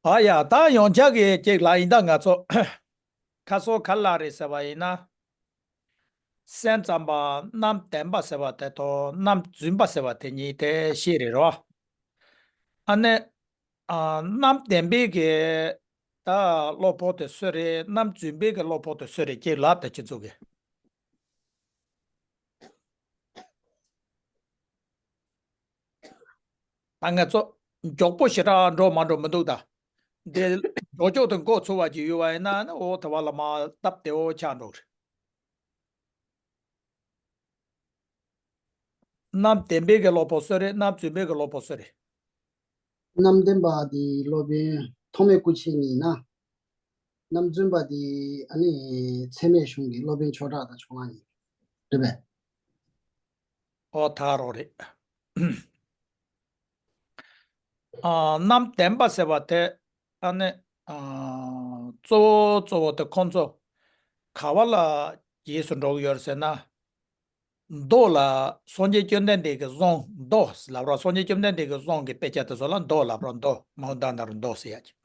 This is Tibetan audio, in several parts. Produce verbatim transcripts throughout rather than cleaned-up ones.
ཨ་ཡ། ད་ཡོངས་ཁྱབ་ཀྱི་ཅིག་ལ་ཡིན་ད། ང་ཚོ་ཁ་སོ་ག་ལ་རེད་ཟེར་བ་ཡིན་ན། སེམས་ཙམ་པ་རྣམ་བདེན་པ་ཟེར་བ་དེ་དང་རྣམ་རྫུན་པ་ཟེར་བ་དེ་གཉིས་དེ་བཤད་རེད་རོ། ཨ་ནི། ཨ། རྣམ་བདེན་པའི་གི་ད་བློ་ཕོག་དེ་སུ་རེད། རྣམ་རྫུན་པའི་གི་བློ་ཕོག་དེ་སུ་རེད། ཅིག་ལབ་ད་ཁྱེད་ཚོ་གི། ད་ང་ཚོ་མགྱོགས་པོ་ཞེ་དྲག་འགྲོ་མ་འགྲོ་མི་འདུག་ད། འདི་འགྲོ་ཕྱོགས་དེ་འགོ་ཚུགས་པ་ཅིག་ཡོད་པ་ཡིན་ན་ནི། འོ་དེ་བ་ལ་མ་སྟབས་བདེ་བོ་ཆགས་འགྲོ་གི་རེད། རྣམ་བདེན་པའི་གི་སློབ་དཔོན་སུ་རེད། རྣམ་རྫུན་པའི་གི་སློབ་དཔོན་སུ་རེད། རྣམ་བདེན་པ་དེ་སློབ་དཔོན་ཐོགས་མེད་སྐུ་མཁྱེན་ཡིན་ན། རྣམ་རྫུན་པ་དེ་ཨ་ནི་ཚད་མེད་གཞུང་གི་སློབ་དཔོན་ཆོས་གྲགས་དང་ཕྱོགས་གླང་ཡིན། རེད་པས། ཨོ་ད་རོགས་རེད། ཨ། རྣམ་བདེན་པ་ཟེར་བ་དེ་ཨ་ནི། ཨ། གཙོ་བོ་གཙོ་བོ་དེ་ཁོང་ཚོ་ག་བ་ལ་རྗེས་སུ་འགྲོ་གི་ཡོད་རེད་ཟེར་ན། མདོ་ལ། སངས་རྒྱས་བཅོམ་ལྡན་འདས་ཀྱི་གསུང་། མདོ་ལབ་རོགས། སངས་རྒྱས་བཅོམ་ལྡན་འདས་ཀྱི་གསུང་གི་དཔེ་ཆ་དེ་ཚོ་ལ་མདོ་ལབ་རོགས། མདོ། མའོ་ད་ན་རོ་མདོ་ཟེར་ཡ་ཅིག་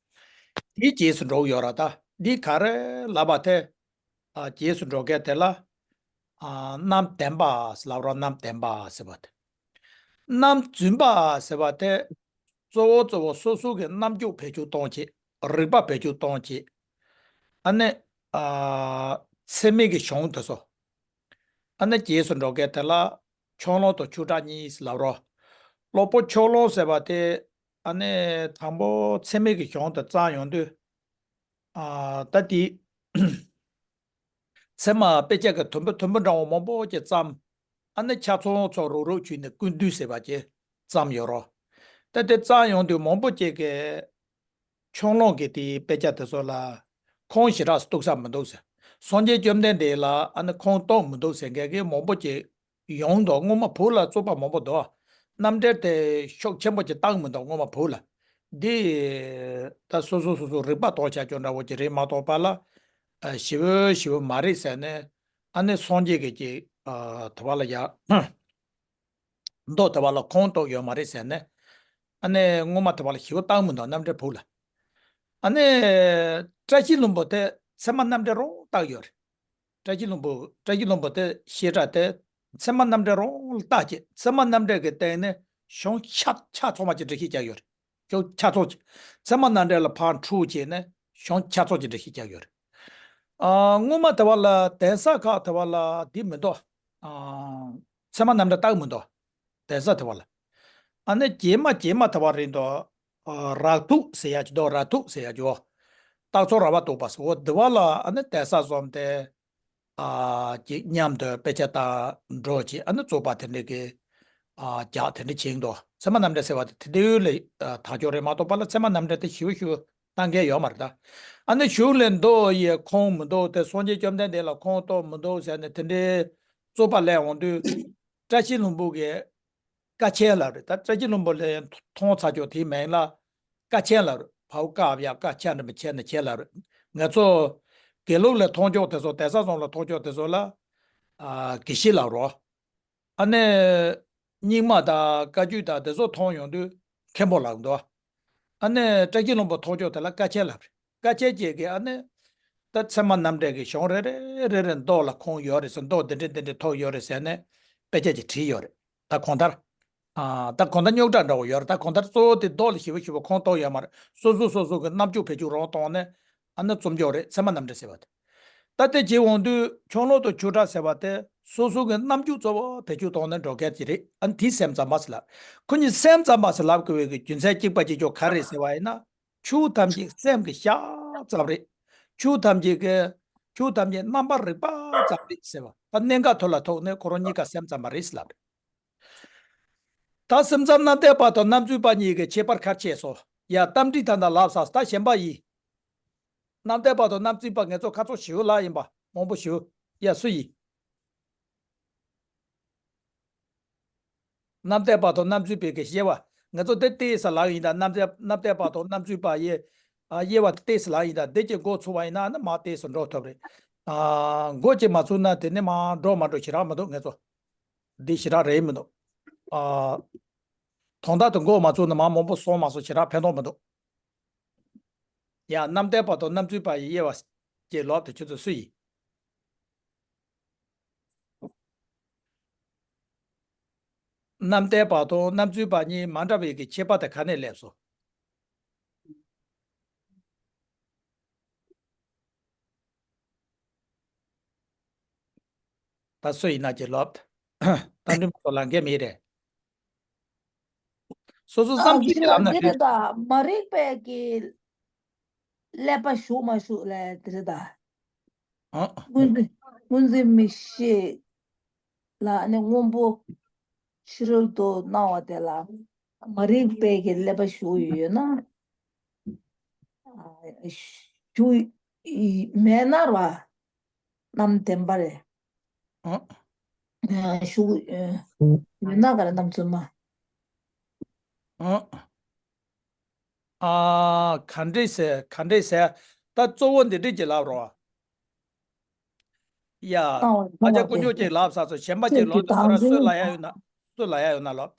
དེའི་རྗེས་སུ་འགྲོ་གི་ཡོད་ར། ད་འདི་ག་རེ་ལབ་པ་དེ། ཨ། རྗེས་སུ་འགྲོ་མཁན་དེ་ལ། ཨ། རྣམ་བདེན་པ་ལབ་རོགས། རྣམ་བདེན་པ་ཟེར་བ་དེ། རྣམ་རྫུན་པ་ཟེར་བ་དེ་གཙོ་བོ་གཙོ་བོ་སོ་སོ་གི་རྣམ་འགྱུར་བེད་སྤྱོད་གཏོང་བྱེད། རིག་པ་བེད་སྤྱོད་གཏོང་བྱེད། ཨ་ནི། ཨ། ཚད་མེད་ཀྱི་གཞུང་དེ་ཚོ། ཨ་ནི་རྗེས་སུ་འགྲོ་མཁན་དེ་ལ་ཕྱོགས་གླང་དང་ཆོས་གྲགས་གཉིས་ལབ་རོགས། སློབ་དཔོན་ཕྱོགས་གླང་ཟེར་བ་དེ་ཨ་ནི་དང་པོ་ཚད་མེད་ཀྱི་གཞུང་དེ་བརྩམས་ཡོང་དུས། ཨ། ད་དེ། ཚད་མ་དཔེ་ཆ་གི་དུམ་བུ་དུམ་བུ་འདྲ་བོ་མང་པོ་ཅིག་བརྩམས། ཨ་ནི་ཆ་ཚང་ཚོ་རུག་རུག་བྱས་ནས་ཀུན་བཏུས་ཟེར་བ་ཅིག་བརྩམས་ཡོད་རོ། ད་དེ་བརྩམས་ཡོང་དུས་མང་པོ་ཅིག་གིས་ཕྱོགས་གླང་གི་དེའི་དཔེ་ཆ་དེ་ཚོ་ལ་ཁུངས་ཞེ་དྲག་གཏུགས་ས་མི་འདུག་ཟེར། སངས་རྒྱས་བཅོམ་ལྡན་འདས་ལ་ཨ་ནི་ཁུངས་གཏུགས་མི་འདུག་ཟེར་མཁན་གྱི་མང་པོ་ཅིག་ཡོང་འདུག་སྔོན་མ་བོད་ལ་རྩོད་པ་མང་པོ་འདུག་རྣམ་འགྲེལ་དེ་ཤུགས་ཆེན་པོ་ཅིག་བཏང་མི་འདུག་སྔོན་མ་བོད་ལ། འདི་ད་སོ་སོ་སོ་སོ་རིག་པ་གཏོང་བྱ་རྒྱུ་འདྲ་བོ་ཅིག་རེད་མ་གཏོགས་པ་ལ། ཨ། ཞེ་པོ་ཞེ་པོ་མ་རེད་ཟེར་ནས། ཨ་ནི་སངས་རྒྱས་ཀྱི་ཅིག་ཨ། དེ་བ་ལ་ཡ། མདོ་དེ་བ་ལ་ཁུངས་གཏུགས་ཡོད་མ་རེད་ཟེར་ནས། ཨ་ནི་སྔོན་མ་དེ་བ་ལ་ཞེ་པོ་བཏང་མི་འདུག་རྣམ་འགྲེལ་བོད་ལ། ཨ་ནི་བཀྲ་ཤིས་ལྷུན་པོ་དེ་ཚད་མ་རྣམ་འགྲེལ་རང་བཏགས་ཡོད་རེད། བཀྲ་ཤིས་ལྷུན་པོ། བཀྲ་ཤིས་ལྷུན་པོ་དེ་བཤད་གྲྭ་དེ་ཚད་མ་རྣམ་འགྲེལ་རང་ལ་བལྟ་བྱེད། ཚད་མ་རྣམ་འགྲེལ་གྱི་སྟེང་ནས་གཞུང་ཆ་ཆ་ཚང་བ་ཅིག་འགྲེལ་བཤད་བྱས་ཡོད་རེད། གཞུང་ཆ་ཚང་ཅིག་ཚད་མ་རྣམ་འགྲེལ་ལ་ཕར་འཁྲུག་བྱས་ནས་གཞུང་ཆ་ཚང་ཅིག་འགྲེལ་བཤད་བྱས་ཡོད་རེད། ཨ། སྔོན་མ་དེ་བ་ལ་གདན་ས་ཁག་དེ་བ་ལ་འདི་མི་འདུག་ཨ། ཚད་མ་རྣམ་འགྲེལ་བཏགས་མི་འདུག་གདན་ས་དེ་བ་ལ། ཨ་ནི་རྗེས་མ་རྗེས་མ་དེ་བ་རེད་འདུག་ཨ། རག་ཐུག་ཟེར་ཡ་ཅིག་འདུག་རག་ཐུག་ཟེར་ཡ་ཅིག་འོ། སྟག་ཚང་ར་བ་ཐུག་པ་ཟེར། འོ་དེ་བ་ལ་ཨ་ནི་གདན་ས་བཟུང་སྟེ། ཨ། ཅིག་མཉམ་དུ་དཔེ་ཆ་ལྟ་འགྲོ་བྱེད། ཨ་ནི་རྩོད་པ་དེ་འདྲ་གི། ཨ། རྒྱག་དེ་འདྲ་བྱེད་འདུག་ཚད་མ་རྣམ་འགྲེལ་ཟེར་བ་དེ་དེ་དུས་ལ། ཨ། དར་ཁྱོད་རེད་མ་གཏོགས་པ་ལ་ཚད་མ་རྣམ་འགྲེལ་དེ་ཞེ་པོ་ཞེ་པོ་བཏང་མཁན་ཡོད་མ་རེད་ད། ཨ་ནི་གཞུང་ལ་མདོ་ཡི་ཁུངས་མི་འདུག་དེ་སངས་རྒྱས་བཅོམ་ལྡན་འདས་ལ་ཁུངས་གཏུགས་མི་འདུག་ཟེར་ནས་དེ་འདྲའི་རྩོད་པ་སླེབས་འོང་དུས། བཀྲ་ཤིས་ལྷུན་པོ་གིས་ཀ་ཆེན་ལབ་རེད། ད་བཀྲ་ཤིས་ལྷུན་པོ་ལ་མཐོང་ཚར་ཆོག་དེའི་མིང་ལ་ཀ་ཆེན་ལབ་རེད། བའོ་ཀ་བ་ཡ་ཀ་ཆ་འགྲེང་བུ་ཆེ་ན་ཆེན་ལབ་རེད། ང་ཚོ་དགེ་ལུགས་ལ་མཐོང་ཆོག་དེ་ཚོ། གདན་ས་བཟང་ལ་མཐོང་ཆོག་དེ་ཚོ་ལ། ཨ། དགེ་བཤེས་ལབ་རོ། ཨ་ནི་རྙིང་མ་དང་བཀའ་བརྒྱུད་དང་དེ་ཚོ་མཐོང་ཡོང་དུས་མཁན་པོ་ལབ་འདུག་ཨ་ནི་བཀྲ་ཤིས་ལྷུན་པོ་མཐོང་ཆོག་དེ་ལ་ཀ་ཆེན་ལབ་རེད། ཀ་ཆེན་བཅས་ཀྱིས་ཨ་ནི་ད་ཚད་མ་རྣམ་འགྲེལ་གྱི་གཞུང་རེ་རེ་རེ་རེ་མདོ་ལ་ཁུངས་ཡོད་རེད་ཟེར། མདོ་འདི་འདྲ་འདི་འདྲ་ཐུག་ཡོད་རེད་ཟེར་ནས་དཔེ་ཆ་ཅིག་བྲིས་ཡོད་རེད། ད་གང་ལྟར། ཨ། ད་གང་ལྟར་རྙོག་དྲ་འདྲ་བོ་ཡོད་རེད། ད་གང་ལྟར་གཙོ་བོ་དེ་མདོ་ལ་ཞེ་པོ་ཞེ་པོ་ཁུངས་གཏུགས་ཡོད་མ་རེད། སོ་སོ་སོ་སོ་གི་རྣམ་འགྱུར་བེད་སྤྱོད་རང་བཏང་ནས་ཨ་ནི་རྩོམ་འཇོག་རེད། ཚད་མ་རྣམ་འགྲེལ་ཟེར་བ་དེ། ད་དེ་བྱེད་འོང་དུས་ཕྱོགས་གླང་དང་ཆོས་གྲགས་ཟེར་བ་དེ་སོ་སོ་གི་རྣམ་འགྱུར་གཙོ་བོ་བེད་སྤྱོད་བཏང་ནས་འགྲོ་མཁན་ཅིག་རེད། ཨ་ནི་དེ་སེམས་ཙམ་པ་ཟེར་ལབ། ཁོ་གཉིས་སེམས་ཙམ་པ་ཟེར་ལབ་དགོས་པའི་གི་རྒྱུ་མཚན་གཅིག་པ་གཅིག་རྐྱང་ག་རེ་རེད་ཟེར་བ་ཡིན་ན། ཆོས་ཐམས་ཅད་སེམས་ཀྱི་ཤ་ཙམ་རེད། ཆོས་ཐམས་ཅད་ཀྱི། ཆོས་ཐམས་ཅད་རྣམ་པར་རིག་པ་ཙམ་རེད་ཟེར་བ། ད་གནད་འགག་ཐོག་ལ་ཐུག་ནས་ཁོ་རང་གཉིས་ཀ་སེམས་ཙམ་པ་རེད་ཟེར་ལབ་རེད། ད་སེམས་ཙམ་རྣམ་བདེན་པ་དང་རྣམ་རྫུན་པ་གཉིས་ཀྱི་ཁྱད་པར་ག་རེ་ཕྱེ་སོང་། ཡ། རྟ་མགྲིན་ད་ལྟ་ལབ་ས་ད་གཞན་པ་ཡིན། རྣམ་བདེན་པ་དང་རྣམ་རྫུན་པ་ངེད་ཚོ་ཁ་ཚོགས་ཞེ་པོ་ལ་ཡིན་པ་མང་པོ་ཞེ་པོ། ཡ། སུ་ཡིན། རྣམ་བདེན་པ་དང་རྣམ་རྫུན་པའི་གི་དབྱེ་བ། ངེད་ཚོ་དེ་ཏོག་ཙམ་ལབ་ཡིན་ད། རྣམ་བདེན་རྣམ་བདེན་པ་དང་རྣམ་རྫུན་པ་ཡི། ཨ། དབྱེ་བ་དེ་ཏོག་ཙམ་ལབ་ཡིན་ད། འདི་གཅིག་མགོ་ཚོས་པ་ཡིན་ན་ནི་མར་ཏོག་ཙམ་འགྲོ་ཐུབ་རེད། ཨ། མགོ་གཅིག་མ་ཚོས་ན་དེ་ནི་མར་འགྲོ་མ་འགྲོ་ཞེ་དྲག་མི་འདུག་ངེད་ཚོ། འདི་ཞེ་དྲག་རེད་མི་འདུག་ཨ། དོན་དག་དེ་མགོ་མ་ཚོས་ན་མར་མང་པོ་སོང་མ་སོང་ཞེ་དྲག་ཕན་ཐོགས་མི་འདུག་ཡ། རྣམ་བལྟས་པ་དང་རྣམ་འཚོལ་བ་ཡི་དབྱེ་བ་ཅིག་ལབ་དེ་ཁྱོད་ཚོ་སུ་ཡིན། རྣམ་བལྟས་པ་དང་རྣམ་འཚོལ་བ་གཉིས་མ་འདྲ་བའི་གི་ཁྱད་པར་དེ་ག་ནས་སླེབས་སོང་། ད་སུ་ཡིན་ན་ཅིག་ལབ། ད་འདི་མ་གཏོགས་ལབ་མཁན་མེད་རེད། སོ་སོ་ཨ་བསམ་ཚུལ་ཅིག་ལབ་ན་འདི་འགྲིག་རེད་ད། མ་རིག་པའི་གི་ཀླད་པ་ཞུགས་མ་ཞུགས་ལས་འདི་རེད་ད། ཨ། སྔོན་འཛིན་སྔོན་འཛིན་མིག་ཤེས་ལ་ནི་སྔོན་པོ་ཕྱི་རོལ་དུ་སྣང་བ་དེ་ལ་མ་རིག་པའི་གི་ཀླད་པ་ཞུགས་ཡོད་ན། ཨ་ཞུགས་མེད་ན་ར། རྣམ་བདེན་པ་རེད། ཨ། ཨ་ཞུགས་ཡོད་ན་ག་རེ་རྣམ་རྩོལ་མ། ཨ། ཨ། ག་འདྲས་ཟེར་ག་འདྲས་ཟེར། ད་གཙོ་བོ་འདི་འདྲས་ཀྱི་ལབ་རོགས། ཡ། ཨ་ཅག་དཀོན་མཆོག་ཅིག་ལབ་ས་ཚོ་གཞན་པ་ཅིག་ལབ་དུས་ས་ར་སུ་ལ་ཡ་ཡོད་ན། སུ་ལ་ཡ་ཡོད་ན་ལབ།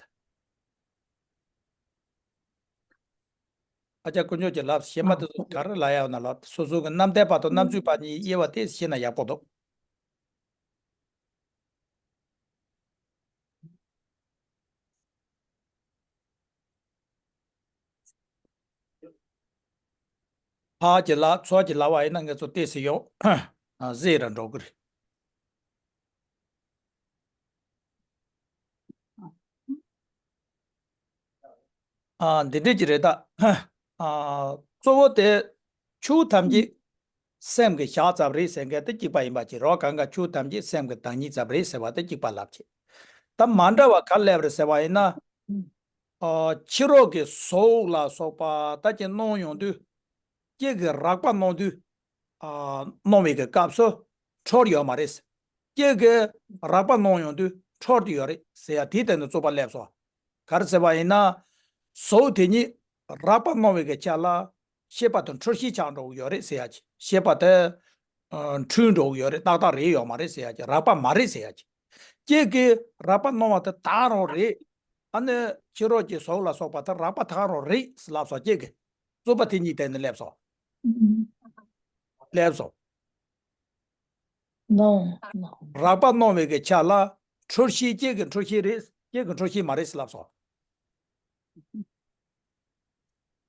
ཨ་ཅག་དཀོན་མཆོག་ཅིག་ལབ། གཞན་པ་དེ་ཚོ་ག་རེ་ལབ་ཡ་ཡོད་ན་ལབ། སོ་སོ་གི་རྣམ་བལྟས་པ་དང་རྣམ་འཚོལ་བ་གཉིས་དབྱེ་བ་དེ་ཤེས་ན་ཡག་པོ་འདུག་ཕར་གྱི་ལ་ཚུར་གྱི་ལ་བ་ཡིན་ན་ང་ཚོ་ཏོག་ཙམ་ཡོང་ཟེར་ར་འགྲོ་གི་རེད། ཨ། འདི་འདྲས་ཀྱི་རེད་ད། ཨ། གཙོ་བོ་དེ་ཆོས་ཐམས་ཅད་སེམས་ཀྱི་ཞག་ཙམ་རེད་ཟེར་མཁན་དེ་གཅིག་པ་ཡིན་པ་ཅིག་རོ། གང་ག་ཆོས་ཐམས་ཅད་སེམས་ཀྱི་བདག་ཉིད་ཙམ་རེད་ཟེར་བ་དེ་གཅིག་པ་ལབ་ཅིག་ད་མ་འདྲ་བ་ག་སླེབས་རེད་ཟེར་བ་ཡིན་ན། ཨ། ཕྱི་རོལ་གྱི་གཟུགས་ལ་སོགས་པ་ད་ཅིག་སྣང་ཡོང་དུས། ཁྱེད་ཀྱི་རེག་པ་སྣང་དུས། ཨ། སྣང་བའི་གི་སྐབས་སུ་འཁྲུལ་ཡོད་མ་རེད། ཁྱེད་ཀྱི་རེག་པ་སྣང་ཡོང་དུས་འཁྲུལ་དུ་ཡོད་རེད་ཟེར་ཡ་དེའི་སྟེང་དུ་རྩོད་པ་སླེབས་སོང་། ག་རེ་ཟེར་བ་ཡིན་ན། གཟུགས་དེ་ཉིད་རེག་པ་སྣང་བའི་གི་ཆ་ལ་ཤེས་པ་དང་འཁྲུལ་ཤེས་ཆགས་འགྲོ་གི་ཡོད་རེད་ཟེར་ཡ་ཅིག་ཤེས་པ་དེ་འཁྲུལ་འགྲོ་གི་ཡོད་རེད། ཏག་ཏག་རེད་ཡོད་མ་རེད་ཟེར་ཡ་ཅིག་རེག་པ་མ་རེད་ཟེར་ཡ་ཅིག་ཁྱེད་ཀྱི་རེག་པ་སྣང་བ་དེ་ད་རུང་རེད། ཨ་ནི་ཕྱི་རོལ་གྱི་གཟུགས་ལ་སོགས་པ་དེ་རེག་པ་ད་རུང་རེད་ཟེར་ལབ་སོང་། ཁྱེད་ཀྱི་རྩོད་པ་དེ་གཉིས་སྟེང་ནས་སླེབས་སོང་། སླེབས་སོང་། རེག་པ་སྣང་བའི་གི་ཆ་ལ་འཁྲུལ་ཤེས་ཁྱེད་ཀྱི་འཁྲུལ་ཤེས་རེད། ཁྱེད་ཀྱི་འཁྲུལ་ཤེས་མ་རེད་ཟེར་ལབ་སོང་།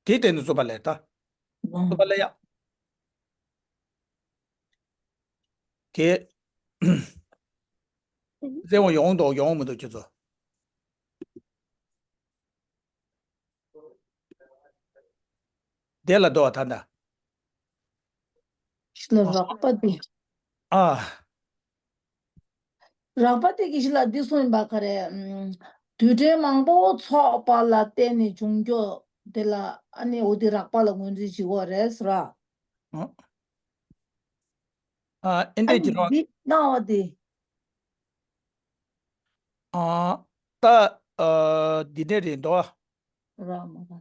དེའི་སྟེང་ནས་རྩོད་པ་ལས་ད། རྩོད་པ་ལས་ཡ། དེ། རྩེ་བ་ཡོང་འདུག་ཡོང་མི་འདུག་ཁྱེད་ཚོ། དེ་ལ་འདུག་བ་ད་ལྟ། ཤི་ལ་རགས་པ་དེ། ཨ། རགས་པ་དེ་གི་ཤི་ལ་འདི་གསུངས་ཡིན་པ་ག་རེ། ཨམ། རྡུལ་ཕྲན་མང་པོ་ཚོགས་པ་ལ་བརྟེན་ནས་བྱུང་རྒྱུ་དེ་ལ་ཨ་ནི་འོ་དེ་རགས་པ་ལ་ངོས་འཛིན་བྱེད་དགོས་རེད་ཟེར་བ། ཨ། ཨ་འདྲས་ཀྱི་རོ། འདི་སྣང་བ་དེ། ཨ། ད། ཨ། འདི་འདྲས་རེད་འདུག་ར་མ་ར།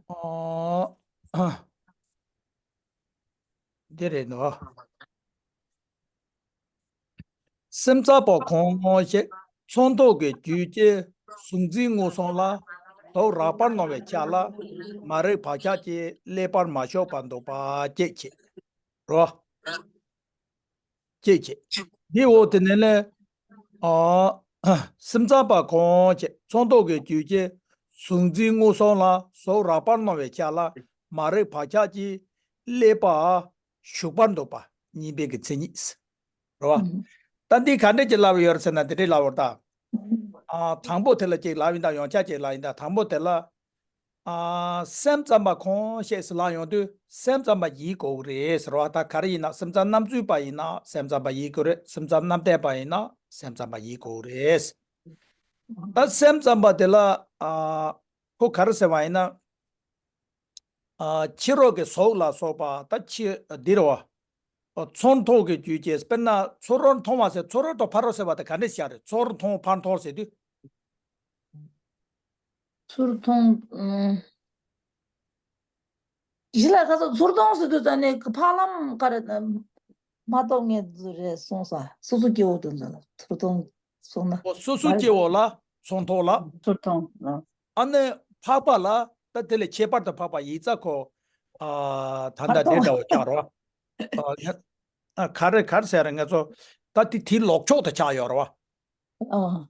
ཨ། འདི་རེད་འདུག་སེམས་ཙམ་པ་གང་ཞིག་ཚོར་མཐོང་གི་རྒྱུད་ཀྱི་གཟུང་འཛིན་མངོན་སུམ་ལ་གཟུགས་རགས་པར་སྣང་བའི་ཆ་ལ་མ་རིག་བག་ཆགས་ཀྱིས་བསླད་པར་མ་ཆོག་པར་འདུག་པ་སྐྱེད་བྱེད། རོ། སྐྱེད་བྱེད། འདི་འོག་དེ་ནས་ལས། ཨ། སེམས་ཙམ་པ་གང་ཞིག་ཚོར་མཐོང་གི་རྒྱུད་ཀྱི་གཟུང་འཛིན་མངོན་སུམ་ལ་གཟུགས་རགས་པར་སྣང་བའི་ཆ་ལ་མ་རིག་བག་ཆགས་ཀྱིས་བསླད་པ་ཞུགས་པར་འདུག་པ་གཉིས་པའི་གི་མཚན་ཉིད། རེད་བ། ཨང་། ད་འདི་ག་འདྲས་ཀྱི་ལབ་ཡོད་རེད་ཟེར་ན་འདི་འདྲས་ལབ་ཡོད་རེད་ད། ཨང་། ཨ། དང་པོ་དེ་ལ་ཅིག་ལབ་ཡིན་ད། ཡོངས་ཁྱབ་ཅིག་ལབ་ཡིན་ད། དང་པོ་དེ་ལ། ཨ། སེམས་ཙམ་པ་གང་ཞིག་ཟེར་ལབ་ཡོང་དུས་སེམས་ཙམ་པ་ཡིན་དགོས་ཀྱི་རེད་ཟེར་བ། ད་ག་རེ་ཡིན་ན་སེམས་ཙམ་རྣམ་འཚོལ་བ་ཡིན་ན་སེམས་ཙམ་པ་ཡིན་དགོས་རེད། སེམས་ཙམ་རྣམ་བལྟས་པ་ཡིན་ན་སེམས་ཙམ་པ་ཡིན་དགོས་ཀྱི་རེད། ད་སེམས་ཙམ་པ་དེ་ལ། ཨ། ཁོ་ག་རེ་ཟེར་བ་ཡིན་ན། ཨ། ཕྱི་རོལ་གྱི་གཟུགས་ལ་སོགས་པ་ད་ཕྱི་འདི་རེད་བ། ཨ། ཚོར་མཐོང་གི་རྒྱུད་ཀྱི། དཔེར་ན་ཚུར་མཐོང་བ་ཟེར། ཚུར་དང་ཕར་ཟེར་བ་དེ་ག་འདྲས་བྱ་རེད། ཚུར་མཐོང་ཕར་མཐོང་ཟེར་དུས། ཚུར་མཐོང་། ཨུམ། གཞི་ལ་ཁ་སང་ཚུར་མཐོང་ཟེར་དུས་ད་ནི་ཕ་ལམ་ག་རེ་མ་གཏོགས་ངས་རེད་སོང་ས། སོ་སོ་སྐྱེ་བོ་དེ་ཚོ་ལ་ཚུར་མཐོང་སོང་ན། འོ། སོ་སོ་སྐྱེ་བོ་ལ་ཚུར་མཐོང་ལ། ཚུར་མཐོང་ལ། ཨ་ནི་འཕགས་པ་ལ་ད་དེ་ལས་ཁྱད་པར་དུ་འཕགས་པ་ཡིག་རྩ་ཁོ། ཨ། ད་ལྟ་དེ་འདྲ་བོ་ཆགས་རོ། ཨ། ཨ། ག་རེ་ག་རེ་ཟེར་རེད། ང་ཚོ་ད་དེ་དེའི་ལོག་ཕྱོགས་དེ་ཆགས་ཡོད་རེད་བ། ཨ།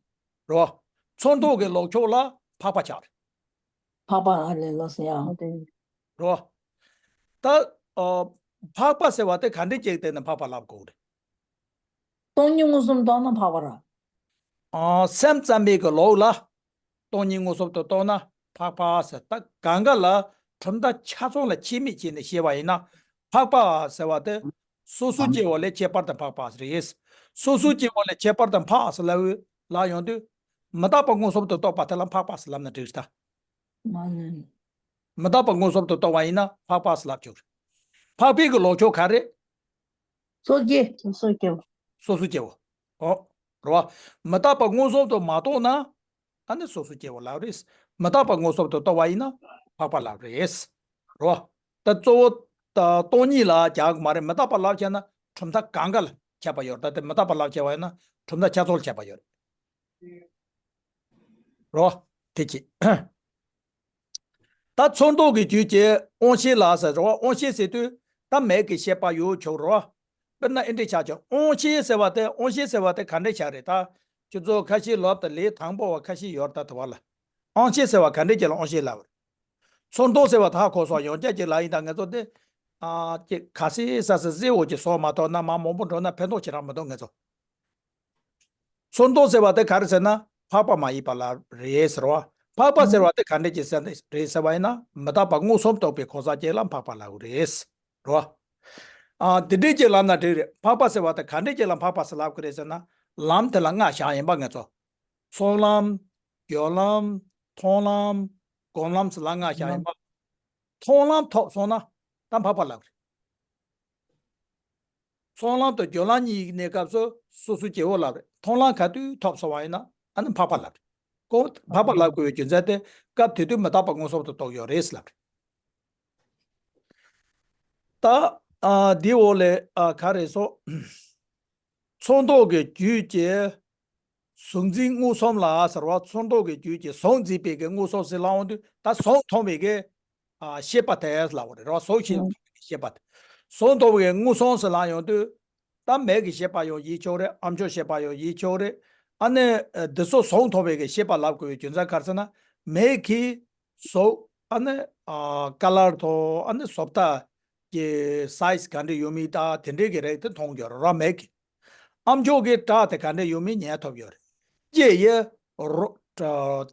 རེད་བ། ཚོར་མདོག་གི་ལོག་ཕྱོགས་ལ་འཕགས་པ་ཆགས་རེད། འཕགས་པ་ཨ་ལས་ལོ་ཟེར་ཡང་། རེད་བ། ད། ཨ། འཕགས་པ་ཟེར་བ་དེ་ག་འདྲས་ཅིག་བལྟས་ནས་འཕགས་པ་ལབ་དགོས་རེད། སྟོང་ཉིད་མངོན་སུམ་རྟོགས་ན་འཕགས་པ་ར། ཨ། སེམས་ཙམ་པའི་གི་ལོགས་ལ། སྟོང་ཉིད་མངོན་སུམ་དུ་རྟོགས་ན་འཕགས་པ་ཟེར། ད་གང་ག་ལ་གྲུབ་མཐའ་ཆ་ཚང་ལ་ཁྱད་མེད་བྱས་ནས་བཤད་པ་ཡིན་ན། འཕགས་པ་ཟེར་བ་དེ་སོ་སོ་སྐྱེ་བོ་ལས་ཁྱད་པར་དུ་འཕགས་པ་རེད། སོ་སོ་སྐྱེ་བོ་ལས་ཁྱད་པར་དུ་འཕགས་ཟེར་ལབ་ལབ་ཡོང་དུས། མི་རྟག་པ་མངོན་སུམ་དུ་རྟོགས་པ་དེ་ལ་འཕགས་པ་ཟེར་ལབ་ན་འགྲིག་རེད་ད། མ་ནི། མི་རྟག་པ་མངོན་སུམ་དུ་རྟོགས་པ་ཡིན་ན་འཕགས་པ་ཟེར་ལབ་ཆོག་རེད། འཕགས་པའི་གི་ལོག་ཕྱོགས་ག་རེ། སོ་སྐྱེ། སོ་སོ་སྐྱེ་བོ། སོ་སོ་སྐྱེ་བོ། ཨོ། རེད་བ། མི་རྟག་པ་མངོན་སུམ་དུ་མ་རྟོགས་ན། ཨ་ནི་སོ་སོ་སྐྱེ་བོ་ལབ་རེད། མི་རྟག་པ་མངོན་སུམ་དུ་རྟོགས་པ་ཡིན་ན་འཕགས་པ་ལབ་རེད། རེད་བ། ད་གཙོ་བོ་ད་སྟོང་ཉིད་ལ་རྒྱག་གི་མ་རེད། མི་རྟག་པ་ལབ་བྱས་ན་གྲུབ་མཐའ་གང་ག་ལ་ཁྱབ་པ་ཡོད་རེད། ད་དེ་མི་རྟག་པ་ལབ་བྱས་པ་ཡིན་ན་གྲུབ་མཐའ་ཆ་ཚང་ལ་ཁྱབ་པ་ཡོད་རེད། རེད་བ། དེ་གཅིག་ད་ཚོར་མདོག་གི་རྒྱུད་ཀྱི་དབང་ཤེས་ལ་ཟེར་རེད་བ། དབང་ཤེས་ཟེར་དུས་ད་མིག་གི་ཤེས་པ་ཡོད་ཆོག་རེད་བ། དཔེར་ན་ཨེ་འདྲས་ཆགས་ཆོག་དབང་ཤེས་ཟེར་བ་དེ། དབང་ཤེས་ཟེར་བ་དེ་ག་འདྲས་ཆགས་རེད། ད་ཁྱོད་ཚོ་ཁ་ཤས་ལབ་དང་ལས་དང་པོ་བ་ཁ་ཤས་ཡོད་རེད། ད་དེ་བ་ལ་དབང་ཤེས་ཟེར་བ་ག་འདྲས་ཀྱི་ལ་དབང་ཤེས་ལབ་རེད། ཚོར་མདོག་ཟེར་བ་ད་ཧ་གོ་སོང་། ཡང་བསྐྱར་ཅིག་ལབ་ཡིན། ད་ང་ཚོ་དེ། ཨ། ཅིག་ག་སེ་ས་སེ་ཟེར་འོ་ཅིག་སོགས་མ་གཏོགས་ན་མ་མང་པོ་འགྲོ་ན་ཕན་ཐོགས་ཅི་རང་མི་འདུག་ང་ཚོ། ཚོར་མདོག་ཟེར་བ་དེ་ག་རེ་ཟེར་ན་འཕགས་པ་མ་ཡིན་པ་ལ་རེད་ཟེར་བ། འཕགས་པ་ཟེར་བ་དེ་ག་འདྲས་ཀྱི་ཟེར་རེད་ཟེར་བ་ཡིན་ན་མི་རྟག་པ་མངོན་སུམ་རྟོགས་པའི་གང་ཟག་ཅིག་ལ་འཕགས་པ་ལབ་རེད་ཟེར་བ། ཨ། དེ་འདྲས་ཀྱི་ལབ་ན་འགྲིག་རེད། འཕགས་པ་ཟེར་བ་དེ་ག་འདྲས་ཀྱི་ལ་འཕགས་པ་ཟེར་ལབ་ཀྱི་རེད་ཟེར་ན། ལམ་དེ་ལ་ལྔ་བཞག་ཡིན་པ་ང་ཚོ། ཚོགས་ལམ། སྦྱོར་ལམ། མཐོང་ལམ། སྒོམ་ལམ་ཟེར་ལ་ལྔ་བཞག་ཡིན་པ། མཐོང་ལམ་ཐོབ་སོང་ན་ད་འཕགས་པ་ལབ་རེད། ཚོགས་ལམ་དང་སྦྱོར་ལམ་གཉིས་ཀྱི་གནས་སྐབས་སུ་སོ་སོ་སྐྱེ་བོ་ལབ་རེད། མཐོང་ལམ་ག་དུས་ཐོབ་སོང་བ་ཡིན་ན་ཨ་ནི་འཕགས་པ་ལབ་རེད། ཁོ་འཕགས་པ་ལབ་དགོས་པའི་རྒྱུ་མཚན་དེ་སྐབས་དེ་དུས་མི་རྟག་པ་མངོན་སུམ་དུ་རྟོགས་ཡོད་རེད་ལབ་རེད། ད། ཨ། འདི་འོག་ལས། ཨ། ག་རེ་སོགས། ཚོར་མདོག་གི་རྒྱུད་ཀྱི་གཟུགས་འཛིན་མངོན་སུམ་ལ་ཟེར་བ། ཚོར་མདོག་གི་རྒྱུད་ཀྱི་གཟུགས་འཛིན་པའི་གི་མངོན་སུམ་ཟེར་ལབ་ཡོང་དུས་ད་གཟུགས་མཐོང་བའི་གི། ཨ། ཤེས་པ་དེ་ལབ་པ་རེད་བ། གཟུགས་ཤེས་མཐོང་བའི་གི་ཤེས་པ་དེ། གཟུགས་མཐོང་བའི་གི་མངོན་སུམ་ཟེར་ལབ་ཡོང་དུས་ད་མིག་གི་ཤེས་པ་ཡང་ཡིན་ཆོག་རེད། ཨ་མཆོག་ཤེས་པ་ཡང་ཡིན་ཆོག་རེད། ཨ་ནི་འདི་ཚོ་གཟུགས་མཐོང་བའི་གི་ཤེས་པ་ལབ་དགོས་པའི་རྒྱུ་མཚན་ག་རེ་ཟེར་ན། མིག་གིས་གཟུགས། ཨ་ནི། ཨ། ཀ་ལར་དང་། ཨ་ནི་བཟོ་ལྟ་གི་སའི་ཛི་ག་འདྲ་ཡོད་མེད་ད་དེ་འདྲའི་གི་རིགས་དེ་མཐོང་རྒྱུ་རེད་མིག་གིས། ཨ་མཆོག་གིས་སྒྲ་དེ་ག་འདྲ་ཡོད་མེད་ཉན་ཐུབ་ཡོད་རེད། ལྕེ་ཡིས་རོ།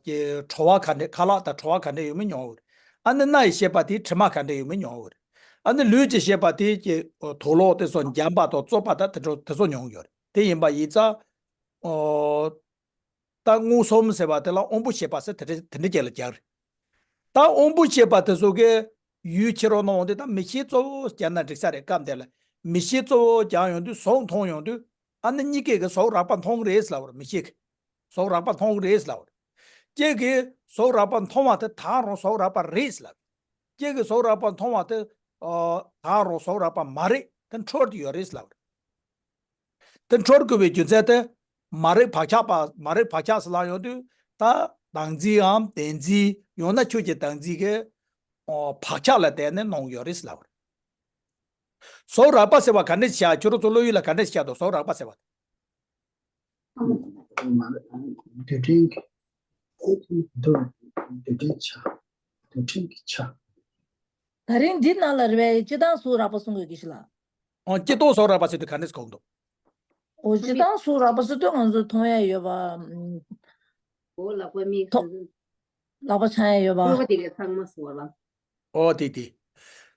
ཀྱི་བྲོ་བ་ག་འདྲ། ཁ་ལག་དང་བྲོ་བ་ག་འདྲ་ཡོད་མེད་མྱོང་ཡོད་རེད། ཨ་ནི་སྣ་ཡི་ཤེས་པ་དེས་དྲི་མ་ག་འདྲ་ཡོད་མེད་མྱོང་ཡོད་རེད། ཨ་ནི་ལུས་ཀྱི་ཤེས་པ་དེས་ཀྱི་དུག་ལོག་དེ་ཚོ་འཇམ་པ་དང་བཙོག་པ་དང་དེ་ཚོ་དེ་ཚོ་མྱོང་ཡོད་རེད། དེ་ཡིན་པ་ཡིན་ཙང་། ཨོ། ད་མངོན་སུམ་ཟེར་བ་དེ་ལ་དབང་པོ་ཤེས་པ་ཟེར་དེ་འདྲ་དེ་འདྲ་ཅིག་ལ་རྒྱག་རེད། ད་དབང་པོ་ཤེས་པ་དེ་ཚོ་གི་ཡུལ་ཕྱི་རོལ་ནང་འོང་དུས་ད་མིག་ཤེས་གཙོ་བོ་རྒྱག་ན་འགྲིག་ས་རེད། སྐབས་འདི་ལ་མིག་ཤེས་གཙོ་བོ་རྒྱག་ཡོང་དུས་གཟུགས་མཐོང་ཡོང་དུས། ཨ་ནི་གཉིས་ཀས་ཀྱི་གཟུགས་རགས་པ་མཐོང་གི་རེད་ལབ་པ་རེད། མིག་ཤེས་ཀྱིས་གཟུགས་རགས་པ་མཐོང་གི་རེད་ལབ་པ་རེད། ལྕེ་གིས་གཟུགས་རགས་པ་མཐོང་བ་དེ་ད་རུང་གཟུགས་རགས་པ་རེད་ལབ། ལྕེ་གིས་གཟུགས་རགས་པ་མཐོང་བ་དེ། ཨ། ད་རུང་གཟུགས་རགས་པ་མ་རེད། དེ་འཁྲུལ་དུ་ཡོད་རེད་ལབ་པ་རེད། དེ་འཁྲུལ་དགོས་པའི་རྒྱུ་མཚན་དེ། མ་རིག་བག་ཆགས་པ། མ་རིག་བག་ཆགས་ཟེར་ལབ་ཡོང་དུས་ད་བདག་འཛིན་འམ་བདེན་འཛིན། ཡང་ན་ཆོས་ཀྱི་བདག་འཛིན་གྱི། ཨོ། བག་ཆགས་ལ་བརྟེན་ནས་སྣང་ཡོད་རེད་ལབ་པ་རེད། གཟུགས་རགས་པ་ཟེར་བ་ག་འདྲ་ཞིག་ཆགས། ཁྱོད་རང་ཚོ་བློ་ཡུལ་ལ་ག་འདྲ་ཞིག་ཆགས་འདུག་གཟུགས་རགས་པ་ཟེར་བ། དེ་འདྲའི་གི། དེ་འདྲའི་ཆ། དེ་འདྲའི་གི་ཆ། ད་རིང་འདི་ནང་ལ་རེད་པས། སྤྱིར་བཏང་གཟུགས་རགས་པ་གསུང་དགོས་ཀྱི་ཞིག་ལ། ཨོ། སྤྱིར་བཏང་གཟུགས་རགས་པ་ཟེར་དུས་ག་འདྲས་གོ་གི་འདུག་ཨོ། སྤྱིར་བཏང་གཟུགས་རགས་པ་ཟེར་དུས་ང་ཚོ་མཐོང་ཡ་ཡོད་པ། ཨོ། ལག་པ་མིག་ཐོ། ལག་པ་འཆང་ཡ་ཡོད་པ། ལག་པ་དེ་གའི་ཚང་མ་གཟུགས་རགས། ཨོ། དེ་དེ།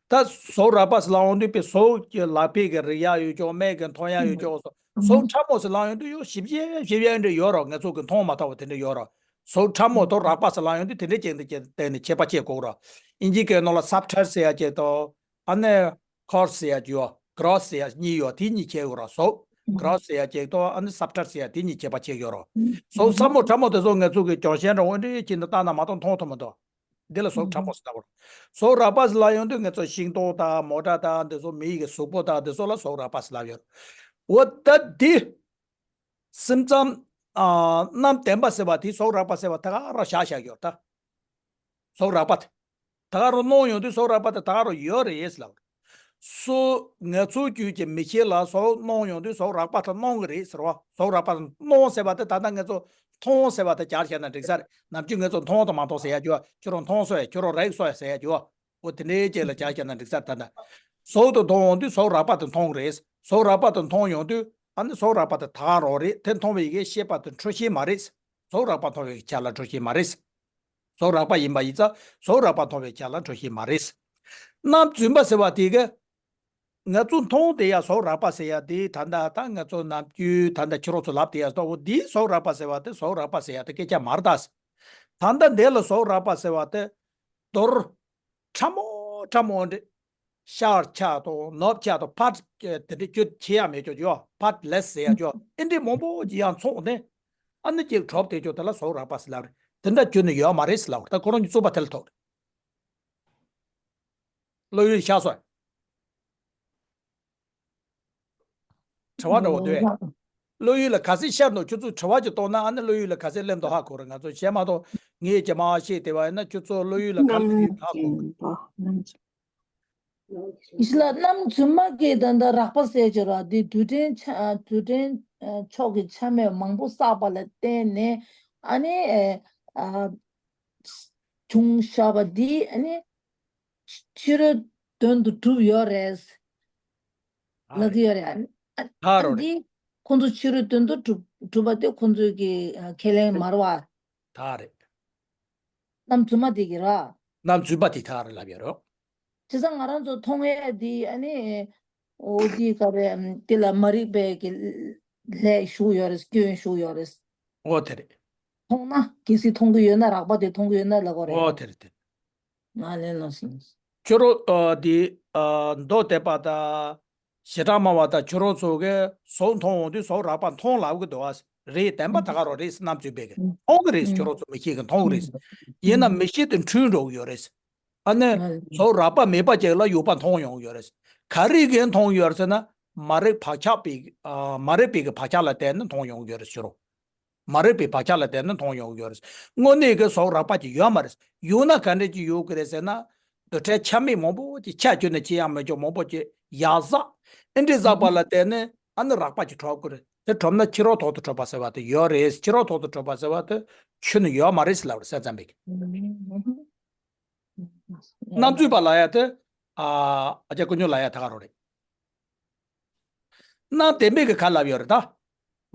ད་གཟུགས་རགས་པ་ཟེར་ལབ་ཡོང་དུས་པའི་གཟུགས་ཀྱི་ལག་པས་ཀྱི་རེག་ཡ་ཡོད་ཀྱོག་མིག་གིས་མཐོང་ཡ་ཡོད་ཀྱོག་སོ། གཟུགས་ཕྲ་མོ་ཟེར་ལབ་ཡོང་དུས་ཡོད་ཞིབ་ཞིབ་ཞིབ་ཡ་འདྲ་ཡོད་རོགས། ང་ཚོ་གི་མཐོང་མ་ཐུབ་པ་དེ་འདྲ་ཡོད་རོགས། གཟུགས་ཕྲ་མོ་དང་རགས་པ་ཟེར་ལབ་ཡོང་དུས་དེ་འདྲའི་ཅིག་འདི་ཅིག་བསྟན་ནས་ཁྱད་པར་ཕྱེ་དགོས་རོགས། ཨིན་ཇིའི་སྐད་ནང་ལ་སབ་ཊལ་ཟེར་ཡ་ཅིག་དང་། ཨ་ནི་ཀོར་སི་ཟེར་ཡ་ཅིག་ཡོད། གྷི་རོ་སི་ཟེར་ཡ་གཉིས་ཡོད། དེ་གཉིས་ཁྱད་ཡོད་རོགས། གཟུགས་གྷི་རོ་སི་ཟེར་ཡ་ཅིག་དང་ཨ་ནི་སབ་ཊལ་ཟེར་ཡ་དེ་གཉིས་ཁྱད་པར་ཕྱེ་ཡོད་རོགས། གཟུགས་ཕྲ་མོ་ཕྲ་མོ་དེ་ཚོ་ང་ཚོ་གི་ཅོང་ཞན་རང་འོན་ཏེ་ཁྱེད་འདི་ལྟ་ན་མ་གཏོགས་མཐོང་ཐུབ་མི་འདུག་འདི་ལ་གཟུགས་ཕྲ་མོ་ཟེར་ལབ་པ་རེད། གཟུགས་རགས་པ་ཟེར་ལབ་ཡོང་དུས་ང་ཚོ་ཤིང་ཏོག་དང་མོ་ཊ་དང་འདི་ཚོ་མི་ཡི་གི་གཟུགས་པོ་དང་འདི་ཚོ་ལ་གཟུགས་རགས་པ་ཟེར་ལབ་ཡོད། འོ་ད་འདི། སེམས་ཙམ། ཨ། རྣམ་བདེན་པ་ཟེར་བ་དེ་གཟུགས་རགས་པ་ཟེར་བ་ད་ག་རང་བཞག་བཞག་ཡོད་ད། གཟུགས་རགས་པ་དེ། ད་ག་རང་སྣང་ཡོང་དུས་གཟུགས་རགས་པ་དེ་ད་ག་རང་ཡོད་རེད་ལབ། སོ། ང་ཚོའི་རྒྱུད་ཀྱི་མིག་ཤེས་ལ་གཟུགས་སྣང་ཡོང་དུས་གཟུགས་རགས་པ་དེ་སྣང་གི་རེད་ཟེར་བ། གཟུགས་རགས་པ་དེ་སྣང་ཟེར་བ་དེ་ད་ལྟ་ང་ཚོ་མཐོང་ཟེར་བ་དེ་སྦྱར་བཞག་ན་འགྲིག་ས་རེད། ནམ་རྒྱུན་ང་ཚོ་མཐོང་དང་མ་མཐོང་ཟེར་ཡ་རྒྱུ་བ། ཁྱོད་རང་མཐོང་སོང་ཡ། ཁྱོད་རང་རེག་སོང་ཡ་ཟེར་ཡ་རྒྱུ་བ། འོ་དེ་འདྲའི་རྗེས་ལ་སྦྱར་བཞག་ན་འགྲིག་ས་རེད། ད་ལྟ་གཟུགས་དེ་མཐོང་ཡོང་དུས་གཟུགས་རགས་པ་དེ་མཐོང་གི་རེད། གཟུགས་རགས་པ་དེ་མཐོང་ཡོང་དུས་ཨ་ནི་གཟུགས་རགས་པ་དེ་ད་ག་རང་རེད། དེ་མཐོང་བའི་གི་ཤེས་པ་དེ་འཕྲོ་ཤེས་མ་རེད། གཟུགས་རགས་པ་མཐོང་བའི་ཆ་ལ་འཕྲོ་ཤེས་མ་རེད། གཟུགས་རགས་པ་ཡིན་པ་ཡིན་ཙང་གཟུགས་རགས་པ་མཐོང་བའི་ཆ་ལ་འཕྲོ་ཤེས་མ་རེད། རྣམ་རྫུན་པ་ཟེར་བ་དེ་གི་ང་ཚོ་མཐོང་བསྡད་ཡ་གཟུགས་རགས་པ་ཟེར་ཡ་དེ་ད་ལྟ་ད་ང་ཚོ་ནམ་རྒྱུན་ད་ལྟ་ཁྱེད་རང་ཚོ་ལབ་བསྡད་ཡ་ལྟ་བུ་དེའི་གཟུགས་རགས་པ་ཟེར་བ་དེ་གཟུགས་རགས་པ་ཟེར་ཡ་དེ་སྐད་ཆ་མ་རེད་ད། ད་ལྟ་འདི་ལ་གཟུགས་རགས་པ་ཟེར་བ་དེ་མདོར་ཕྲ་མོ་ཕྲ་མོ་འདྲ། ཤར་ཆགས་དང་ནུབ་ཆགས་དང་ཕར་དེ་འདྲ་ཁྱོད་བྱེད་ཡ་མེད་ཀྱོ་ཡོ། ཕར་ལེས་ཟེར་ཡ་ཀྱོ་ཨེ་འདྲའི་མང་པོ་ཅིག་ཡང་ཚོགས་ནས་ཨ་ནི་ཅིག་གྲུབ་བསྡད་ཀྱོ། དེ་ལ་གཟུགས་རགས་པ་ཟེར་ལབ་རེད། དེ་འདྲ་ཁྱོད་ནི་ཡོད་མ་རེད་ཟེར་ལབ་རེད། ད་ཁོ་རང་གཉིས་རྩོད་པ་དེ་ལ་ཐུག་རེད། བློ་ཡུལ་ཤར་སོང་། དྲི་བ་འདྲ་བོ་འདུག་ཨེ། བློ་ཡུལ་ལ་ག་ཚད་ཤར་འདུག་ཁྱོད་ཚོས་དྲི་བ་ཅིག་གཏོང་ན་ཨ་ནི་བློ་ཡུལ་ལ་ག་ཚད་སླེབས་འདུག་ཧ་གོ་རེད། ང་ཚོ་བཤད་མ་གཏོགས་ངས་ཇེ་མང་བཤད་བསྡད་པ་ཡིན་ན་ཁྱོད་ཚོ་བློ་ཡུལ་ལ་ག་ཚད་སླེབས་ཡོད་ཧ་གོ་གི། ཡིད་ལ་རྣམ་རྫུན་མ་གི་ད་ལྟ་རགས་པ་ཟེར་གྱི་ར་དེ་རྡུལ་ཕྲན་ཆ་རྡུལ་ཕྲན་ཕྱོགས་ཀྱི་ཆ་མེད་མང་པོ་བསགས་པ་ལ་བརྟེན་ནས་ཨ་ནི་ཨ་བྱུང་བཞག་པ་འདི་ཨ་ནི་ཕྱི་རོལ་དོན་དུ་གྲུབ་ཡོད་རེད། ལབ་ཀྱི་ཡོད་རེད། ཨ་ད་རོ་རེད། འདི་ཁོང་ཚོ་ཕྱི་རོལ་དོན་དུ་གྲུབ་གྲུབ་པ་དེ་ཁོང་ཚོའི་གི་ཁས་ལེན་མ་རེད་བ། ད་རེད། རྣམ་རྫུན་མ་དེ་གི་ར། རྣམ་རྫུན་པ་དེ་ད་རེད་ལབ་ཡོད་རོ། བྱས་ཙང་ང་རང་ཚོ་མཐོང་ཡས་དེ་ཨ་ནི་འོ་དེ་ག་རེ་དེ་ལ་མ་རིག་པའི་གི་ལས་ཞུགས་ཡོད་རེད། སྐྱོན་ཞུགས་ཡོད་རེད། འོ་དེ་རེད། མཐོང་ན་གལ་སྲིད་མཐོང་གི་ཡོད་ན་རགས་པ་དེ་མཐོང་གི་ཡོད་ན་ལབ་དགོས་རེད། འོ་དེ་རེད་དེ། ང་ལན་ལོ་སིང་། ཁྱོད་རང་ཨ་འདི་ཨ་མདོ་སྡེ་པ་དང་བྱེ་བྲག་སྨྲ་བ་དང་ཁྱོད་རང་ཚོ་གིས་གཟུགས་མཐོང་འོང་དུས་གཟུགས་རགས་པ་མཐོང་ལབ་གི་འདུག་ཨ། རེད། བདེན་པ་ད་ག་རང་རེད། རྣམ་རྫུན་པས་གི་མཐོང་གི་རེད། ཁྱོད་རང་ཚོ་མིག་ཤེས་ཀྱིས་མཐོང་གི་རེད། ཡིན་ན་མིག་ཤེས་དེ་འཁྲུལ་འགྲོ་གི་ཡོད་རེད། ཨ་ནི་གཟུགས་རགས་པ་མེད་པ་ཅིག་ལ་ཡོད་པ་མཐོང་ཡོང་གི་ཡོད་རེད། ག་རེ་གིས་མཐོང་གི་ཡོད་རེད་ཟེར་ན་མ་རིག་བག་ཆགས་པའི་ཨ་མ་རིག་པའི་གི་བག་ཆགས་ལ་བརྟེན་ནས་མཐོང་ཡོང་གི་ཡོད་རེད། ཁྱོད་རང་མ་རིག་པའི་བག་ཆགས་ལ་བརྟེན་ནས་མཐོང་ཡོང་གི་ཡོད་རེད། དངོས་གནས་ཀྱི་གཟུགས་རགས་པ་ཅིག་ཡོད་མ་རེད། ཡོད་ན་ག་འདྲ་ཅིག་ཡོད་ཀྱི་རེད་ཟེར་ན། རྡུལ་ཕྲན་ཆ་མེད་མང་པོ་ཅིག་ཆ་ཁྱོན་ནས་ཆེ་ཡང་མི་ཆུང་མང་པོ་ཅིག་ཡར་ཟག་ཨེ་འདྲ་ཟག་པ་ལ་བརྟེན་ནས་ཨ་ནི་རགས་པ་ཅིག་གྲུབ་ཀྱི་རེད། དེ་གྲུབ་ན་ཕྱི་རོལ་ཐོག་ཏུ་གྲུབ་པ་ཟེར་བ་དེ་ཡོད་རེད། ཕྱི་རོལ་ཐོག་ཏུ་གྲུབ་པ་ཟེར་བ་དེ་ཁྱོན་ནས་ཡོད་མ་རེད་ཟེར་ལབ་རེད། སེམས་ཙམ་པས། རྣམ་རྫུན་པ་ལབ་ཡ་དེ་ཨ་ཨ་ཅག་ཀུན་སྨྱོན་ལབ་ཡ་ད་ག་རང་རེད། རྣམ་བདེན་པས་གི་ག་ལབ་ཡོད་རེད་ད།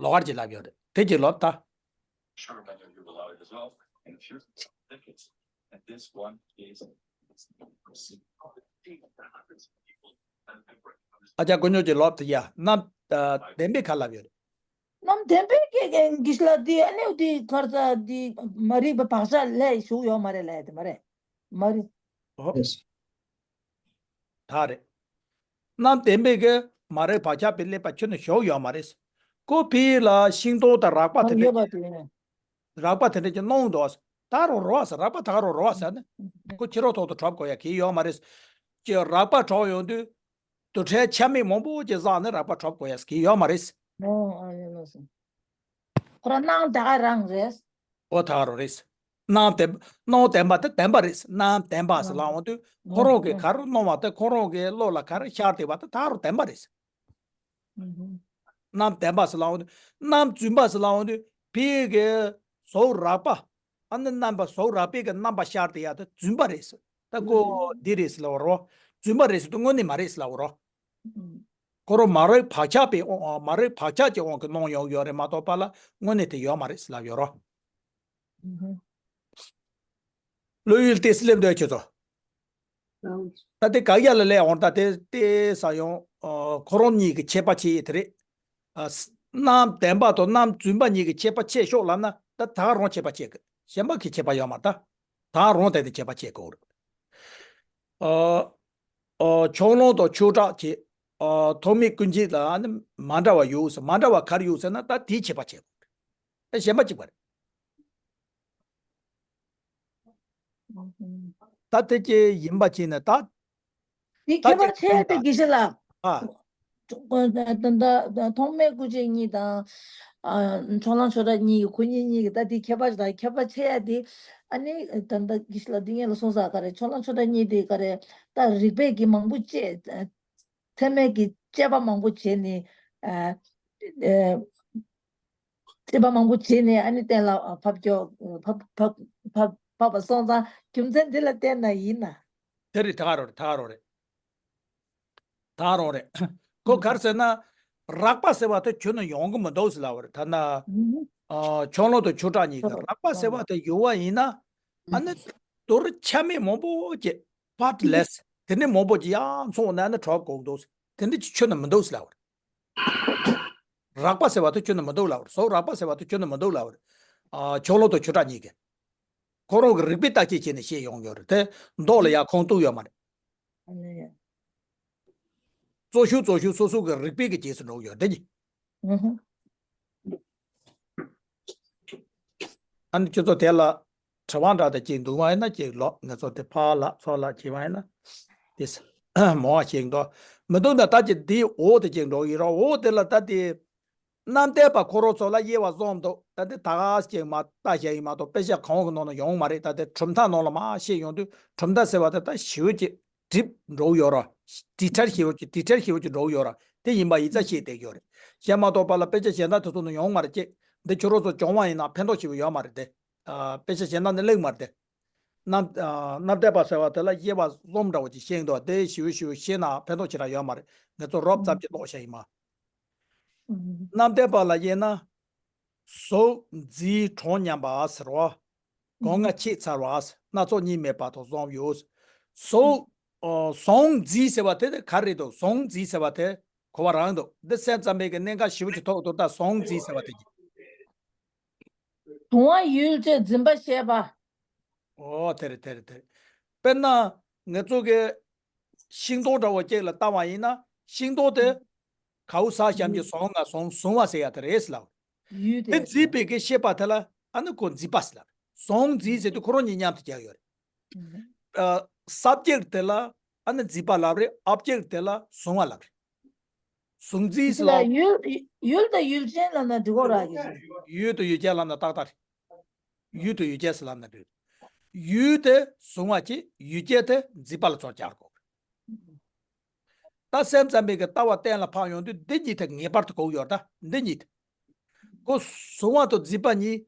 ལོགས་ཀར་གྱི་ལབ་ཡོད་རེད། དེ་གྱི་ལོབ་ད། ཨ་ཅག་ཀུན་སྨྱོན་གྱི་ལོབ་དེ་ཡ་རྣམ་ཨ་བདེན་པས་ག་ལབ་ཡོད་རེད། རྣམ་བདེན་པས་ཀྱི་གི་གི་ལ་དེ་ཨ་ནེ་དེ་གར་ཚ་དེ་མ་རིག་པའི་བག་ཆགས་ལས་ཞུགས་ཡོད་མ་རེད་ལབ་ཡ་དེ་མ་རེད། མ་རེད། ཨོ། ད་རེད། རྣམ་བདེན་པས་ཀྱི་མ་རིག་བག་ཆགས་པའི་ཀླད་པ་ཁྱོན་ནས་ཞུགས་ཡོད་མ་རེད། ཁོ་ཕི་ལ་ཤིང་སྡོང་དང་རགས་པ་དེ་འདྲ་ཡོད་པ་དེ། རགས་པ་དེ་འདྲ་ཅིག་སྣང་འདུག་ད་རུང་རེད་བ་ཟེར། རགས་པ་ད་རུང་རེད་བ་ཟེར་ནས་ཁོ་ཕྱི་རོལ་ཐོག་ཏུ་གྲུབ་དགོས་ཡ་གི་ཡོད་མ་རེད། ཅེས་རགས་པ་གྲུབ་ཡོང་དུས་རྡུལ་ཕྲན་ཆ་མེད་མང་པོ་ཅིག་བསགས་ནས་རགས་པ་གྲུབ་དགོས་ཡ་གི་ཡོད་མ་རེད། ཨོ་ཨ་ཡོད་ལ་སོང་། ཁོ་རང་སྣང་དེ་ག་རང་རེད། ཨོ་ད་རུང་རེད། སྣང་བདེན་སྣང་བདེན་པ་དེ་བདེན་པ་རེད། སྣང་བདེན་པ་ཟེར་ལབ་ཡོང་དུས་ཁོ་རང་གིས་ག་རེ་སྣང་བ་དེ་ཁོ་རང་གི་བློ་ལ་ག་རེ་ཤར་བསྡད་པ་དེ་ད་རུང་བདེན་པ་རེད། རྣམ་བདེན་པ་ཟེར་ལབ་ཡོང་དུས། རྣམ་རྫུན་པ་ཟེར་ལབ་ཡོང་དུས་ཕི་གི་གཟུགས་རགས་པ། ཨ་ནི་རྣམ་པ་གཟུགས་རགས་པའི་གི་རྣམ་པ་ཤར་དེ་ཡ་དེ་རྫུན་པ་རེད་ཟེར། ད་ཁོ་འདི་རེད་ཟེར་ལབ་རོ། རྫུན་པ་རེད་ཟེར་དུས་དངོས་གནས་མ་རེད་ཟེར་ལབ་རོ། ཁོ་རང་མ་རིག་བག་ཆགས་པའི་དབང་མ་རིག་བག་ཆགས་ཀྱི་དབང་གིས་སྣང་ཡོང་ཡོད་རེད་མ་གཏོགས་པ་ལ་དངོས་གནས་དེ་ཡོད་མ་རེད་ཟེར་ལབ་ཡོད་རོ། བློ་ཡུལ་ཏོག་ཙམ་སླེབས་འདོད་ཁྱོད་ཚོ། ད་དེ་ག་ཡ་ལ་ལས་འོང་ད་དེ་ཏོག་ཙམ་ཡོང་། ཁོ་རང་གཉིས་ཀྱི་ཁྱད་པར་ཕྱེ་ཡས་དེ་རེད། རྣམ་བདེན་པ་དང་རྣམ་རྫུན་པ་གཉིས་ཀྱི་ཁྱད་པར་ཕྱེ་ཤོག་ལབ་ན་ད་ད་ག་རང་ཁྱད་པར་ཕྱེ་གི། གཞན་པ་གི་ཁྱད་པར་ཡོད་མ་རེད་ད། ད་ག་རང་དེ་དེ་ཁྱད་པར་ཕྱེ་དགོས་རེད། ཨ། ཨ། ཆུང་ལོང་དང་ཆུང་དྲགས་ཀྱི། ཨ། ཐོགས་མེད་ཀུན་བྱེད་ལ་ནི་མ་འདྲ་བ་ཡོད་ཟེར། མ་འདྲ་བ་ག་རེ་ཡོད་ཟེར་ན་ད་དེའི་ཁྱད་པར་ཕྱེ་དགོས་རེད། ཨ། གཞན་པ་གཅིག་པ་རེད། ད་དེ་ཅི་ཡིན་པ་ཅིག་ནི་ད། དེ་ད་ཁྱད་པར་ཅི་ཕྱེ་དེ་དགེ་བཤེས་ལགས། ཨ། ད་ད་ཐོགས་མེད་ཀུན་བྱེད་གཉིས་དང་། ཨ། ཕྱོགས་གླང་ཆོས་གྲགས་གཉིས་ཀྱི་ཁོ་གཉིས་གཉིས་ཀྱི་ད་དེ་ཁྱད་པར་ཞིག་དང་ཁྱད་པར་ཕྱེ་ཡ་དེ། ཨ་ནི་ད་ལྟ་དགེ་བཤེས་ལགས་འདི་ངས་ལ་གསུངས་ས་ག་རེ། ཕྱོགས་གླང་ཆོས་གྲགས་གཉིས་དེ་ག་རེ། ད་རིགས་པས་ཀྱི་མང་པོ་བཅད། ཚད་མས་ཀྱི་དཔྱད་པ་མང་པོ་བྱས་ནས། ཨ། ཨ། དཔྱད་པ་མང་པོ་བྱས་ནས་ཨ་ནི་གཏན་ལ་ཕབ་སྐྱོར་ཕབ་ཕབ་ཕབ་ཕབ་པ་སོང་ཙང་རྒྱུ་མཚན་འདི་ལ་བརྟེན་ནས་ཡིན་ན། དེ་རེད། ད་ག་རང་རེད། ད་ག་རང་རེད། ད་ག་རང་རེད། ཁོ་ག་རེ་ཟེར་ན། རགས་པ་ཟེར་བ་དེ་ཁྱོན་ནས་ཡོང་གི་མི་འདུག་ཟེར་ལབ་པ་རེད། ད་ན། ཨ། ཕྱོགས་གླང་དང་ཆོས་གྲགས་གཉིས་ཀྱི་རགས་པ་ཟེར་བ་དེ་ཡོད་པ་ཡིན་ན། ཨ་ནི་དོར་ཆ་མེད་མང་པོ་ཅིག part less དེ་ནས་མང་པོ་ཅིག་ཡང་ཚོགས་ནས་ཨ་ནི་གྲོགས་དགོས་འདུག་དེ་འདྲ་ཅིག་ཁྱོན་ནས་མི་འདུག་ཟེར་ལབ་པ་རེད། རགས་པ་ཟེར་བ་དེ་ཁྱོན་ནས་མི་འདུག་ལབ་པ་རེད། ཟོག་རགས་པ་ཟེར་བ་དེ་ཁྱོན་ནས་མི་འདུག་ལབ་པ་རེད། ཨ། ཕྱོགས་གླང་དང་ཆོས་གྲགས་གཉིས་ཀྱིས། ཁོ་རང་གི་རིགས་པས་བརྟག་དཔྱད་བྱས་ནས་བཤད་ཡོང་ཡོད་རེད་དེ། མདོ་ལ་ཡང་ཁུངས་གཏུགས་ཡོད་མ་རེད། ཨ་ནི། གཙོ་ཤུགས་གཙོ་ཤུགས་སོ་སོ་གི་རིགས་པའི་གི་རྗེས་སུ་འགྲོ་གི་ཡོད་དེ་གི། ཨུ་ཧུ། ཨ་ནི་ཁྱོད་ཚོ་དེ་ལ་དྲི་བ་འདྲ་དེ་ཅིག་འདུག་པ་ཡིན་ན་ཅིག་ལོག་ང་ཚོ་དེ་ཕར་ལ་ཚུར་ལ་བྱས་པ་ཡིན་ན། དེ་མོ་བ་ཞིག་འདུག་མི་འདུག་ན་ད་ཅིག་འདིའི་འོག་དེ་ཅིག་འགྲོ་གི་རེད། འོག་དེ་ལ་ད་དེ། རྣམ་དཔྱོད་པ་ཁོ་རང་ཚོ་ལ་དབྱེ་བ་བཟོ་མི་འདུག་ད་དེ་ད་ག་ཅིག་མ་ལྟ་བྱས་ཡིན་མ་གཏོགས་དཔེ་ཆ་གང་གི་ནང་ན་ཡོང་མ་རེད། ད་དེ་གྲུབ་མཐའ་ནང་ལ་མར་བཤད་ཡོང་དུས་གྲུབ་མཐའ་ཟེར་བ་དེ་ད་ཞེ་པོ་ཅིག་གྲིབ་འགྲོ་གི་ཡོད་ར། detail་ཞེ་པོ་ཅིག detail ཞེ་པོ་ཅིག་འགྲོ་གི་ཡོད་ར། དེ་ཡིན་པ་ཡིན་ཙང་བཤད་བསྡད་ཀྱི་ཡོད་རེད། བཤད་མ་གཏོགས་པ་ལ་དཔེ་ཆ་གཞན་དག་དེ་ཚོ་ནང་ཡོང་མ་རེད་ཅེས། འདི་ཁྱོད་རང་ཚོ་སྦྱོང་བ་ཡིན་ན་ཕན་ཐོགས་ཞེ་པོ་ཡོད་མ་རེད་དེ། ཨ། དཔེ་ཆ་གཞན་དག་ནས་གླེང་མ་རེད་དེ། རྣམ་ཨ། རྣམ་དཔྱོད་པ་ཟེར་བ་དེ་ལ་དབྱེ་བ་གསུམ་འདྲ་བོ་ཅིག་བཤད་འདུག་དེ་ཞེ་པོ་ཞེ་པོ་ཤེས་ན་ཕན་ཐོགས་ཅི་རང་ཡོད་མ་རེད། ང་ཚོ་རོབ་ཙམ་ཅིག་ཀློག་བྱས་ཡིན་མ། རྣམ་དཔྱོད་པ་ལ་དབྱེ་ན། གཟུགས་མཛེས་གྲོགས་མཉམ་པ་ཟེར་བ། གོང་ང་ཆེས་ཚར་བ། སྣ་ཚོགས་གཉིས་མེད་པ་དང་གསུམ་ཡོད། གཟུགས། ཨ། གཟུགས་མཛེས་ཟེར་བ་དེ་ག་རེ་འདུག་གཟུགས་མཛེས་ཟེར་བ་དེ་གོ་བ་རང་འདུག་འདི་སེམས་ཙམ་པའི་གི་གནད་འགག་ཞེ་པོ་ཅིག་ཐོགས་འདུག་ད་གཟུགས་མཛེས་ཟེར་བ་དེ་གི། གདུང་བ་ཡུལ་ཅན་འཛིན་པ་ཤེས་པ། ཨོ། དེ་རེད། དེ་རེད། དེ་རེད། དཔེར་ན་ང་ཚོ་གི་ཤིང་སྡོང་འདྲ་བོ་གཅིག་ལ་ལྟ་བ་ཡིན་ན་ཤིང་སྡོང་དེ་གའུ་ས་ཞབས་ཀྱུ་ཟུང་ང་ཟུང་ཟུང་བ་ཟེར་ཡ་དེ་རེད་ཟེར་ལབ། ཡུལ་དེ་དེ་མཛེས་པའི་གི་ཤེས་པ་དེ་ལ་ཨ་ནི་ཁོ་མཛེས་པ་ཟེར་ལབ། ཟུང་མཛེས་ཟེར་དུས་ཁོ་རང་གཉིས་མཉམ་དུ་བརྒྱབ་ཡོད་རེད། ཨ། subject དེ་ལ་ཨ་ནི་མཛེས་པ་ལབ་རེད། object དེ་ལ་ཟུང་བ་ལབ་རེད། གཟུགས་མཛེས་ལ། ཡུལ། ཡུལ་དང་ཡུལ་ཅན་ལབ་ན་འགྲིག་གོ་ར་གི། ཡུལ་དང་ཡུལ་ཅན་ལབ་ན་ཏག་ཏག་རེད། ཡུལ་དང་ཡུལ་ཅན་ཟེར་ལབ་ན་འགྲིག་ཡུལ་དེ་གཟུང་བ་ཅིག་ཡུལ་ཅན་དེ་མཛེས་པ་ལ་ཚོར་རྒྱག་དགོས། ད་སེམས་ཙམ་པའི་གི་ལྟ་བ་གཏན་ལ་ཕབ་ཡོང་དུས་འདི་གཉིས་དེ་ངེས་པར་དུ་དགོས་ཡོད། ད་འདི་གཉིས་དེ། ཁོ་གཟུང་བ་དང་མཛེས་པ་གཉིས་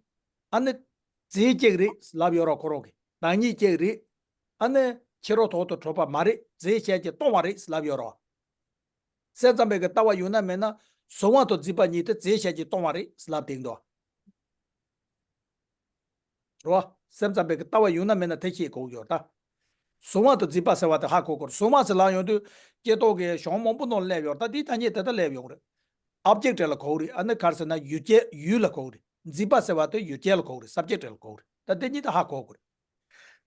ཨ་ནི་རྫས་གཅིག་རེད་ལབ་ཡོད་ར། ཁོ་རང་གི་བདག་ཉིད་གཅིག་རེད། ཨ་ནི་ཕྱི་རོལ་ཐོག་ཏུ་གྲུབ་པ་མ་རེད། རྫས་གཞན་གྱིས་སྟོང་བ་རེད་ལབ་ཡོད་ར། སེམས་ཙམ་པའི་གི་ལྟ་བ་ཡོད་ན་མེད་ན་གཟུང་བ་དང་མཛེས་པ་གཉིས་དེ་རྫས་གཞན་གྱིས་སྟོང་བ་རེད་ལབ་བསྡད་འདུག་རེད་བ། སེམས་ཙམ་པའི་གི་ལྟ་བ་ཡོད་ན་མེད་ན་དེ་ཤེས་དགོས་ཡོད་ད། གཟུང་བ་དང་མཛེས་པ་ཟེར་བ་དེ་ཧ་གོ་དགོས། གཟུང་བ་ཟེར་ལབ་ཡོང་དུས་སྐྱེ་ཐོག་གི་གཞུང་མང་པོ་ནང་སླེབས་ཡོད་ད། དེའི་ཐ་སྙད་དེ་ད་སླེབས་ཡོང་རེད། object ལ་གོ་རེད། ཨ་ནི་ག་རེ་ཟེར་ན་ཡུལ་ཅན་ཡུལ་ལ་གོ་རེད། མཛེས་པ་ཟེར་བ་དེ་ཡུལ་ཅན་ལ་གོ་རེད། subject ལ་གོ་རེད། ད་དེ་གཉིས་ད་ཧ་གོ་དགོས་རེད།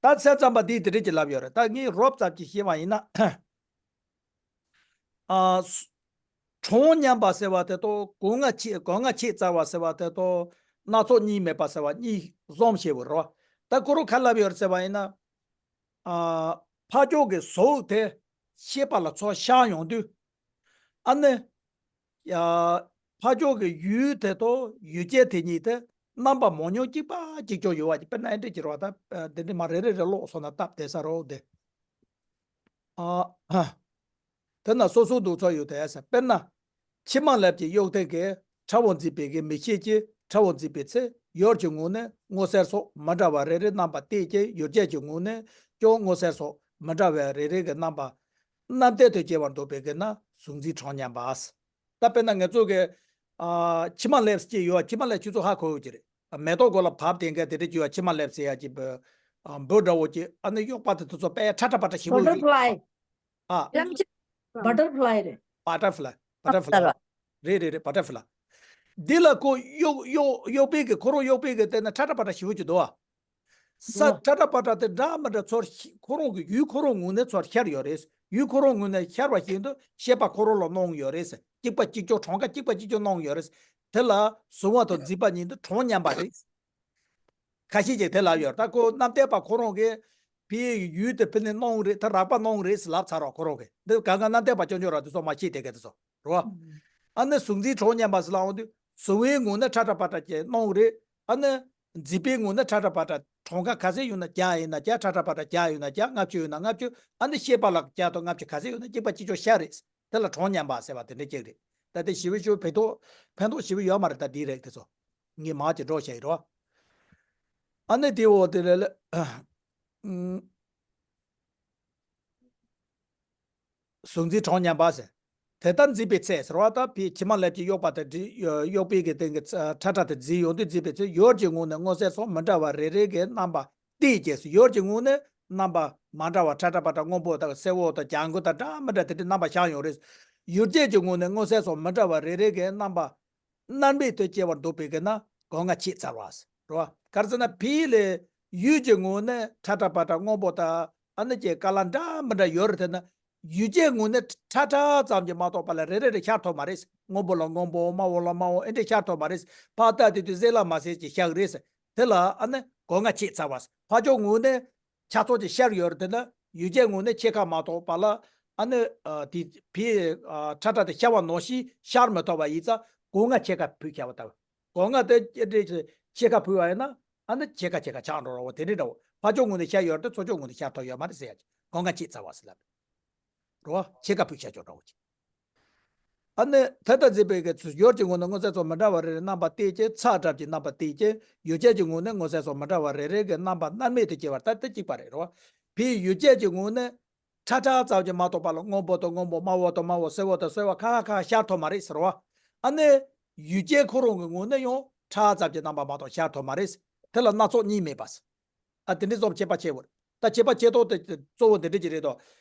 ད་སེམས་ཙམ་པ་འདིས་དེ་འདྲ་ཅིག་ལབ་ཡོད་རེད། ད་ངས་རོབ་ཙམ་ཅིག་བཤད་པ་ཡིན་ན། ཨ། གྲོགས་མཉམ་པ་ཟེར་བ་དེ་དང་གོ་ང་ཆེ་གོ་ང་ཆེས་ཚར་བ་ཟེར་བ་དེ་དང་སྣ་ཚོགས་གཉིས་མེད་པ་ཟེར་བ་གཉིས་ཟུང་བཤད་པ་རེད་བ། ད་ཁོ་རང་ག་ལབ་ཡོད་རེད་ཟེར་བ་ཡིན་ན། ཨ། ཕར་ཕྱོགས་ཀྱི་གཟུགས་དེ་ཤེས་པ་ལ་ཚོར་ཤར་ཡོང་དུས། ཨ་ནི། ཡ། ཕར་ཕྱོགས་ཀྱི་ཡུལ་དེ་དང་ཡུལ་ཅན་དེ་གཉིས་དེ་རྣམ་པ་མང་ཉུང་གཅིག་པ་གཅིག་རྐྱང་ཡོད་པ་ཅིག་དཔེར་ན་ཨེ་འདྲ་ཅིག་རེད་བ། ད་དེ་འདྲ་མ་རེ་རེ་རེ་ཀློག་སོང་ན་སྟབས་བདེ་ས་རེད་དེ། ཨ། དེ་ན་སོ་སོའི་འདུག་ཚོད་ཡོད་དེ་ཟེར། དཔེར་ན། ཕྱི་མ་ལེབ་ཀྱི་གཡུག་སྟེང་གི་ཕྲ་བོ་མཛེས་པའི་གི་མིག་ཤེས་ཀྱིས་ཕྲ་བོ་མཛེས་པའི་ཚེ་ཡུལ་གྱི་ངོས་ནས་སྔོ་སེར་སོགས་མི་འདྲ་བ་རེ་རེའི་རྣམ་པ་བལྟས་ཀྱང་ཡུལ་ཅན་གྱི་ངོས་ནས་ཀྱང་སྔོ་སེར་སོགས་མི་འདྲ་བ་རེ་རེ་གི་རྣམ་པ་རྣམ་བལྟས་དུ་སྐྱེ་བར་འདོད་པའི་གི་ན་གཟུགས་མཛེས་གྲོགས་མཉམ་པ། ད་དཔེར་ན་ང་ཚོ་གི། ཨ། ཕྱི་མ་ལེབ་ཅིག་ཡོད། ཕྱི་མ་ལེབ་ཁྱོད་ཚོ་ཧ་གོ་ཡོད་ཀྱི་རེད། མེ་ཏོག་མགོ་ལ་བབས་དེ་འགའ་དེ་འདྲ་ཅིག་ཡོད། ཕྱི་མ་ལེབ་ཟེར་ཡ་ཅིག་འབུ། ཨ། འབུ་འདྲ་བོ་ཅིག་ཨ་ནི་གཡོག་པ་དེ་དེ་ཚོ་དཔེ་ཁྲ་ཁྲ་པ་ཁྲ་ཞེ་པོ་ཡོད་ཀྱི་རེད། Butterfly། ཨ། ལམ་ཆ། Butterfly་རེད། Butterfly། Butterfly། རེད་རེད་རེད། Butterfly། འདི་ལ་ཁོ་གཡོག་གཡོག་གཡོག་པའི་གི་ཁོ་རང་གཡོག་པའི་གི་དེ་ན་ཁྲ་ཁྲ་པ་ཁྲ་ཞེ་པོ་ཅིག་འདུག་ཨ། ས་འདུག་ཁྲ་ཁྲ་པ་ཁྲ་དེ་འདྲ་མི་འདྲ་ཚོར་ཤི་ཁོ་རང་གི་ཡུལ་ཁོ་རང་ངོས་ནས་ཚོར་ཤར་ཡོད་རེད། ཡུལ་ཁོ་རང་ངོས་ནས་ཤར་བ་བཞིན་དུ་ཤེས་པ་ཁོ་རང་ལ་སྣང་ཡོད་རེད། གཅིག་པ་གཅིག་རྐྱང་གྲངས་ཀ་གཅིག་པ་གཅིག་རྐྱང་སྣང་ཡོད་རེད། དེ་ལ་གཟུང་བ་དང་མཛེས་པ་གཉིས་འདི་གྲངས་མཉམ་པ་རེད། ཁ་ཤས་ཀྱིས་དེ་ལབ་ཡོད། ད་ཁོ་རྣམ་བལྟས་པ་ཁོ་རང་གིས་ཕའི་ཡུལ་དེ་ཕི་ནས་སྣང་རེད། ད་རགས་པ་སྣང་རེད་ཟེར་ལབ་ཚར་རོགས། ཁོ་རང་གིས་འདི་གང་ག་རྣམ་བལྟས་པ་སྐྱོན་སྐྱོན་ར་དེ་ཚོ་མ་ཤེས་དེ་ག་དེ་ཚོ་རེད་བ། ཨ་ནི་གཟུགས་མཛེས་གྲངས་མཉམ་པ་ཟེར་ལབ་འོང་དུས་ གཟུང་བའི་ངོ་ནས་ཁྲ་ཁྲ་པ་ཏྲ་ཅེས་སྣང་གི་རེད། ཨ་ནི་འཛིན་པའི་ངོ་ནས་ཁྲ་ཁྲ་པ་ཏྲ་གྲངས་ཀ་ག་ཚད་ཡོད་ན་བརྒྱ་ཡིན་ན་བརྒྱ། ཁྲ་ཁྲ་པ་ཏྲ་བརྒྱ་ཡོད་ན་བརྒྱ། ལྔ་བཅུ་ཡོད་ན་ལྔ་བཅུ། ཨ་ནི་ཤེས་པ་ལ་བརྒྱ་དང་ལྔ་བཅུ་ག་ཚད་ཡོད་ན་གཅིག་པ་གཅིག་ཆོག་ཤར་རེད། དེ་ལ་གྲངས་མཉམ་པ་ཟེར་བ་དེ་འདྲ་ཅིག་རེད། ད་དེ་ཞེ་པོ་ཞེ་པོ་ཕན་ཐོགས་ཕན་ཐོགས་ཞེ་པོ་ཡོད་མ་རེད། ད་འདི་རེད་དེ་ཚོ། ངས་མར་ཅིག་འགྲོ་བྱ་ཡི་རོ། ཨ་ནི་དེ་འོ་དེ་ལ་ལ། ཨུམ། གཟུང་འཛིན་གྲངས་མཉམ་པ་ཟེར། དེ་ལྟར་འཛིན་པའི་ཚེ་ཟེར་བ་ད་ཕྱི་མ་ལེབ་ཀྱིས་གཡོགས་པ་དང་འདྲ། གཡོགས་པའི་གི་སྟེང་གི་ཁྲ་ཁྲ་དེ་འཛིན་ཡོང་དུས། འཛིན་པའི་ཚེ་ཡུལ་གྱི་ངོ་ནས་སྔོ་སེར་སོགས་མི་འདྲ་བ་རེ་རེ་གི་རྣམ་པ་སྟེ་ཅེས་སོ། ཡུལ་གྱི་ངོ་ནས་རྣམ་པ་མ་འདྲ་བ་ཁྲ་ཁྲ་པ་ཏྲ་སྔོན་པོ་དང་སེར་པོ་དང་ལྗང་གུ་དང་འདྲ་མི་འདྲ་དེ་འདྲའི་རྣམ་པ་ཤར་ཡོང་རེད། ཡུལ་ཅན་གྱི་ངོ་ནས་སྔོ་སེར་སོགས་མི་འདྲ་བ་རེ་རེ་གི་རྣམ་པ་རྣམ་སྨིན་དུ་སྐྱེ་བར་འདོད་པའི་གི་ན་སྒོ་ལྔ་ཕྱེད་ཚར་བ་རེད་བ། ག་རེ་ཟེར་ན་ཕྱི་ལ་ཡུལ་གྱི་ངོ་ནས་ཁྲ་ཁྲ་པ་ཏྲ་སྔོན་པོ་དང་ཨ་ནི་ཅིག་ཁ་ལར་འདྲ་མི་འདྲ་ཡོད་རེད། དེ་ན་ཡུལ་ཅན་ངོ་ནས་ཁྲ་ཁྲ་ཙམ་གྱིས་མ་གཏོགས་པ་ལ་རེ་རེ་རེ་ཤར་ཐུབ་མ་རེད། སྔོན་པོ་ལ་སྔོན་པོ། དམར་པོ་ལ་དམར་པོ། ཨེ་འདྲ་ཤར་ཐུབ་མ་རེད། ཕར་ལྟ་དུས་དུས་གསལ་ལ་མ་གསལ་ཅིག་ཤར་གི་རེད། དེ་ལ་ཨ་ནི་སྒོ་ལྔ་ཕྱེད་ཚར་བ། ཕར་ཕྱོགས་ངོས་ནས་ཆ་ཚང་ཅིག་ཤར་ཡོད་རེད། དེ་ན་ཡུལ་ཅན་ངོས་ནས་ཕྱེད་ཀ་མ་གཏོགས་པ་ལ་ཨ་ནི་ཨ་དེ་ཕྱི་ཨ་ཁྲ་ཁྲ་དེ་ཤར་བ་ནང་བཞིན་ཤར་མི་ཐུབ་པ་ཡིན་ཙང་སྒོ་ལྔ་ཕྱེད་ཀ་ཕུད་ཤར་བ་ལྟ་བུ། སྒོ་ལྔ་དེ་ཕྱེད་ཀ་ཕུད་པ་ཡིན་ན་ཨ་ནི་ཕྱེད་ཀ་ཕྱེད་ཀ་ཆགས་འགྲོ་རོགས། དེ་འདྲའི་འདྲ་བོ། ཕར་ཕྱོགས་ངོས་ནས་ཤར་ཡོད་རེད། ཚུར་ཕྱོགས་ངོས་ནས་ཤར་ཐུབ་ཡོད་མ་རེད་ཟེར་ཡ་ཅིག་སྒོ་ལྔ་ཕྱེད་ཚར་བ་ཟེར་ལབ། རོ། ཕྱེད་ཀ་ཕུད་ཤར་ཆོག་འདྲ་བོ་ཅིག་ཨ་ནི་དེ་ལྟར་འཛིན་པའི་གི་ཚུལ། ཡུལ་གྱི་ངོ་ནས་སྔོ་སེར་སོགས་མི་འདྲ་བ་རེ་རེ་རྣམ་པ་སྟེ་ཅེས། ཚ་སྒྲ་གི་རྣམ་པ་སྟེ་ཅེས། ཡུལ་ཅན་གྱི་ངོ་ནས་སྔོ་སེར་སོགས་མི་འདྲ་བ་རེ་རེ་གི་རྣམ་པ་རྣམ་སྨིན་དུ་སྐྱེ་བར་ལྟ། དེ་གཅིག་པ་རེད་རོ། ཕྱི་ཡུལ་ཅན་གྱི་ངོ་ནས་ཁྲ་ཁྲ་ཙམ་གྱིས་མ་གཏོགས་པ་ལ་སྔོན་པོ་དང་སྔོན་པོ། དམར་པོ་དང་དམར་པོ། སེར་པོ་དང་སེར་པོ་ཁ་ཁ་ཤར་ཐུབ་མ་རེད་ཟེར་བ། ཨ་ནི་ཡུལ་ཅན་ཁོ་རང་གི་ངོ་ནས་ཡང་ཁྲ་ཙམ་གྱི་རྣམ་པ་མ་གཏོགས་ཤར་ཐུབ་མ་རེད། དེ་ལ་སྣ་ཚོགས་གཉིས་མེད་པ། ཨ་དེ་འདྲའི་བཟོ་ཁྱད་པར་ཕྱེ་བ་རེད། ད་ཁྱད་པར་ཕྱེ་ཐོག་དེ་གཙོ་བོ་འདི་འདྲ་ཅིག་རེད་དོ།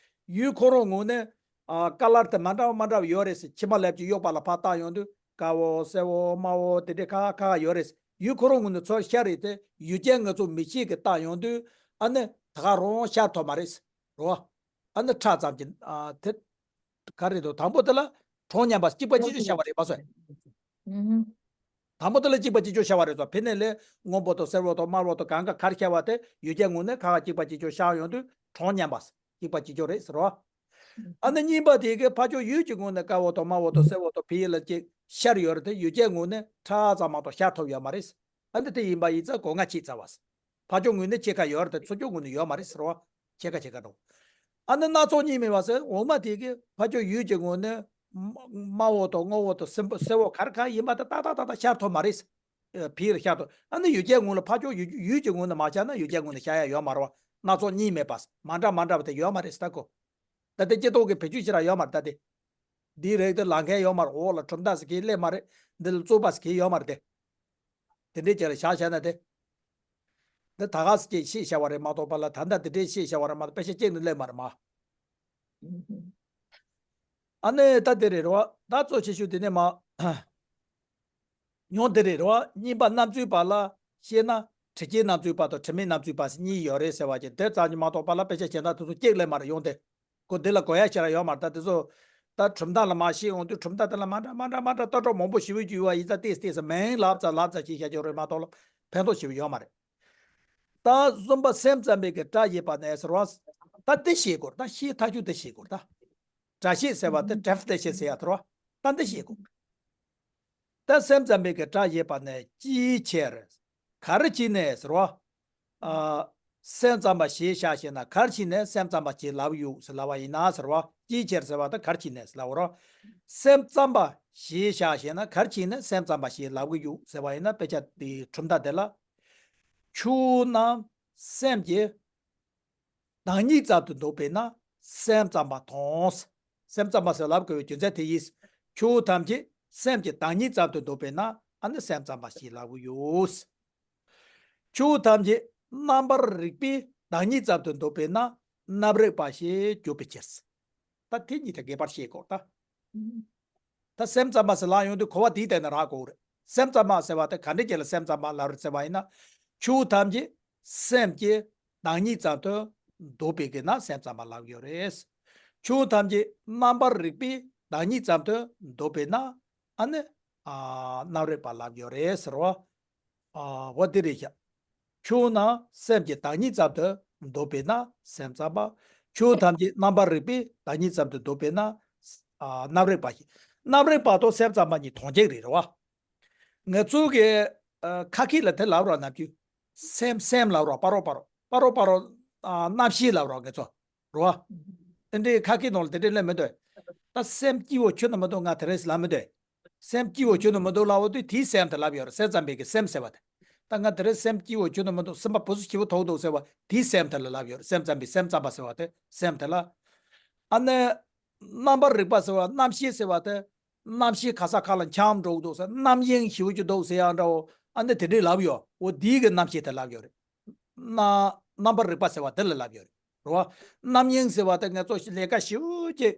ཡུལ་ཁོ་རང་ངོས་ནས་ཨ་ཁ་ལར་དེ་མ་འདྲ་བ་མ་འདྲ་བ་ཡོད་རེད་ཟེར། ཕྱི་མ་ལེབ་ཀྱིས་གཡོགས་པ་ལ་ཕར་བལྟ་ཡོང་དུས་དཀར་པོ་སེར་པོ་དམར་པོ་དེ་འདྲའི་ཁ་ཁ་ཁ་ཡོད་རེད། ཡུལ་ཁོ་རང་ངོས་ནས་ཚུར་ཤར་རེད་དེ། ཡུལ་ཅན་ང་ཚོ་མིག་ཤེས་ཀྱིས་བལྟ་ཡོང་དུས་ཨ་ནི་ད་ག་རང་ཤར་ཐུབ་མ་རེད་རོ། ཨ་ནི་ཁྲ་ཙམ་གྱི་ཨ་དེ་ག་རེད་དོ། དང་པོ་དེ་ལ་གྲངས་མཉམ་པ་གཅིག་པ་གཅིག་ཆོག་ཤར་བ་རེད་པ་སོ། ཨུ་ཧུ། དང་པོ་དེ་ལ་གཅིག་པ་གཅིག་ཆོག་ཤར་བ་རེད་ཙང་། ཕི་ནས་ལས་སྔོན་པོ་དང་སེར་པོ་དང་དམར་པོ་དང་གང་ག་ག་རེ་ཤར་བ་དེ་ཡུལ་ཅན་ངོས་ནས་ཁ་ཁ་གཅིག་པ་གཅིག་ཆོག་ཤར་ཡོང་དུས་གྲངས་མཉམ་པ་གཅིག་པ་གཅིག་ཆོག་རེད་ཟེར་བ། ཨ་ནི་གཉིས་པ་དེ་གི་ཕར་ཕྱོགས་ཡུལ་གྱི་ངོས་ནས་དཀར་པོ་དང་དམར་པོ་དང་སེར་པོ་དང་ཕི་ཡི་ལ་གཅིག་ཤར་ཡོད་རེད་དེ། ཡུལ་ཅན་ངོས་ནས་ཁྲ་ཙམ་མ་གཏོགས་ཤར་ཐུབ་ཡོད་མ་རེད། ཨ་ནི་དེ་ཡིན་པ་ཡིན་ཙང་སྒོ་ལྔ་ཕྱེད་ཚར་བ། ཕར་ཕྱོགས་ངོས་ནས་ཕྱེད་ཀ་ཡོད་རེད་དེ། ཚུར་ཕྱོགས་ངོས་ནས་ཡོད་མ་རེད་ཟེར་བ། ཕྱེད་ཀ་ཕྱེད་ཀ་འགྲོ། ཨ་ནི་སྣ་ཚོགས་གཉིས་མེད་པ་ཟེར། འོ་མ་དེ་གི་ཕར་ཕྱོགས་ཡུལ་གྱི་ངོས་ནས་དམར་པོ་དང་སྔོ་པོ་དང་སེར་པོ་སེར་པོ་ག་རེ་ག་ཡིན་པ་དེ་ཏག་ཏག་ཏག་ཏག་ཤར་ཐུབ་མ་རེད། ཕི་ལ་ཤར་ཐུབ། ཨ་ནི་ཡུལ་ཅན་ངོས་ལ་ཕར་ཕྱོགས་ཡུལ་ཡུལ་གྱི་ངོས་ནས་མ་ཤར་ན་ཡུལ་ཅན་ངོས་ནས་ཤར་ཡ་ཡོད་མ་རེད་བ། སྣ་ཚོགས་གཉིས་མེད་པ། མ་འདྲ་མ་འདྲ་བ་དེ་ཡོད་མ་རེད་ཟེར་ད་གོ། ད་དེ་སྐྱེ་ཐོག་གི་བེད་སྤྱོད་ཞེ་དྲག་ཡོད་མ་རེད་ད་དེ། འདིའི་རིགས་དེ་ལབ་མཁན་ཡོད་མ་རེད། འོག་ལ་གྲུབ་མཐའ་ཟེར་མཁན་སླེབས་མ་རེད། འདི་ལ་རྩོད་པ་ཟེར་མཁན་ཡོད་མ་རེད་དེ། དེ་འདྲའི་ཅིག་ལ་བཞག་བཞག་ན་དེ། འདི་ད་ག་ཟེ་ཅིག་བཤད་བཞག་པ་རེད་མ་གཏོགས་པ་ལ། ད་ལྟ་དེ་འདྲའི་བཤད་བཞག་པ་རེད་མ་གཏོགས་དཔེ་ཆ་གཅིག་ནས་སླེབས་མ་རེད་མ། ཨ་ནི་ད་དེ་རེད་རོ། ད་གཙོ་ཆེ་ཤོས་དེ་ནས་མ། ཉུང་དེ་རེད་རོ། གཉིས་པ་རྣམ་རྩོད་པ་ལ་བཤད་ན་དྲི་སྐྱེས་རྣམ་རྩོད་པ་དང་དྲི་མེད་རྣམ་རྩོད་པ་ཟེར་གཉིས་ཡོད་རེད་ཟེར་བ་ཅིག་དེ་ཙམ་གྱིས་མ་གཏོགས་པ་ལ་དཔེ་ཆ་གཞན་དག་དེ་ཚོ་གཅིག་སླེབས་མ་རེད་ཡོང་དེ། ཁོ་འདི་ལ་གོ་ཡ་ཞེ་དྲག་ཡོད་མ་རེད། ད་དེ་ཚོ་ད་གྲུབ་མཐའ་ལ་མ་བཤད་ཡོང་དུས་གྲུབ་མཐའ་དེ་ལ་མ་འདྲ་མ་འདྲ་མ་འདྲ་ལྟ་གྲངས་མང་པོ་ཞེ་པོ་ཅིག་ཡོད་པ་ཡིན་ཙང་ཏོག་ཙམ་མིང་ལབ་ཙམ་ལབ་ཙམ་ཞིག་བཤད་རྒྱུ་རེད་མ་གཏོགས་ལ་ཕན་ཐོགས་ཞེ་པོ་ཡོད་མ་རེད། ད་གསུམ་པ་སེམས་ཙམ་པའི་གི་སྒྲ་ཞེས་པ་ནས་ཟེར་བ། ད་འདི་ཤེས་དགོས་རེད། ད་ཤེས་ཐག་ཆོད་འདི་ཤེས་དགོས་རེད་ད། སྒྲ་ཤེས་ཟེར་བ་དེ་ཌེ་ཕི་ནི་ཤན་ཟེར་ཡ་དེ་རེད་བ། ད་འདི་ཤེས་དགོས། ད་སེམས་ཙམ་པའི་གི་སྒྲ་ཞེས་པ་ནས་ཅིའི་ཕྱིར། ག་རེ་བྱས་ནས་ཟེར་བ། ཨ། སེམས་ཙམ་པ་ཞེས་བྱ་ཞེ་ན་ག་རེ་བྱས་ནས་སེམས་ཙམ་པ་ཞེས་ལབ་ཡོད་ཟེར་ལབ་པ་ཡིན་ན་ཟེར་བ། ཅིའི་ཕྱིར་ཟེར་བ་ད་ག་རེ་བྱས་ནས་ཟེར་ལབ་པ་རེད། སེམས་ཙམ་པ་ཞེས་བྱ་ཞེ་ན་ག་རེ་བྱས་ནས་སེམས་ཙམ་པ་ཞེས་ལབ་ཀྱི་ཡོད་ཟེར་བ་ཡིན་ན། དཔེ་ཆ་དེའི་གྲུབ་མཐའ་དེ་ལ། ཆོས་རྣམས་སེམས་ཀྱི་བདག་ཉིད་ཙམ་དུ་འདོད་པས་ན་སེམས་ཙམ་པ་དང་། སེམས་ཙམ་པ་ཟེར་ལབ་དགོས་པའི་རྒྱུ་མཚན་དེ་ཡིན། ཆོས་ཐམས་ཅད་སེམས་ཀྱི་བདག་ཉིད་ཙམ་དུ་འདོད་པས་ན་ཨ་ནི་སེམས་ཙམ་པ་ཞེས་ལབ་ཀྱི་ཡོད། ཆོས་ཐམས་ཅད་རྣམ་པར་རིག་པའི་བདག་ཉིད་ཙམ་དུ་འདོད་པས་ན་རྣམ་རིག་པ་ཞེས་གྱུར་པའི་ཕྱིར། ད་དེ་གཉིས་དེ་ངེས་པར་ཤེས་དགོས་ད། ད་སེམས་ཙམ་པ་ཟེར་ལབ་ཡོང་དུས་གོ་བ་དེའི་སྟེང་ནས་རག་དགོས་རེད། སེམས་ཙམ་པ་ཟེར་བ་དེ་ག་འདྲ་ཅིག་ལ་སེམས་ཙམ་པ་ལབ་རེད་ཟེར་བ་ཡིན་ན། ཆོས་ཐམས་ཅད་སེམས་ཀྱི་བདག་ཉིད་ཙམ་དུ་འདོད་པའི་གི་ན་སེམས་ཙམ་པ་ལབ་ཡོད་རེད། ཆོས་ཐམས་ཅད་རྣམ་པར་རིག་པའི་བདག་ཉིད་ཙམ་དུ་འདོད་པས་ན་ཨ་ནི་ཨ་རྣམ་རིག་པ་ལབ་ཡོད་རེད་ཟེར་བ། ཨ་འོ་དེ་རེད་ཤག་ཆོས་རྣམས་སེམས་ཀྱི་བདག་ཉིད་ཙམ་དུ་འདོད་པས་ན་སེམས་ཙམ་པ། ཆོས་ཐམས་ཅད་རྣམ་པར་རིག་པའི་བདག་ཉིད་ཙམ་དུ་འདོད་པས་ན་ཨ་རྣམ་རིག་པ་ཞེས། རྣམ་རིག་པ་དང་སེམས་ཙམ་པ་གཉིས་དོན་གཅིག་རེད་རེད་བ། ང་ཚོ་གི་ཨ་ཁ་སྐད་ལ་དེ་ལབ་རོགས་ནམ་རྒྱུན། སེམས་སེམས་ལབ་རོགས། སྤ་རོ་སྤ་རོ་སྤ་རོ་སྤ་རོ། ཨ་རྣམ་ཤེས་ལབ་རོགས་ང་ཚོ། རོ། དེ་འདྲའི་ཁ་སྐད་ནང་ལ་དེ་འདྲའི་ལབ་མི་འདུག་ད་སེམས་སྐྱིད་པོ་ཁྱོན་ནས་མི་འདུག་ང་དེ་རེད་ལབ་མི་འདུག་སེམས་སྐྱིད་པོ་ཁྱོན་ནས་མི་འདུག་ལབ་འོ་དུས་དེའི་སེམས་དེ་ལབ་ཡོད་རེད། སེམས་ཙམ་པའི་གི་སེམས་ཟེར་བ་དེ། ད་ང་དེ་རིང་སེམས་སྐྱིད་པོ་ཁྱོན་ནས་མི་འདུག་སེམས་པ་བུ་སུ་སྐྱིད་པོ་ཐོག་འདུག་ཟེར་བ་དེའི་སེམས་དེ་ལ་ལབ་ཡོད་རེད། སེམས་ཙམ་པའི་སེམས་ཙམ་པ་ཟེར་བ་དེ་སེམས་དེ་ལ། ཨ་ནི། རྣམ་པར་རིག་པ་ཟེར་བ་རྣམ་ཤེས་ཟེར་བ་དེ། རྣམ་ཤེས་ག་ས་ག་ལ་འཁྱམས་འགྲོ་གི་འདུག་ཟེར། རྣམ་གཡེང་ཞེ་པོ་ཅིག་འདུག་ཟེར་ཡང་འདྲ་བོ། ཨ་ནི་དེ་འདྲའི་ལབ་ཡོད། འོ་དེའི་གི་རྣམ་ཤེས་དེ་ལབ་ཡོད་རེད། རྣ། རྣམ་པར་རིག་པ་ཟེར་བ་དེ་ལ་ལབ་ཡོད་རེད། རེད་བ། རྣམ་གཡེང་ཟེར་བ་དེ་ང་ཚོ་ལས་ཀ་ཞེ་པོ་ཅིག་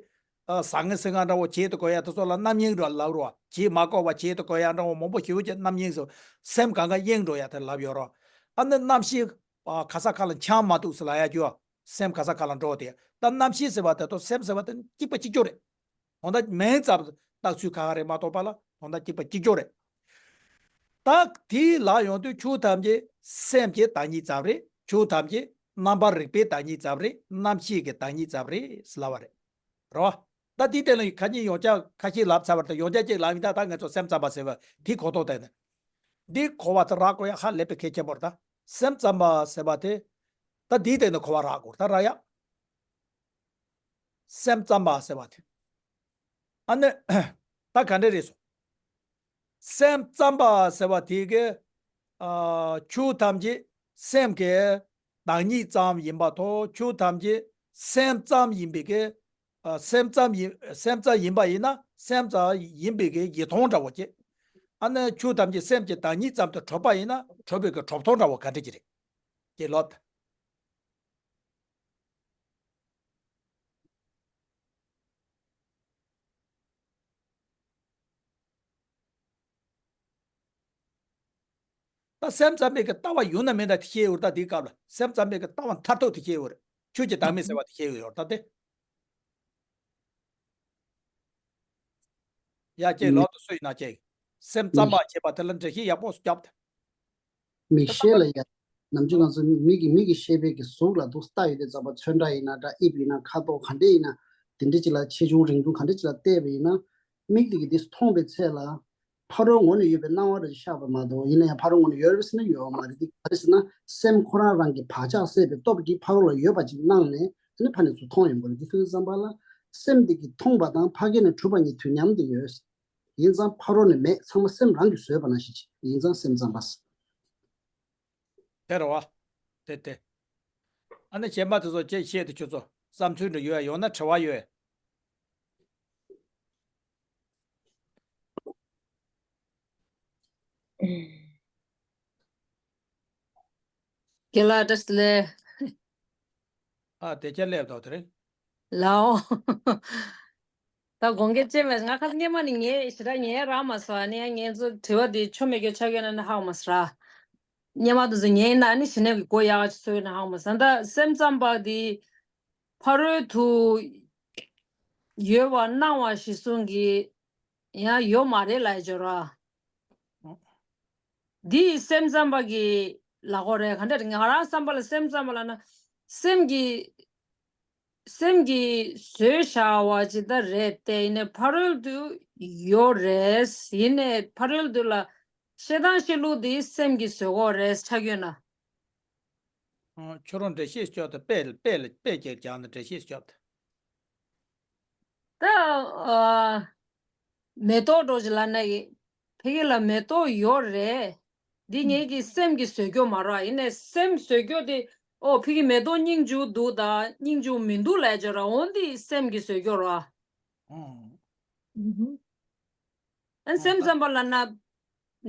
ཨ་ཟང་ངེ་ཟིང་ངེ་འདྲ་བོ་བྱེད་དུ་དགོས་ཡ་དེ་ཚོ་ལ་རྣམ་གཡེང་འགྲོ་ལབ་རོ། བྱེད་མ་དགོས་པ་བྱེད་དུ་དགོས་ཡ་འདྲ་བོ་མང་པོ་ཞེ་པོ་ཅིག་རྣམ་གཡེང་ཟེར། སེམས་གང་ག་གཡེང་འགྲོ་ཡ་དེ་ལབ་ཡོད་རོ། ཨ་ནི་རྣམ་ཤེས་ཨ་ག་ས་ག་ལ་འཁྱམས་མ་འདུག་ཟེར་ལབ་ཡ་རྒྱུ། སེམས་ག་ས་ག་ལ་འགྲོ་དེ། ད་རྣམ་ཤེས་ཟེར་བ་དེ་དང་སེམས་ཟེར་བ་དེ་གཅིག་པ་གཅིག་རྐྱང་རེད། དོན་དག་མིང་ཙམ་བཏགས་ཚུལ་ཁ་ཁ་རེད་མ་གཏོགས་པ་ལ་དོན་དག་གཅིག་པ་གཅིག་རྐྱང་རེད། ད་དེའི་ལ་ཡོང་དུས་ཆོས་ཐམས་ཅད་སེམས་ཀྱི་བདག་ཉིད་ཙམ་རེད། ཆོས་ཐམས་ཅད་རྣམ་པར་རིག་པའི་བདག་ཉིད་ཙམ་རེད། རྣམ་ཤེས་ཀྱི་བདག་ཉིད་ཙམ་རེད་ཟེར་ལབ་པ་རེད། རེད་བ། ད་དེའི་སྟེང་ལ་ཁ་ཉིན་ཡོངས་གྲགས་ཁ་ཤས་ལབ་ཚར་བ་རེད། ད་ཡོངས་གྲགས་གཅིག་ལབ་ཡིན། ད་ད་ང་ཚོ་སེམས་ཙམ་པ་ཟེར་བ་དེ་གོ་རྟོགས་བསྡད་ནས། འདི་གོ་བ་དེ་རག་དགོས་ཡ་ཧ་ལས་པའི་གལ་ཆེན་པོ་རེད། ད་སེམས་ཙམ་པ་ཟེར་བ་དེ། ད་དེའི་སྟེང་ནས་གོ་བ་རག་དགོས་རེད། ད་རག་ཡ། སེམས་ཙམ་པ་ཟེར་བ་དེ། ཨ་ནི། ད་ག་འདྲ་རེད་སོ། སེམས་ཙམ་པ་ཟེར་བ་དེ་གི། ཨ་ཆོས་ཐམས་ཅད་སེམས་ཀྱི་བདག་ཉིད་ཙམ་ཡིན་པ་དང་། ཆོས་ཐམས་ཅད་སེམས་ཙམ་ཡིན་པའི་གི། ཨ་སེམས་ཙམ་ཡིན། སེམས་ཙམ་ཡིན་པ་ཡིན་ན་སེམས་ཙམ་ཡིན་པའི་གི་ཡིད་མཐོང་འདྲ་བོ་ཅིག་ཨ་ནི་ཆོས་ཐམས་ཅད་སེམས་ཀྱི་བདག་ཉིད་ཙམ་དུ་གྲུབ་པ་ཡིན་ན་གྲུབ་པའི་གི་གྲུབ་མཐོང་འདྲ་བོ་ག་འདྲ་ཅིག་རེད། ཀྱེ་ལོ། ད་སེམས་ཙམ་པའི་གི་ལྟ་བ་ཡོད་ན་མེད་ན་དེ་ཤེས་ཡོད་རེད། ད་དེའི་སྐབས་ལ་སེམས་ཙམ་པའི་གི་ལྟ་བ་མཐར་ཐུག་དེ་ཤེས་ཡོད་རེད། ཆོས་ཀྱི་བདག་མེད་ཟེར་བ་དེ་ཤེས་ཡོད་རེད། ད་དེ། ཡ་ཀྱེ་ལོ་དུ་སུ་ཡིན་ན་ཀྱེ། སེམས་ཙམ་པ་ཞེས་པ་དེ་ལ་འགྲེལ་བཤད་ཡག་པོ་རྒྱབ་དེ། མིག་ཤེས་ལ་ཡ། ནམ་རྒྱུན་ང་ཚོ་མིག་གིས་མིག་གིས་ཤེས་པའི་གི་གཟུགས་ལ་འདུག་ལྟ་ཡོད་དེ་ཙམ་པ་ཚོན་ཁྲ་ཡིན་ན་འདྲ། དབྱིབས་ཡིན་ན་ཁ་དོག་ག་འདྲ་ཡིན་ན། དེ་འདྲ་ཅིག་ལ་ཆེ་ཆུང་རིང་ཐུང་ག་འདྲ་ཅིག་ལ་བལྟས་པ་ཡིན་ན། མིག་དེ་གིས་དེ་མཐོང་བའི་ཚད་ལ། ཕ་རོལ་ངོས་ནས་ཡོད་པའི་སྣང་བ་རེ་ཤར་བ་མ་གཏོགས། ཡིན་ན་ཡང་ཕ་རོལ་ངོས་ནས་ཡོད་རེད་ཟེར་ན་ཡོད་མ་རེད། དེ་ག་རེ་ཟེར་ན་སེམས་ཁོ་རང་རང་གི་བག་ཆགས་སད་པའི་སྟོབས་ཀྱིས་ཕ་རོལ་ལ་ཡོད་པ་ཅིག་སྣང་ནས་ཨ་ནི་ཕ་ནས་ཚུར་མཐོང་ཡོང་གི་རེད། དེ་དུས་ཙམ་པ་ལ་སེམས་དེ་གིས་མཐོང་བ་དང་ཕ་གི་ནས་གྲུབ་པ་གཉིས་དུས་མཉམ་དུ་ཡོད། ཡིན་ཙང་ཕ་རོལ་ནས་མེད། ཚང་མ་སེམས་རང་གིས་བཟོས་པ་ནང་བཞིན་ཅིག་ཡིན་ཙང་སེམས་ཙམ་པ། དེ་རེད་བ། དེ་དེ། ཨ་ནི་གཞན་པ་དེ་ཚོ་ཅེས་བཤད་དེ་ཁྱོད་ཚོ་བསམ་ཚུལ་འདྲ་ཡོད་ཡ། ཡོང་ན་དྲི་བ་ཡོད། རྒན་ལགས་བཀྲ་ཤིས་བདེ་ལེགས། ཨ་དེ་ཅག་སླེབས་དོ་དེ་རེད། ལའོ། ད་དགོངས་འགལ་ཅན་མེད། ང་ཁ་སང་སྔན་མ་ནས་ངས་ཞེ་དྲག་ཉན་རག་མ་སོང་། ཨ་ནི་ཡང་ངས་ཚོ་དྲི་བ་འདི་ཆོ་མེད་སྐྱོ་ཆགས་ཡོད་ན་ནི་ཧ་གོ་མ་སོང་ར། སྔན་མ་དུ་ཚོ་ཉན་ཡིན་ན་ཨ་ནི་ཞེ་ནས་གི་གོ་ཡག་ག་ཅིག་ཚོ་ཡོད་ན་ཧ་གོ་མ་སོང་། ད་སེམས་ཙམ་པ་འདི་ཕ་རོལ་དུ་ཡོད་པ་སྣང་བ་ཞིག་གསུང་གི་ཡང་ཡོད་མ་རེད་ལབ་ཡ་ཅིག་ཡོད་ར། འདི་སེམས་ཙམ་པ་གི་ལབ་དགོས་རེད། ག་འདྲ་རེད། ང་རང་བསམ་པ་ལ་སེམས་ཙམ་པ་ལབ་ན་སེམས་ཀྱི་སེམས་ཀྱིས་བཟོས་བཞག་པ་ཅིག་ད་རེད་དེ། ཡིན་ནའི་ཕ་རོལ་དུ་ཡོད་རེད། ཡིན་ནའི་ཕ་རོལ་དུ་ལ་ཤེས་དང་ཤེས་ལུགས་འདི་སེམས་ཀྱིས་བཟོས་དགོས་རེད་ཆགས་ཡོད་ན། ཨ་ཁྱོད་རང་འགྲེལ་བཤད་སྐྱོར་དེ་དཔེ་དཔེ་དཔེ་ཅིག་སྦྱར་ནས་འགྲེལ་བཤད་སྐྱོར་དེ། ད་ཨ་མེ་ཏོག་འདྲ་ཅིག་ལབ་ན་ཡི་ཕ་གི་ལ་མེ་ཏོག་ཡོད་རེད། འདི་ངེད་ཀྱི་སེམས་ཀྱིས་བཟོས་རྒྱུ་མ་རེད། ཡིན་ནའི་སེམས་བཟོས་རྒྱུ་དེ་ཨོ་ཕ་གི་མེ་ཏོག་སྙིང་རྗེ་པོ་འདུག་དང་སྙིང་རྗེ་པོ་མི་འདུག་ལབ་ཡ་ཅིག་ཡོད་ར། འོ་འདི་སེམས་ཀྱིས་བཟོས་རྒྱུ་ར། ཨང་། ཨ་སེམས་ཙམ་པ་ལབ་ན།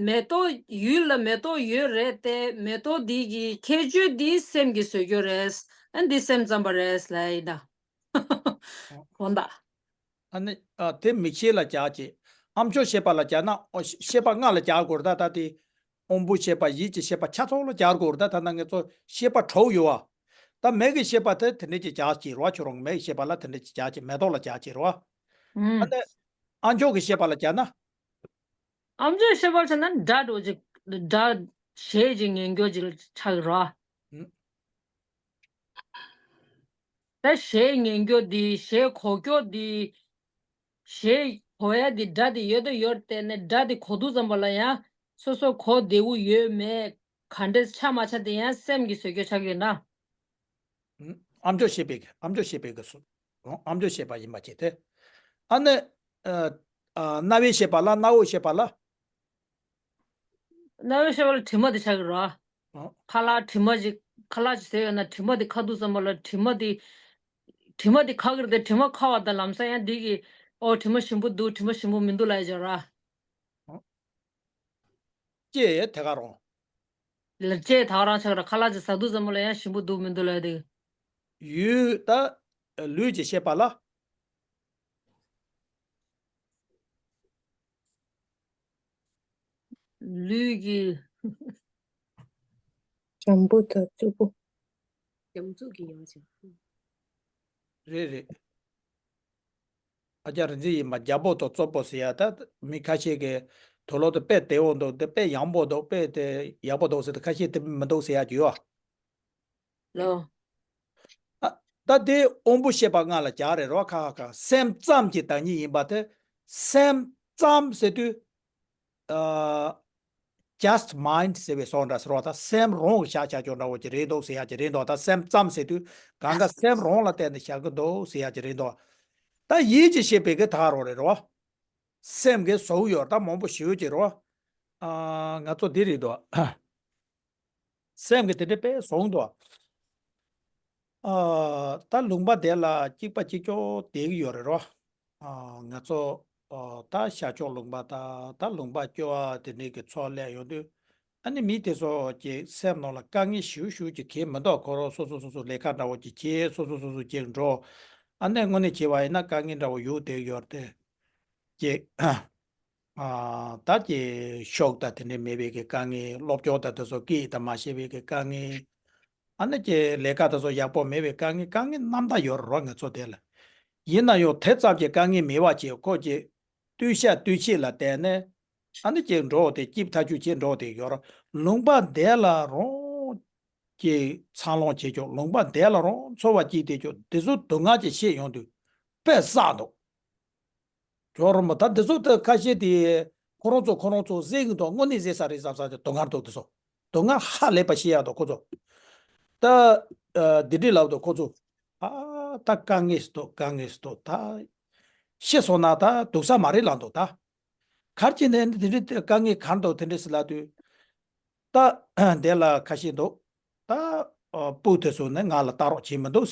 མེ་ཏོག་ཡུལ་ལ་མེ་ཏོག་ཡོད་རེད་དེ། མེ་ཏོག་འདི་གི་ཁྱད་ཆོས་འདི་སེམས་ཀྱིས་བཟོས་རྒྱུ་རེད། ཨ་འདི་སེམས་ཙམ་པ་རེད་ལབ་ཡ་ཡིན་ད། འོ་ད། ཨ་ནི་ཨ་དེ་མིག་ཤེས་ལ་སྦྱར་བྱས། ཨ་མཆོག་ཤེས་པ་ལ་སྦྱར་ན། ཨོ་ཤེས་པ་ལྔ་ལ་སྦྱར་དགོས་རེད་ད། ད་དེ་དབང་པོའི་ཤེས་པ་ཡིད་ཀྱི་ཤེས་པ་ཆ་ཚང་ལ་སྦྱར་དགོས་རེད་ད། ད་ནང་ང་ཚོ་ཤེས་པ་དྲུག་ཡོད་པ། ད་མིག་གི་ཤེས་པ་དེ་དེ་འདྲ་ཅིག་སྦྱར་བྱས་རེད་བ། ཁྱོད་རང་མིག་གི་ཤེས་པ་ལ་དེ་འདྲ་ཅིག་སྦྱར་བྱས། མེ་ཏོག་ལ་སྦྱར་བྱས་རེད་བ། ཨ་ནི་ཨ་མཆོག་གི་ཤེས་པ་ལ་སྦྱར་ན། ཨ་མཆོག་ཤེས་པ་ལ་སྦྱར་ན་སྒྲ་འདྲ་ཅིག་སྒྲ་ཞེས་ཅིག་ཉན་རྒྱུ་ཅིག་ཆགས་ཀྱི་རེད་བ། ད་ཞེས་ཉན་རྒྱུ་འདི། ཞེས་གོ་རྒྱུ་འདི། ཞེས་གོ་ཡ་འདི་སྒྲ་འདི་ཡོད་དོ་ཡོད་དེ་ནས་སྒྲ་འདི་གོ་དུས་ཙམ་པ་ལ་ཡང་ སོ་སོ་གོ་བདེ་བོ་ཡོད་མེད། ག་འདྲས་ཆགས་མ་ཆགས་དེ་ཡང་སེམས་ཀྱིས་བཟོ་རྒྱུ་ཆགས་ཀྱི་ཡོད་ན། ཨ་མཆོག་ཤེས་པའི་ཨ་མཆོག་ཤེས་པའི་གི་སུ། ཨ་མཆོག་ཤེས་པ་ཡིན་པ་བྱས་ཏེ། ཨ་ནི། ཨ་ཨ་རྣ་བའི་ཤེས་པ་ལ་རྣ་བའི་ཤེས་པ་ལ། རྣ་བའི་ཤེས་པ་ལ་དྲི་མ་དེ་ཆགས་ཀྱི་རེད་བ། ཨ། ཁ་ལག་དྲི་མ་ཅིག་ཁ་ལག་ཅིག་ཟས་ཡོད་ན་དྲི་མ་དེ་ཁ་དུག་ཙམ་པ་ལ་དྲི་མ་དེ། དྲི་མ་དེ་ཁ་གི་རེད་དེ་དྲི་མ་ཁ་བ་དང་ལམ་སང་ཡང་དེ་གི། ཨོ་དྲི་མ་ཞིམ་པོ་འདུག་དྲི་མ་ཞིམ་པོ་མི་འདུག་ལབ་ཡ་ཅིག་ཡོད་རེད་བ། ཨ། ལྕེ་དེ་ག་རང་། ལ་ལྕེ་དེ་ག་རང་ཆགས་ར་ཁ་ལག་ཅིག་ཟ་དུས་ཙམ་པ་ལ་ཡང་ཞིམ་པོ་འདུག་མི་འདུག་ལབ་ཡ་དེ། ཡུལ་ད། ལུས་ཀྱི་ཤེས་པ་ལ། ལུས་ཀྱི། འཇམ་པོ་དང་རྩུབ་པོ། འཇམ་རྩུབ་ཀྱི་ཡང་ཅིག་རེད་རེད། ཨ་ཅག་རིག་འཛིན་ཡིན་པ་རྒྱལ་པོ་དང་རྩུབ་པོ་ཟེར་ཡ་ད་མི་ཁ་ཤས་ཀྱིས་དུག་ལོག་དེ་དཔེ་བདེ་བོ་འདུག་དེ་དཔེ་ཡང་པོ་འདུག་དཔེ་དེ་ཡག་པོ་འདུག་ཟེར་དུས་ཁ་ཤས་དེ་མི་འདུག་ཟེར་ཡ་ཅིག་ཡོད། ལོ། ཨ། ད་དེ་དབང་པོ་ཤེས་པ་ལྔ་ལ་སྦྱར་རེད་རོ་ཁ་ཁ་ཁ་སེམས་ཙམ་གྱི་བདག་ཉིད་ཡིན་པ་དེ། སེམས་ཙམ་ཟེར་དུས། ཨ། just mind ཟེར་བའི་བཟོ་འདྲ་ཟེར་བ་དང་སེམས་རང་གི་ཤ་ཆ་ཆོག་འདྲ་བོ་ཅིག་རེད་འདུག་ཟེར་ཡ་ཅིག་རེད་འདུག་ད་སེམས་ཙམ་ཟེར་དུས་གང་ག་སེམས་རང་ལ་བརྟེན་ནས་བཞག་གི་འདུག་ཟེར་ཡ་ཅིག་རེད་འདུག་ད་ཡིད་ཀྱི་ཤེས་པའི་གི་ད་རོ་རེད་རོ། སེམས་ཀྱི་བཟོ་ཡོད་ད་མང་པོ་ཞེ་པོ་ཅིག་རོ། ཨ། ང་ཚོ་འདི་རེད་འདུག་སེམས་ཀྱི་དེ་འདྲའི་དཔེ་བཟོ་འདུག་ཨ། ད་ལུང་པ་དེ་ལ་གཅིག་པ་གཅིག་ཀྱོག་བསྡད་ཀྱི་ཡོད་རེད་རོ། ཨ། ང་ཚོ། ཨ། ད་ཤར་ཕྱོགས་ལུང་པ་དང་ད་ལུང་པ་སྐྱོ་བ་དེ་འདྲའི་གི་ཚོ་སླེབས་ཡོང་དུས། ཨ་ནི་མི་དེ་ཚོ་གི་སེམས་ནང་ལ་དཀའ་ངལ་ཞེ་པོ་ཞེ་པོ་ཅིག་གང་མི་འདུག་ཁོ་རང་སོ་སོ་སོ་སོ་ལས་ཀ་འདྲ་བོ་ཅིག་བྱེད་སོ་སོ་སོ་སོ་ཅིག་འགྲོ། ཨ་ནི་དངོས་གནས་བྱས་པ་ཡིན་ན་དཀའ་ངལ་འདྲ་བོ་ཡོད་དེ་ཡོད་དེ། ཅིག་ཨ། ད་ཅིག་ཤོག་དང་དེ་འདྲ་མེད་པའི་གི་དཀའ་ངལ། སློབ་སྦྱོང་དང་དེ་ཚོ་སྐད་དང་མ་ཤེས་པའི་གི་དཀའ་ངལ། ཨ་ནི་ཅིག་ལས་ཀ་དེ་ཚོ་ཡག་པོ་མེད་པའི་དཀའ་ངལ། དཀའ་ངལ་རྣམ་དག་ཡོད་རེད་རོ་ང་ཚོ་དེ་ལ། ཡིན་ན་ཡང་དེ་ཙམ་གྱི་དཀའ་ངལ་མེད་པ་ཅིག་ཁོ་ཅིག་ལྟོས་ཤ་ལྟོས་ཆས་ལ་བརྟེན་ནས། ཨ་ནི་ཅིག་འགྲོ་དེ་སྐྱིད་ཐག་ཆོད་ཅིག་འགྲོ་དེ་ཡོད་རེད། ལུང་པ་དེ་ལ་རང་ཅིག་འཚར་ལོངས་བྱེད་ཆོག་ལུང་པ་དེ་ལ་རང་འཚོ་བ་སྐྱིད་དེ་ཆོག་དེ་ཚོ་སྡུག་བསྔལ་ཅིག་ཤེས་ཡོང་དུས་དཔེ་བསགས་འདུག་ཇོ་རོ་མོ་ད་འདི་ཚོ་ད་ཁ་ཤས་དེ་ཁོ་རང་ཚོ་ཁོ་རང་ཚོ་ཟེར་གི་འདུག་དངོས་གནས་ཟེར་ས་རེད་བསམ་ས་དེ་སྡུག་བསྔལ་འདུག་དེ་ཚོ་སྡུག་བསྔལ་ཧ་ལས་པ་ཤེས་ཡག་འདུག་ཁོ་ཚོ། ད་ཨ་འདི་འདྲས་ལབ་འདུག་ཁོ་ཚོ། ཨ་ད་དཀའ་ངལ་ཞིག་འདུག་དཀའ་ངལ་ཞིག་འདུག་ད་ཤི་སོང་ན་ད་སྡུག་ས་མ་རེད་ལབ་འདུག་ད་གར་གྱི་ནས་འདི་འདྲས་དཀའ་ངལ་གར་འདུག་དེ་འདྲས་ཟེར་ལབ་དུས། ད་དེ་ལ་ཁ་ཤས་འདུག་ད་ཨ་སྤུ་དེ་ཚོ་ནི་ང་ལ་ལྟ་རོགས་བྱེད་མི་འདུག་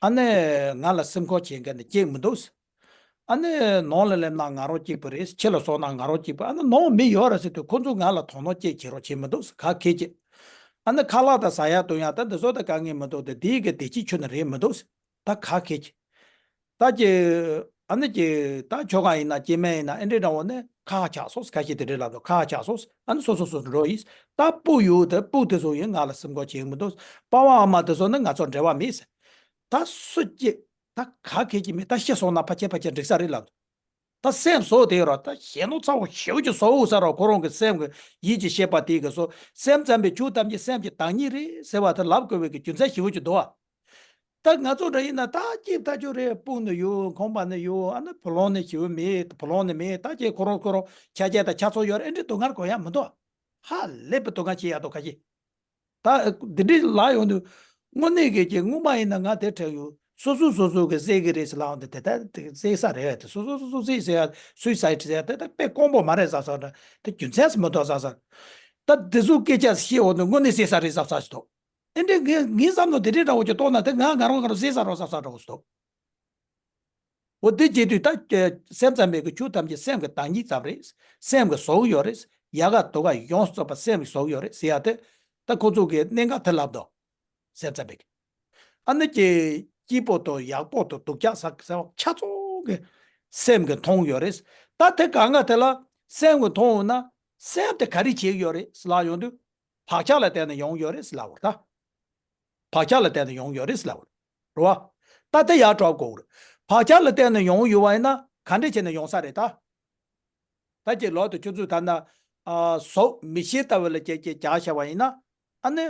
ཨ་ནི་ང་ལ་སེམས་ཁུར་བྱེད་མཁན་ནི་གཅིག་མི་འདུག་ཨ་ནི་ནང་ལ་སླེབས་ན་ང་རང་གཅིག་པུ་རེད། ཕྱི་ལ་སོང་ན་ང་རང་གཅིག་པུ། ཨ་ནི་ནང་མི་ཡོད་རེད་ཟེར་དུས་ཁོ་ཚོ་ང་ལ་དོ་སྣང་གཅིག་བྱེད་རོགས་བྱེད་མི་འདུག་ག་གེ་ཅི། ཨ་ནི་ཁ་ལག་དང་ཟ་ཡག་འཐུང་ཡག་ད་འདི་ཚོ་ད་དཀའ་ངལ་མི་འདུག་དེ་དེའི་གི་བདེ་སྐྱིད་ཁྱོན་ནས་རེད་མི་འདུག་ད་ག་གེ་ཅི། ད་ཀྱི། ཨ་ནི་ཀྱི་ད་ཁྱོ་ག་ཡིན་ན་སྐྱེ་དམན་ཡིན་ན་ཨེ་འདྲའི་འདྲ་བོ་ནི་ཁ་ཁ་ཆགས་སོང་ཁ་ཤས་དེ་འདྲའི་ལབ་འདུག་ཁ་ཁ་ཆགས་སོང་ཨ་ནི་སོ་སོ་སོ་སོ་འགྲོ་ཡིན། ད་སྤུ་ཡོད་དེ་སྤུ་དེ་ཚོ་ཡིན་ང་ལ་སེམས་ཁུར་བྱེད་མི་འདུག་པ་ཕ་ཨ་མ་དེ་ཚོ་ནི་ང་ཚོ་འབྲེལ་བ་མེད་ཟེར། ད་སུ་སྐྱེ། ད་ག་གེ་ཅི་མེད་ད་ཤི་སོང་ན་ཕལ་ཆེར་ཕལ་ཆེར་འགྲིག་ས་རེད་ལབ་འདུག་ད་སེམས་བཟོ་དེ་ཡོད་ར་ད་ཞེ་ནོ་ཚ་བོ་ཞེ་པོ་ཅིག་བཟོ་འུ་ས་ར་ཁོ་རང་གི་སེམས་གི་ཡིད་ཀྱི་ཤེས་པ་དེ་གི་སོ་སེམས་ཙམ་པའི་ཆོས་ཐམས་ཅད་སེམས་ཀྱི་བདག་ཉིད་རེད་ཟེར་བ་དེ་ལབ་དགོས་པའི་གི་རྒྱུ་མཚན་ཞེ་པོ་ཅིག་འདུག་ཨ། ད་ང་ཚོ་འདྲ་ཡིན་ན་ད་སྐྱིད་ཐག་ཆོད་རེད། སྤུ་ནི་ཡོད། ཁང་པ་ནི་ཡོད། ཨ་ནི་བུ་ལོན་ནི་ཞེ་པོ་མེད། བུ་ལོན་ནི་མེད། ད་ཁྱེད་ཁོ་རང་ཁོ་རང་ཆ་རྐྱེན་དང་ཆ་ཚང་ཡོད་རེད། ཨེ་འདྲའི་སྡུག་བསྔལ་གོ་ཡ་མི་འདུག་ཧ་ལས་པའི་སྡུག་བསྔལ་ཆེ་ཡ་འདུག་ཁ་ཤས། ད་འདི་འདྲའི་ལ་ཡོང་དུས་དངོས་གནས་ཀྱི་ཀྱི་སྔོན་མ་ཡིན་ན་ང་དེ་དྲན་ཡོད། སོ་སོ་སོ་སོ་གི་ཟེར་གི་རེད་ཟེར་ལ་འོང་དུས་དེ་ལྟར་ཟེར་ས་རེད་དེ་སོ་སོ་སོ་སོ་ཟེར་ཟེར་ཡ་སུའི་སའིད་ཟེར་ཡ་དེ་ལྟར་དཔེ་དཀོན་པོ་མ་རེད་ཟ་ས་འདྲ་དེ་རྒྱུ་མཚན་སུ་མི་འདུག་ཟ་ས་རེད། ད་འདི་ཚོ་སྐད་ཆ་བཤད་འོང་དུས་དངོས་གནས་ཟེར་ས་རེད་ཟ་ས་ཞིག་འདུག་ཨེ་འདྲའི་ངས་ངའི་བསམ་བློ་དེ་འདྲའི་འདྲ་བོ་ཅིག་གཏོང་ན་དེ་ང་ང་རང་ང་རང་ཟས་ཟ་རོགས་ཟ་ས་འདྲ་བོ་ཞིག་འདུག་འོ་དེ་བྱེད་དུས་ད་སེམས་ཙམ་པའི་གི་ཆོས་ཐམས་ཅད་སེམས་ཀྱི་བདག་ཉིད་ཙམ་རེད། སེམས་ཀྱི་བཟོ་གི་ཡོད་རེད། ཡག་ག་སྡུག་ག་ཡོངས་སུ་རྫོགས་པ་སེམས་ཀྱི་བཟོ་གི་ཡོད་རེད་ཟེར་ཡ་དེ་ད་ཁོ་ཚོ་གི་གནད་འགག་དེ་ལབ་འདུག་སེམས་ཙམ་པའི་གི་ཨ་ནི་ཀྱི་སྐྱིད་པོ་དང་ཡག་པོ་དང་སྡུག་ཅག་ཟ་ཟ་བ་ཆ་ཚང་གི་སེམས་ཀྱི་མཐོང་ཡོད་རེད། ད་དེ་གང་ག་དེ་ལ་སེམས་ཀྱི་མཐོང་འོང་ན་སེམས་དེ་ག་རེ་བྱེད་ཀྱི་ཡོད་རེད་ཟེར་ལབ་ཡོང་དུས། བག་ཆགས་ལ་བརྟེན་ནས་ཡོང་ཡོད་རེད་ཟེར་ལབ་པ་རེད་ད། བག་ཆགས་ལ་བརྟེན་ནས་ཡོང་ཡོད་རེད་ཟེར་ལབ་པ་རེད་བ། ད་དེ་ཡར་འགྲོ་དགོས་རེད། བག་ཆགས་ལ་བརྟེན་ནས་ཡོང་ཡོད་པ་ཡིན་ན་ག་འདྲས་བྱས་ནས་ཡོང་ས་རེད་ད། ད་ཀྱི་ལོག་ཏུ་ཁྱོད་ཚོས་ད་ན། ཨ་གཟུགས་མིག་ཤེལ་ལྟ་བུ་ལ་བྱས་བྱས་བྱས་བཞག་པ་ཡིན་ན། ཨ་ནི།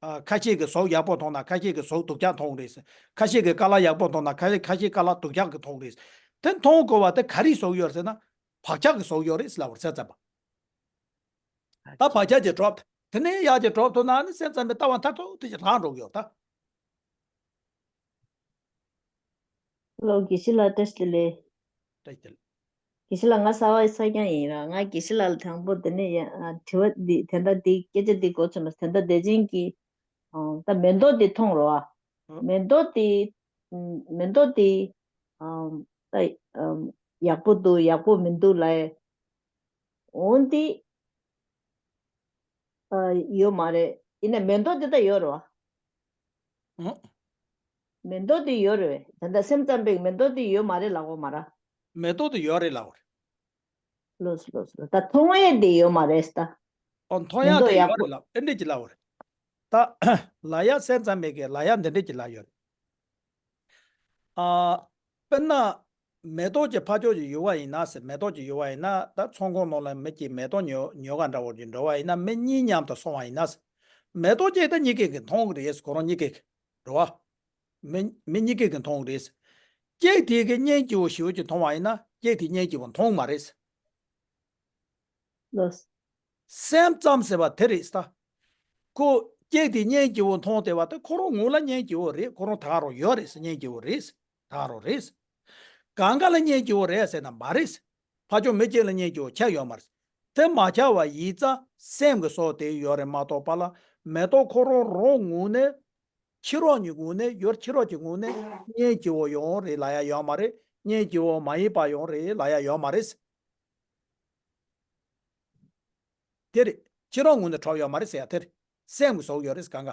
ཨ་ཁ་ཤས་ཀྱིས་གཟུགས་ཡག་པོ་མཐོང་ན་ཁ་ཤས་ཀྱིས་གཟུགས་སྡུག་ཅག་མཐོང་རེད། ཁ་ཤས་ཀྱིས་ཀ་ལ་ཡག་པོ་མཐོང་ན་ཁ་ཤས་ཁ་ཤས་ཀ་ལ་སྡུག་ཅག་གི་མཐོང་རེད། དེ་མཐོང་དགོས་པ་དེ་ག་རེས་བཟོས་ཡོད་ཟེར་ན། བག་ཆགས་ཀྱིས་བཟོས་ཡོད་རེད་ལབ་པ་རེད་ཙམ་པ། ད་བག་ཆགས་ཀྱི་གྲོགས། དེ་ནས་ཡག་གི་གྲོགས་ཐུབ་ན་ནི་སེམས་ཙམ་པའི་ལྟ་བ་མཐར་ཐུག་དེ་ཅིག་རང་འགྲོ་གི་ཡོད་ད། ལོ་དགེ་བཤེས་ལགས་བཀྲ་ཤིས་བདེ་ལེགས། བཀྲ་ཤིས་བདེ་ལེགས། དགེ་བཤེས་ལགས་ང་གསར་བ་ས་སྐྱ་ཡིན་ར། ང་དགེ་བཤེས་ལགས་ལ་དང་པོ་དེ་ནས་ཡ་ཨ་དྲི་བ་འདི་དེ་འདྲ་འདི་སྐད་ཆ་འདི་གོ་ཚོད་མ་དེ་འདྲ་བདེ་ཆེན་གྱི་ཨ་ད་མེ་ཏོག་འདི་མཐོང་རོ་ཨ། ཨ། མེ་ཏོག་འདི་ཨམ་མེ་ཏོག་འདི་ཨམ་ད་ཨམ་ཡག་པོ་འདུག་ཡག་པོ་མི་འདུག་ལབ་ཡ། འོན་ཏེ་ཨ་ཡོད་མ་རེད། ཡིན་ནའི་མེ་ཏོག་དེ་ད་ཡོད་རེད་བ། ཨ། མེ་ཏོག་དེ་ཡོད་རེད་བས། ད་ལྟ་སེམས་ཙམ་པའི་མེ་ཏོག་དེ་ཡོད་མ་རེད་ལབ་དགོས་མ་རེད། མེ་ཏོག་དེ་ཡོད་རེད་ལབ་དགོས་རེད། ལོས་ལོས་ལོས། ད་མཐོང་ཡས་དེ་ཡོད་མ་རེད་ད། ཨོ་མཐོང་མེ་ཡས་ཏོག་དེ་ཡག་ཡོད་པོ་རེད་ལབ་ཨེ་འདྲས་ཀྱི་ལབ་དགོས་རེད། ད་ལ་ཡ་སེམས་ཙམ་པའི་གི་ལ་ཡ་འདི་འདྲས་ཀྱི་ལབ་ཡོད་རེད། ཨ། དཔེར་ན། མེ་ཏོག་གི་ཕ་ཕྱོགས་ཀྱི་ཡུལ་བ་ཡིན་ན་ཟེར། མེ་ཏོག་གི་ཡུལ་བ་ཡིན་ན་ད་ཚོང་ཁང་ནང་ལ་མི་གཅིག་མེ་ཏོག་ཉོ་ཉོ་ག་འདྲ་བོ་ཅིག་འགྲོ་བ་ཡིན་ན་མི་གཉིས་མཉམ་དུ་སོང་བ་ཡིན་ན་ཟེར། མེ་ཏོག་གཅིག་ད་གཉིས་ཀས་ཀྱིས་མཐོང་གི་རེད་ཟེར། ཁོ་རང་གཉིས་ཀས་ཀྱིས་འགྲོ་བ། མི་མི་གཉིས་ཀས་ཀྱིས་མཐོང་གི་རེད་ཟེར། གཅིག་དེ་གིས་སྙིང་རྗེ་བོ་ཞེ་པོ་ཅིག་མཐོང་བ་ཡིན་ན་གཅིག་དེས་སྙིང་རྗེ་བོ་མཐོང་མ་རེད་ཟེར། ལགས། སེམས་ཙམ་ཟེར་བ་དེ་རེད་ད། ཁོ་སྐྱེས་དེ་སྙིང་རྗེ་བོ་མཐོང་བསྡད་པ་དེ་ཁོ་རང་ངོ་ལ་སྙིང་རྗེ་བོ་རེད། ཁོ་རང་ད་ག་རང་ཡོད་རེད་ཟེར། སྙིང་རྗེ་བོ་རེད་ཟེར། ད་ག་རང་རེད་ཟེར། གང་ག་ལ་སྙིང་རྗེ་བོ་རེད་ཟེར་ན་མ་རེད་ཟེར། ཕ་ཕྱོགས་མི་གཅིག་ལ་སྙིང་རྗེ་བོ་ཆགས་ཡོད་མ་རེད་ཟེར། དེ་མ་ཆགས་པ་ཡིན་ཙང་སེམས་ཀྱི་སོ་དེ་ཡོད་རེད་མ་གཏོགས་པ་ལ་མེ་ཏོག་ཁོ་རང་རང་ངོས་ནས། ཕྱི་རོལ་གྱི་ངོས་ནས་ཡོད། ཕྱི་རོལ་གྱི་ངོས་ནས་སྙིང་རྗེ་བོ་ཡོད་རེད་ལབ་ཡ་ཡོད་མ་རེད། སྙིང་རྗེ་བོ་མ་ཡིན་པ་ཡོད་རེད་ལབ་ཡ་ཡོད་མ་རེད། དེ་རེད། ཕྱི་རོལ་ངོས་ནས་གྲུབ་ཡོད་མ་རེད་ཟེར་ཡ་དེ་རེད། སེམས་ཀྱི་བཟོ་ཡོད་རེད་གང་ག་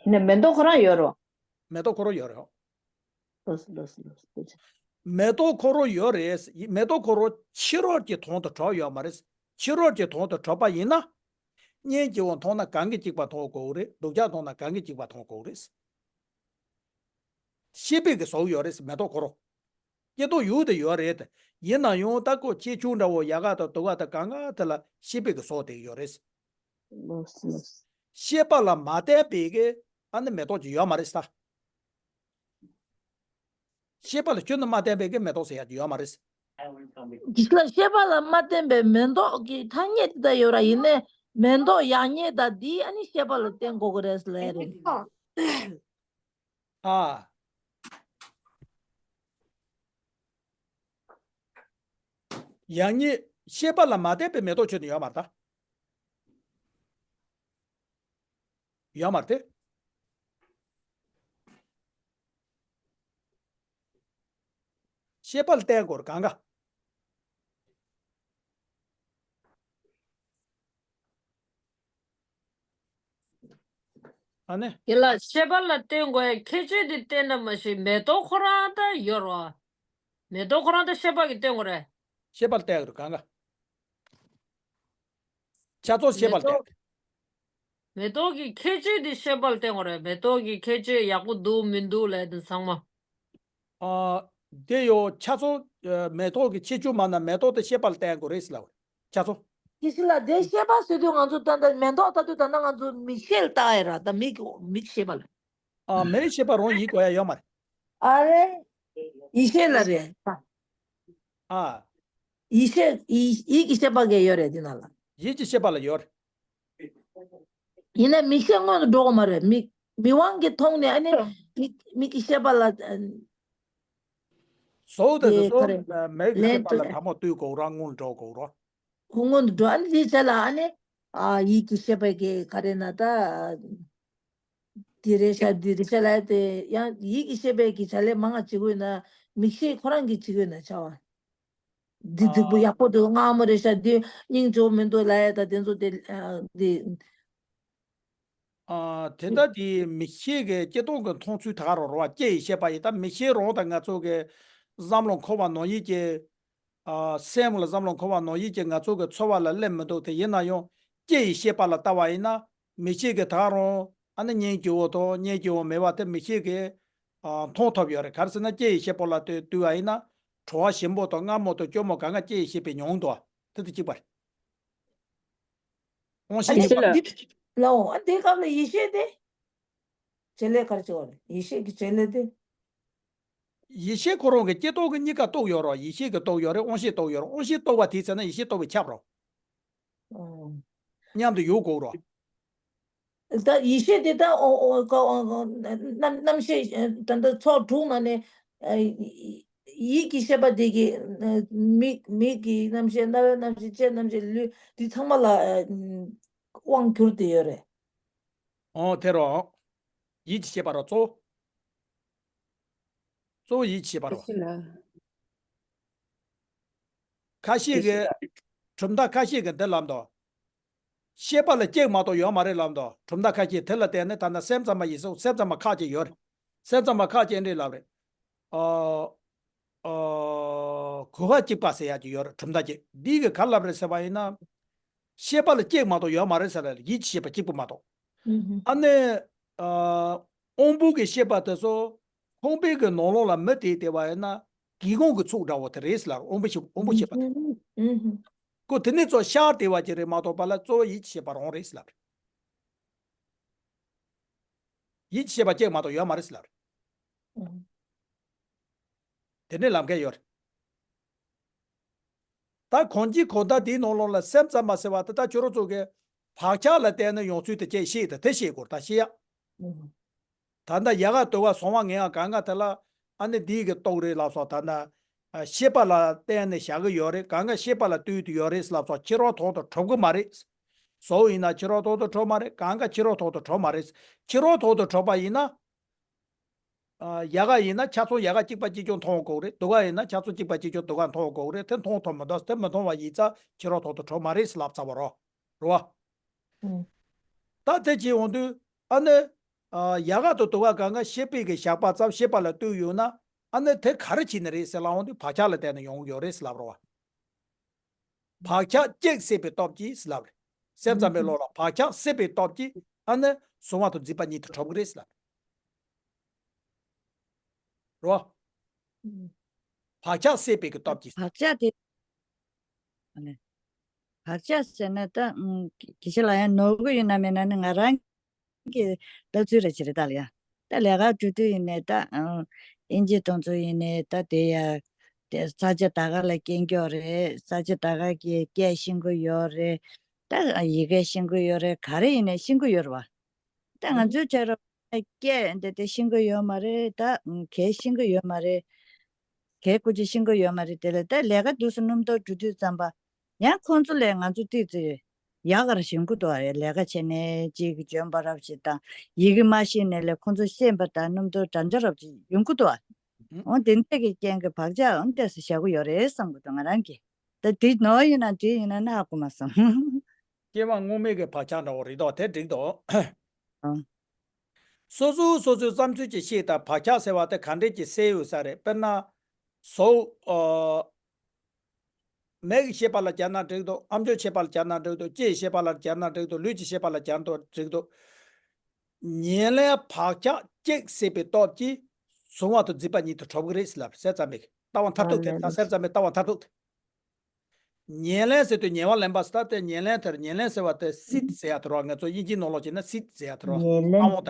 ནས་མེ་ཏོག་ཁོ་རང་ཡོད་རེད། མེ་ཏོག་ཁོ་རང་ཡོད་རེད། ལགས་སོ་ལགས་སོ་ལགས་སོ། མེ་ཏོག་ཁོ་རང་ཡོད་རེད། མེ་ཏོག་ཁོ་རང་ཕྱི་རོལ་གྱི་དོན་དུ་གྲུབ་ཡོད་མ་རེད། ཕྱི་རོལ་གྱི་དོན་དུ་གྲུབ་པ་ཡིན་ན། སྙིང་རྗེ་བོ་མཐོང་ན་གང་གིས་གཅིག་པ་མཐོང་དགོས་རེད། སྡུག་ཅག་མཐོང་ན་གང་གིས་གཅིག་པ་མཐོང་དགོས་རེད། ཤེས་པའི་གི་བཟོ་ཡོད་རེད་མེ་ཏོག་ཁོ་རང་། སྐྱེ་དོགས་ཡོད་དེ་ཡོད་རེད་དེ། ཡིན་ན་ཡང་ད་ཁོ་ཁྱེའུ་ཆུང་འདྲ་བོ་ཡག་ག་དང་སྡུག་ག་དང་གང་ག་དེ་ལ་ཤེས་པའི་གི་བཟོ་དེ་ཡོད་རེད། ལགས་སོ་ལགས་སོ། ཤེས་པ་ལ་མ་བརྟེན་པའི་གི་ཨ་ནི་མེ་ཏོག་ཅིག་ཡོད་མ་རེད་ད། ཤེས་པ་ལ་ཁྱོན་ནས་མ་བརྟེན་པའི་གི་མེ་ཏོག་ཟེར་ཡ་ཅིག་ཡོད་མ་རེད། གཞི་ལ་ཤེས་པ་ལ་མ་བརྟེན་པའི་མེ་ཏོག་གི་ཐ་སྙད་དེ་ད་ཡོད་ར། ཡིན་ནའི་མེ་ཏོག་ཡག་ཉེས་དང་འདི་ཨ་ནི་ཤེས་པ་ལ་བརྟེན་དགོས་ཀྱི་རེད་ལབ་ཡ་རེད། ཨ། ཡག་ཉེས་ཤེས་པ་ལ་མ་བརྟེན་པའི་མེ་ཏོག་ཁྱོན་ནས་ཡོད་མ་རེད་ད། ཡོད་མ་རེད་དེ། ཤེས་པ་ལ་བརྟེན་དགོས་རེད་གང་ག་ཨ་ནི། དེ་ལ་ཤེས་པ་ལ་བརྟེན་དགོས་ཡ་ཁྱད་ཆོས་དེ་བསྟན་ན་མ་གཞི་མེ་ཏོག་ཁོ་རང་ད་ཡོད་རེད་བ། མེ་ཏོག་ཁོ་རང་ད་ཤེས་པ་གིས་བསྟན་དགོས་རེད། ཤེས་པ་ལ་བརྟེན་དགོས་རེད་གང་ག་ཆ་ཚང་ཤེས་པ་ལ་བརྟེན། མེ་ཏོག་གི་ཁྱད་ཆོས་དེ་ཤེས་པ་ལ་བརྟེན་དགོས་རེད། མེ་ཏོག་གི་ཁྱད་ཆོས་ཡག་པོ་འདུག་མི་འདུག་ལབ་དེ་ཚང་མ། ཨ། དེ་ཡོ་ཆ་ཚང་། ཨ། མེ་ཏོག་གི་ཁྱད་ཆོས་མ་ན་མེ་ཏོག་དེ་ཤེས་པ་ལ་བརྟེན་དགོས་རེད་ཟེར་ལབ་པ་རེད། ཆ་ཚང་། དེ་ཤེས་ལ་དེ་ཤེས་པ་ཟེར་དུས་ང་ཚོ་ད་ལྟ་མེ་ཏོག་ལྟ་དུས་ད་ལྟ་ང་ཚོ་མིག་ཤེས་ལ་ལྟ་ཡ་ར། ད་མིག་མིག་ཤེས་པ་ལ། ཨ། མིག་ཤེས་པ་རང་ཡིན་དགོས་ཡ་ཡོད་མ་རེད། ཨ་རེ། ཡིད་ཤེས་ལ་རེད། ཨ། ཡིད་ཤེས་ཡིད་ཡིད་ཀྱི་ཤེས་པ་གས་ཡོད་རེད་དེ་ན་ལ། ཡིད་ཀྱི་ཤེས་པ་ལ་ཡོད་རེད། ཡིན་ན་མིག་ཤེས་སྔོན་དུ་འགྲོ་གི་མ་རེད། མིག་མིག་དབང་གིས་མཐོང་ནས་ཨ་ནི་མིག་མིག་གི་ཤེས་པ་ལ། ཨ། བཟོ་དེ་དེ་ཚོ་ག་རེ། མིག་གི་ལན་ཤེས་པ་ལ་དུ་དང་པོ་བསྟུན་དགོས་ར། སྔོན་འགྲོ་དགོས་ར། ཁོ་སྔོན་དུ་འགྲོ། ཨ་ནི་དེའི་རྗེས་ལ་ཨ་ནི་ཨ་ཡིད་ཀྱི་ཤེས་པ་གིས་ག་རེ་ན་ད། དེ་རེད་ཤག་འདི་རེད་ཤག་ལབ་དེ་ཡང་ཡིད་ཀྱི་ཤེས་པའི་གི་བྱ་ལས་མང་ང་བྱེད་དགོས་ན་མིག་ཤེས་ཁོ་རང་གིས་བྱེད་དགོས་ན་བྱ་བ། འདི་སྡིག་པོ་ཨ། ཡག་པོ་འདུག་སྔ་མོ་རེད་ཤག་འདི་སྙིང་རྗེ་བོ་མི་འདུག་ལབ་ཡ་ད་དེ་ཚོ་དེ་ཨ་འདི། ཨ། དེ་ལྟ་དེ་མིག་ཤེས་ཀྱི་སྐྱེ་སྟོང་གི་མཐོང་ཚུལ་ད་ག་རང་རང་བ་སྐྱེ་ཡི་ཤེས་པ་ཡིན། ད་མིག་ཤེས་རང་ད་ང་ཚོ་གི་བསམ་བློ་འཁོར་བ་ནང་ཡིད་ཀྱི། ཨ། སེམས་ལ་བསམ་བློ་འཁོར་བ་ནང་ཡིད་ཀྱི་ང་ཚོ་གི་ཚོར་བ་ལ་སླེབས་མི་འདུག་དེ་ཡིན་ན་ཡང་སྐྱེ་ཡི་ཤེས་པ་ལ་ལྟ་བ་ཡིན་ན་མིག་ཤེས་ཀྱི་ད་ག་རང་ཨ་ནི་སྙིང་རྗེ་བོ་དང་སྙིང་རྗེ་བོ་མེད་པ་དེ་མིག་ཤེས་ཀྱི། ཨ། མཐོང་ཐུབ་ཡོད་རེད། ག་རེ་ཟེར་ན་སྐྱེ་ཡི་ཤེས་པ་ལ་ལྟོས་ལྟོས་པ་ཡིན་ན་གྲོགས་པོ་ཞིམ་པོ་དང་མངར་མོ་དང་སྐྱོ་མོ་གང་ག་སྐྱེ་ཡི་ཤེས་པའི་མྱོང་འདུག་དེ་དང་གཅིག་པ་རེད། དབང་ཤེས་ཨ་ནི་གཅིག་པ་རེད། འདི་ལའོ། ཨ་འདི་སྐབས་ལ་ཡིད་ཤེས་དེ། བྱེད་ལས་ག་རེ་བྱེད་པ་རེད། ཡིད་ཤེས་ཀྱི་བྱེད་ལས་དེ། ཡིད་ཤེས་ཁོ་རང་གི་སྐྱེ་སྟོང་གི་གཉིས་ཀ་རྟོགས་ཡོད་རེད། ཡིད་ཤེས་ཀྱིས་རྟོགས་ཡོད་རེད། དབང་ཤེས་རྟོགས་ཡོད་རེད། དབང་ཤེས་རྟོགས་པ་དེའི་ཚེ་ན་ཡིད་ཤེས་རྟོགས་པས་ཁྱབ་རོ། ཨོ། མཉམ་དུ་ཡོད་དགོས་རོ། ད་ཡིད་ཤེས་དེ་ད་ཨོ་ཨོ་ཀ་ཨོ་ཨོ་རྣམ་རྣམ་ཤེས་ད་ལྟ་ཚོགས་དྲུག་ནང་ནས་ཨ་ཡིད་ཀྱི་ཤེས་པ་དེ་གི་ཨ་མིག་མིག་གི་རྣམ་ཤེས། རྣ་བའི་རྣམ་ཤེས། ལྕེའི་རྣམ་ཤེས། ལུས་དེ་ཚང་མ་ལ་ཨ་དབང་བསྒྱུར་ཏེ་ཡོད་རེད། ཨོ་དེ་རོ། ཡིད་ཀྱི་ཤེས་པ་རོ། གཙོ་བོ། གཙོ་བོ་ཡིད་ཀྱི་ཤེས་པ་རོ། ཁ་ཤས་ཀྱིས་གྲུབ་མཐའ་ཁ་ཤས་ཀྱིས་འདི་ལབ་འདུག་ཤེས་པ་ལ་གཅིག་མ་གཏོགས་ཡོད་མ་རེད་ལབ་འདུག་གྲུབ་མཐའ་ཁ་ཤས་དེ་ལ་བརྟེན་ནས་ད་ལྟ་སེམས་ཙམ་པ་ཡིན་སོང་། སེམས་ཙམ་པ་ཁ་ཅིག་ཡོད་རེད། སེམས་ཙམ་པ་ཁ་ཅིག་འདི་ལབ་རེད། ཨ་ཨ་གོ་བ་གཅིག་པ་ཟེར་ཡག་ཅིག་ཡོད་རེད། གྲུབ་མཐའ་གཅིག་འདི་གི་ག་ལབ་རེད་ཟེར་བ་ཡིན་ན། ཤེས་པ་ལ་གཅིག་མ་གཏོགས་ཡོད་མ་རེད་ཟེར་རེད། ཡིད་ཀྱི་ཤེས་པ་གཅིག་པུ་མ་གཏོགས། ཨ་ནི་ཨ་དབང་པོ་གི་ཤེས་པ་དེ་ཚོ་ཁང་པའི་གི་ནང་ལོགས་ལ་མུ་དེད་བསྡད་པ་ཡིན་ན། སྒེའུ་ཁུང་གི་ཚུགས་འདྲ་བོ་དེ་རེད་ཟེར་ལབ་རེད། དབང་པོ་ཤེས། དབང་པོ་ཤེས་པ་དེ། ཁོ་དེ་ནས་ཚོ་ཤར་བསྡད་པ་ཅིག་རེད་མ་གཏོགས་པ་ལ་གཙོ་བོ་ཡིད་ཀྱི་ཤེས་པ་རང་རེད་ཟེར་ལབ་རེད། ཡིད་ཀྱི་ཤེས་པ་གཅིག་མ་གཏོགས་ཡོད་མ་རེད་ཟེར་ལབ་རེད། དེ་འདྲའི་ལབ་མཁན་ཡོད་རེད། ད་གང་ཅིའི་གང་ལྟར་དེའི་ནང་ལོགས་ལ་སེམས་ཙམ་པ་ཟེར་བ་དེ། ད་ཁྱོད་རང་ཚོ་གིས་བག་ཆགས་ལ་བརྟེན་ནས་ཡོང་ཚུལ་དེ་ཅིག་ཤེས། ད་དེ་ཤེས་དགོས། ད་ཤེས་ཡ། ད་ལྟ་ཡལ་ག་དུ་བ་གཟུང་བ་ངན་པ་གང་ག་དེ་ལ་ཨ་ནི་འདི་གི་རྟོགས་རེད་ལབ་སོང་། ད་ལྟ་ཤེས་པ་ལ་བརྟེན་ནས་བཞག་གི་ཡོད་རེད། གང་ག་ཤེས་པ་ལ་ལྟོས་ཏེ་ཡོད་རེད་ལབ་སོང་། ཕྱི་རོལ་དོན་དུ་གྲུབ་ཀྱི་མ་རེད། གཟུགས་ཡིན་ན་ཕྱི་རོལ་དོན་དུ་གྲུབ་མ་རེད། གང་ག་ཕྱི་རོལ་དོན་དུ་གྲུབ་མ་རེད། ཕྱི་རོལ་དོན་དུ་གྲུབ་པ་ཡིན་ན། ཨ་ཡལ་ག་ཡིན་ན་ཆ་ཚང་ཡལ་ག་གཅིག་པ་གཅིག་རྐྱང་མཐོང་དགོས་རེད། དུ་བ་ཡིན་ན་ཆ་ཚང་གཅིག་པ་གཅིག་རྐྱང་དུ་བ་མཐོང་དགོས་རེད། དེ་མཐོང་ཐུབ་མི་འདུག་དེ་མི་མཐོང་བ་ཡིན་ཙང་ཕྱི་རོལ་དོན་དུ་གྲུབ་མ་རེད་ལབ་ཚར་བ་རོ། རེད་བ། ཨང་། ད་དེ་བྱས་ཡོང་དུས་ཨ་ནི། ཨ་ཡལ་ག་དང་དུ་བ་གང་ག་ཤེས་པའི་གི་བཞག་པ་ཙམ། ཤེས་པ་ལ་ལྟོས་ཡོད་ན། ཨ་ནི་དེ་ག་རེ་བྱས་ནས་རེད་ཟེར་ལབ་ཡོང་དུས་བག་ཆགས་ལ་བརྟེན་ནས་ཡོང་གི་ཡོད་རེད་ལབ་རེད་བ། བག་ཆགས་གཅིག་སད་པའི་སྟོབས་ཀྱིས་ལབ་རེད། སེམས་ཙམ་པའི་བློ་ལ་བག་ཆགས་སད་པའི་སྟོབས་ཀྱིས་ཨ་ནི་གཟུང་བ་དང་འཛིན་པ་གཉིས་དེ་གྲུབ་ཀྱི་རེད་ལབ་རེད། རོ། བག་ཆགས་སད་པའི་གི་སྟོབས་ཀྱིས། བག་ཆགས་དེ། ཨ་ནི། བག་ཆགས་ཟེར་ན་ད་ཨང་། དགེ་བཤེས་ལགས་ཡང་ནོར་གི་ཡོད་ན་མེད་ན་ནི་ང་རང་གི་ལྟ་ཚུལ་རེ་བྱེད་རེད་ད་ལ་ཡ། ད་ལས་ཀ་འགྲོ་དུས་ཡིན་ནའི་ད་ཨང་། དབྱིན་ཇི་གཏོང་ཚུལ་ཡིན་ནའི་ད་དེ་ཡ། དེ་ས་ཆ་ད་ག་ལ་སྐད་འགྱོག་རེད། ས་ཆ་ད་ག་གི་སྐད་ཤེས་ཀྱི་ཡོད་རེད། ད་ཡི་གེ་ཤེས་ཀྱི་ཡོད་རེད། ག་རེ་ཡིན་ནའི་ཤེས་ཀྱི་ཡོད་རེད་བ། ད་ང་ཚོའི་ཆ་རོགས་སྐད་འདི་དེ་ཤེས་ཀྱི་ཡོད་མ་རེད། ད་གས་ཤེས་ཀྱི་ཡོད་མ་རེད། གས་ཀུ་ཅི་ཤེས་ཀྱི་ཡོད་མ་རེད། དེ་ལས་ད་ལས་ཀ་དུས་སུ་སྣུམ་ཐོག་འགྲོ་དུས་ཙམ་པ། ཡང་ཁོང་ཚོ་ལས་ང་ཚོ་ཏིག་ཙི་ཡག་གར་ཞོན་གྱི་འདུག་བ། ལས་ཀ་བྱས་ནས་གཅིག་གི་འཇོན་པ་རབ་ཞིག་དང་། ཡི་གེ་མ་ཤེས་ནས་ལས་ཁོང་ཚོ་ཤེས་པ་དང་སྣུམ་ཐོག་འདྲ་འདྲ་རབ་ཅིག་ཡོང་གི་འདུག་བ། འོ་དེ་འདྲ་གི་རྐྱེན་གྱིས་བག་ཆགས་འོ་འདྲ་སེ་བཞག་གི་ཡོད་རེད་བསམ་གྱི་འདུག་ང་རང་གིས། ད་དེ་ནོར་ཡིན་ན་འགྲིག་ཡིན་ན་ནི་ཧ་གོ་མ་སོང་། སྐྱེ་བ་སྔོན་མའི་གི་བག་ཆགས་འདྲ་བོ་རེད་དོ། དེ་འགྲིག་དོ། ཨང་། སོ་སོ་སོ་སོའི་བསམ་ཚུལ་གྱི་ཤེས་དང་བག་ཆགས་ཟེར་བ་དེ་ག་འདྲས་ཀྱི་སེལ་ཡོད་ས་རེད། དཔེར་ན། གཟུགས། ཨ། མིག་གི་ཤེས་པ་ལ་སྦྱར་ན་འགྲིག་འདུག་ཨམ་ཅོག་ཤེས་པ་ལ་སྦྱར་ན་འགྲིག་འདུག་ལྕེ་ཡི་ཤེས་པ་ལ་སྦྱར་ན་འགྲིག་འདུག་ལུས་ཀྱི་ཤེས་པ་ལ་སྦྱར་ན་འགྲིག་འདུག་ཉེར་ལེན་བག་ཆགས་གཅིག་སད་པའི་སྟོབས་ཀྱིས་གཟུང་བ་དང་འཛིན་པ་གཉིས་དེ་གྲུབ་ཀྱི་རེད་ཟེར་ལབ། སེམས་ཙམ་པའི་ལྟ་བ་མཐར་ཐུག་དེ། ད་སེམས་ཙམ་པའི་ལྟ་བ་མཐར་ཐུག་དེ། ཉེར་ལེན་ཟེར་དུས་ཉེ་བར་ལེན་པ་ཟེར། ད་དེ་ཉེར་ལེན་དེར། ཉེར་ལེན་ཟེར་བ་དེ་སིད་ཟེར་ཡ་དེ་རོ། ང་ཚོ་དབྱིན་ཇིའི་ནང་ལོགས་བྱས་ན་སིད་ཟེར་ཡ་དེ་རོ། ཉེར་ལེན། ཨ་འོང་ད་